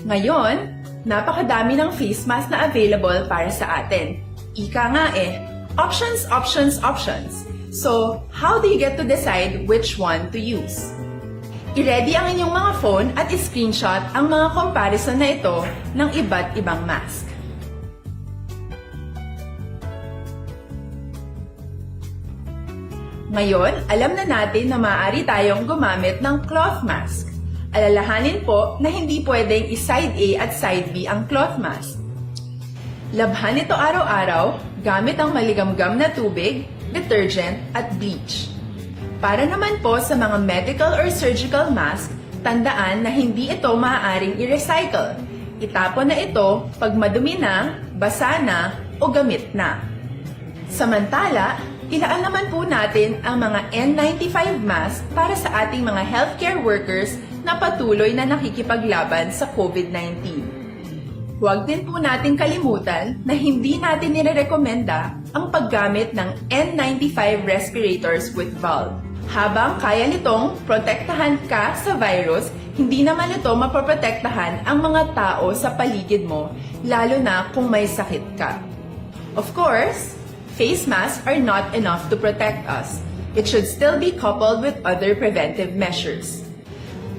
Ngayon, napakadami ng face mask na available para sa atin. Ika nga eh, options, options, options. So, how do you get to decide which one to use? I-ready ang inyong mga phone at i-screenshot ang mga comparison na ito ng iba't ibang mask. Ngayon, alam na natin na maaari tayong gumamit ng cloth mask. Alalahanin po na hindi pwedeng i-side A at side B ang cloth mask. Labhan ito araw-araw gamit ang maligamgam na tubig, detergent, at bleach. Para naman po sa mga medical or surgical mask, tandaan na hindi ito maaaring i-recycle. Itapon na ito pag madumi na, basa na, o gamit na. Samantala, ilaan naman po natin ang mga N ninety-five mask para sa ating mga healthcare workers na patuloy na nakikipaglaban sa COVID nineteen. Huwag din po natin kalimutan na hindi natin nirerekomenda ang paggamit ng N ninety-five respirators with valve. Habang kaya nitong protektahan ka sa virus, hindi naman ito mapoprotektahan ang mga tao sa paligid mo, lalo na kung may sakit ka. Of course, face masks are not enough to protect us. It should still be coupled with other preventive measures.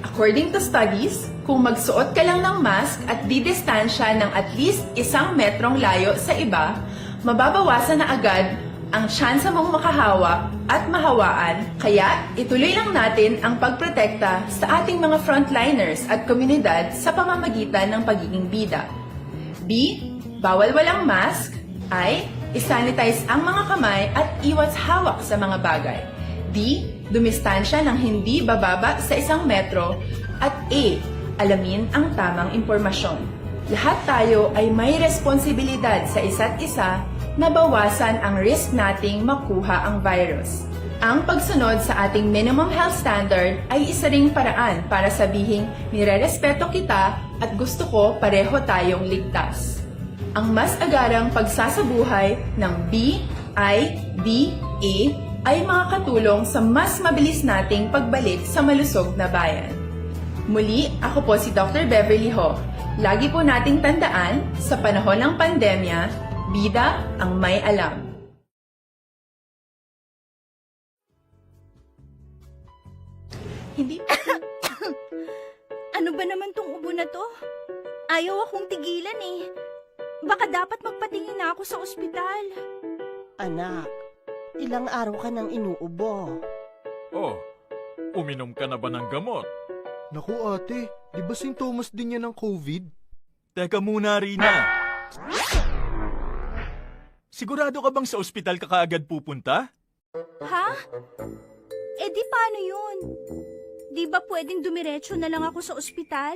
According to studies, kung magsuot ka lang ng mask at didistansya ng at least isang metrong layo sa iba, mababawasan na agad ang tsansa mong makahawa at mahawaan, kaya ituloy lang natin ang pagprotekta sa ating mga frontliners at komunidad sa pamamagitan ng pagiging bida. B, bawal walang mask. I, i-sanitize ang mga kamay at iwas hawak sa mga bagay. D, dumistansya ng hindi bababa sa isang metro. At E, alamin ang tamang impormasyon. Lahat tayo ay may responsibilidad sa isa't isa na bawasan ang risk nating makuha ang virus. Ang pagsunod sa ating minimum health standard ay isa ring paraan para sabihing nirerespeto kita at gusto ko pareho tayong ligtas. Ang mas agarang pagsasabuhay ng B I D A ay makakatulong sa mas mabilis nating pagbalik sa malusog na bayan. Muli, ako po si Doctor Beverly Ho. Lagi po nating tandaan, sa panahon ng pandemya, bida ang may alam. Hindi. Ano ba naman tong ubo na to? Ayaw akong tigilan eh. Baka dapat magpatingin na ako sa ospital. Anak, ilang araw ka nang inuubo. Oh, uminom ka na ba ng gamot? Naku ate, di ba sintomas din yan ng COVID? Teka muna, Rina. Sigurado ka bang sa ospital ka kaagad pupunta? Ha? Eh di paano yun? Di ba pwedeng dumiretso na lang ako sa ospital?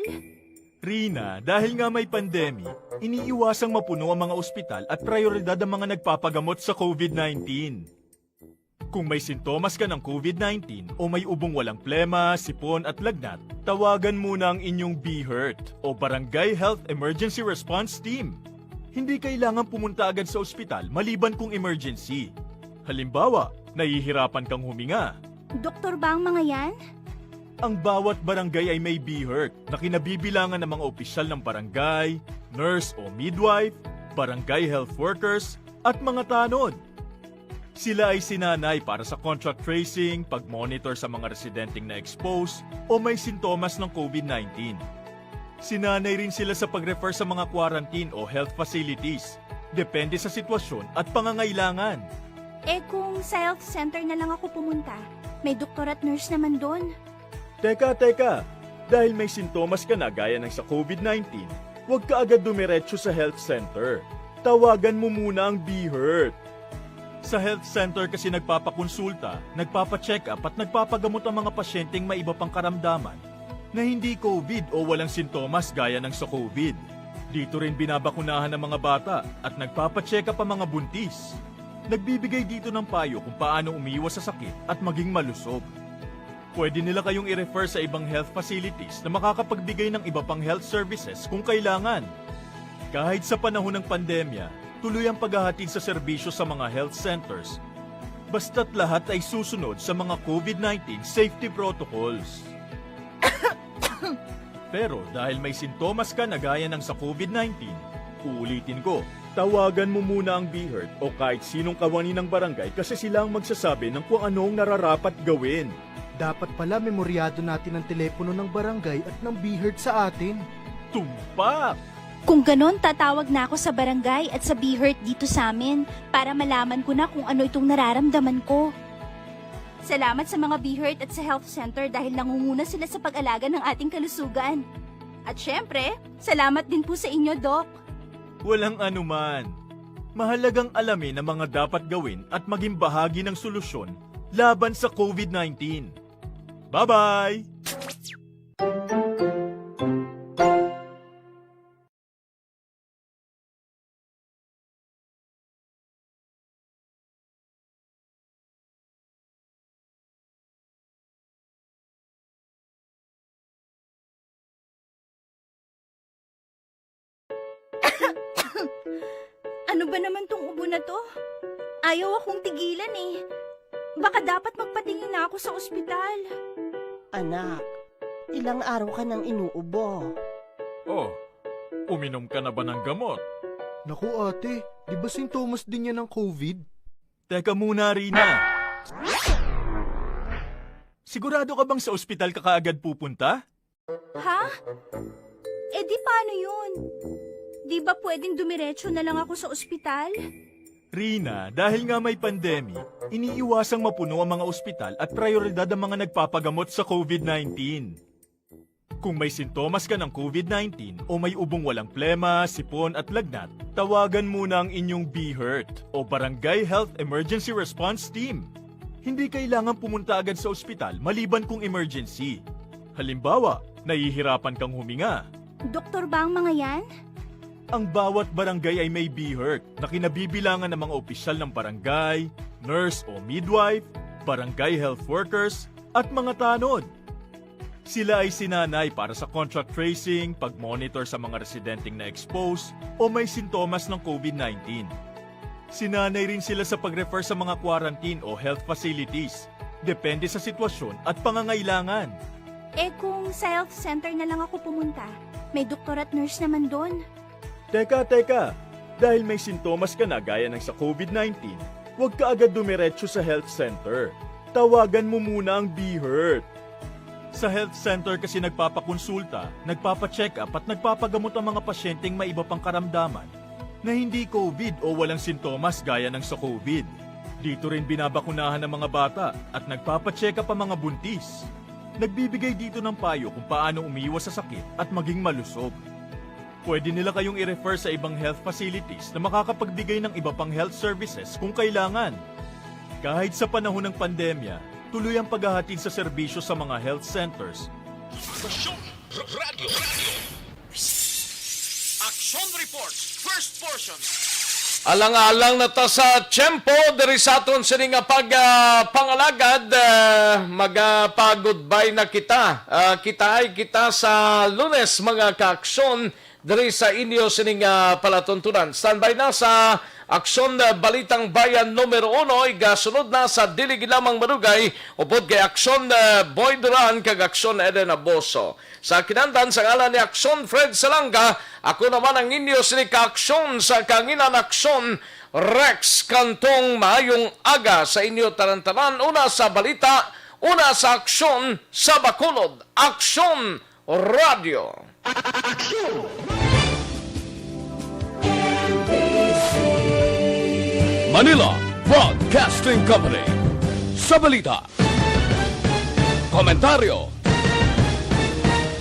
Rina, dahil nga may pandemic, iniiwasang mapuno ang mga ospital at prioridad ang mga nagpapagamot sa COVID nineteen. Kung may sintomas ka ng COVID nineteen o may ubong walang plema, sipon at lagnat, tawagan muna ang inyong BHERT o Barangay Health Emergency Response Team. Hindi kailangan pumunta agad sa ospital maliban kung emergency. Halimbawa, nahihirapan kang huminga. Doktor ba ang mga yan? Ang bawat barangay ay may BHERT na kinabibilangan ng mga opisyal ng barangay, nurse o midwife, barangay health workers, at mga tanod. Sila ay sinanay para sa contact tracing, pag-monitor sa mga residenteng na-expose o may sintomas ng COVID nineteen. Sinanay rin sila sa pag-refer sa mga quarantine o health facilities, depende sa sitwasyon at pangangailangan. Eh kung sa health center na lang ako pumunta, may doktor at nurse naman doon. Teka, teka! Dahil may sintomas ka na gaya ng sa COVID nineteen, huwag ka agad dumiretso sa health center. Tawagan mo muna ang BHERT. Sa health center kasi nagpapakonsulta, nagpapacheck-up at nagpapagamot ang mga pasyenteng may iba pang karamdaman na hindi COVID o walang sintomas gaya ng sa COVID. Dito rin binabakunahan ang mga bata at nagpapacheck-up ang mga buntis. Nagbibigay dito ng payo kung paano umiwas sa sakit at maging malusog. Pwede nila kayong i-refer sa ibang health facilities na makakapagbigay ng iba pang health services kung kailangan. Kahit sa panahon ng pandemya, tuloy ang paghahatid sa serbisyo sa mga health centers basta't lahat ay susunod sa mga COVID nineteen safety protocols. Pero dahil may sintomas ka na gaya ng sa COVID nineteen, uulitin ko, tawagan mo muna ang BHERT o kahit sinong kawani ng barangay kasi sila ang magsasabi ng kung ano ang nararapat gawin. Dapat pala memoryado natin ang telepono ng barangay at ng BHERT sa atin. Tumpak! Kung ganon, tatawag na ako sa barangay at sa BHERT dito sa amin para malaman ko na kung ano itong nararamdaman ko. Salamat sa mga BHERT at sa health center dahil nangunguna sila sa pag-alaga ng ating kalusugan. At syempre, salamat din po sa inyo, Doc. Walang anuman. Mahalagang alamin ang mga dapat gawin at maging bahagi ng solusyon laban sa COVID nineteen. Bye-bye! Ano ba naman tong ubo na to? Ayaw akong tigilan eh. Baka dapat magpatingin na ako sa ospital. Anak, ilang araw ka nang inuubo. Oh, uminom ka na ba ng gamot? Naku ate, di ba sintomas din yan ng COVID? Teka muna, Rina. Sigurado ka bang sa ospital ka kaagad pupunta? Ha? Eh di paano yun? Di ba pwedeng dumiretso na lang ako sa ospital? Rina, dahil nga may pandemic, iniiwasang mapuno ang mga ospital at prioridad ang mga nagpapagamot sa COVID nineteen. Kung may sintomas ka ng COVID nineteen o may ubong walang plema, sipon at lagnat, tawagan muna ang inyong BHERT o Barangay Health Emergency Response Team. Hindi kailangan pumunta agad sa ospital maliban kung emergency. Halimbawa, nahihirapan kang huminga. Doktor ba ang mga yan? Ang bawat barangay ay may BHERT na kinabibilangan ng mga opisyal ng barangay, nurse o midwife, barangay health workers, at mga tanod. Sila ay sinanay para sa contact tracing, pag-monitor sa mga residenteng na-expose o may sintomas ng COVID nineteen. Sinanay rin sila sa pag-refer sa mga quarantine o health facilities, depende sa sitwasyon at pangangailangan. Eh kung sa health center na lang ako pumunta, may doktor at nurse naman doon. Teka, teka! Dahil may sintomas ka na gaya ng sa COVID nineteen, huwag ka agad dumiretso sa health center. Tawagan mo muna ang BHERT. Sa health center kasi nagpapakonsulta, nagpapacheck-up at nagpapagamot ang mga pasyenteng may iba pang karamdaman na hindi COVID o walang sintomas gaya ng sa COVID. Dito rin binabakunahan ang mga bata at nagpapacheck-up ang mga buntis. Nagbibigay dito ng payo kung paano umiwas sa sakit at maging malusog. Pwede nila kayong i-refer sa ibang health facilities na makakapagbigay ng iba pang health services kung kailangan. Kahit sa panahon ng pandemya, tuloy ang paghahatid sa serbisyo sa mga health centers. Aksyon Radyo. Aksyon Reports, first portion. Alang-alang na ta sa tiyempo diri sa aton sini nga pag, ah, pangalagad, ah, magapag-goodbye na kita. Ah, kitaay kita sa Lunes, mga kaaksyon, diri sa inyo sini nga palatuntunan. Standby na sa Aksyon, ah, Balitang Bayan numero uno, igasunod na sa dili gid lamang madugay, upod kay Aksyon, ah, Boy Duran kag Aksyon Eden Aboso. Sa kinandan, sa ngalan ni Aksyon Fred Salanga, ako naman ang inyo sini ka Aksyon sa kanginan, Aksyon Rex Cantong. Maayong aga sa inyo tanan-tanan. Una sa balita, una sa aksyon sa Bacolod, Aksyon Radyo. Manila Broadcasting Company. Sa balita, komentaryo,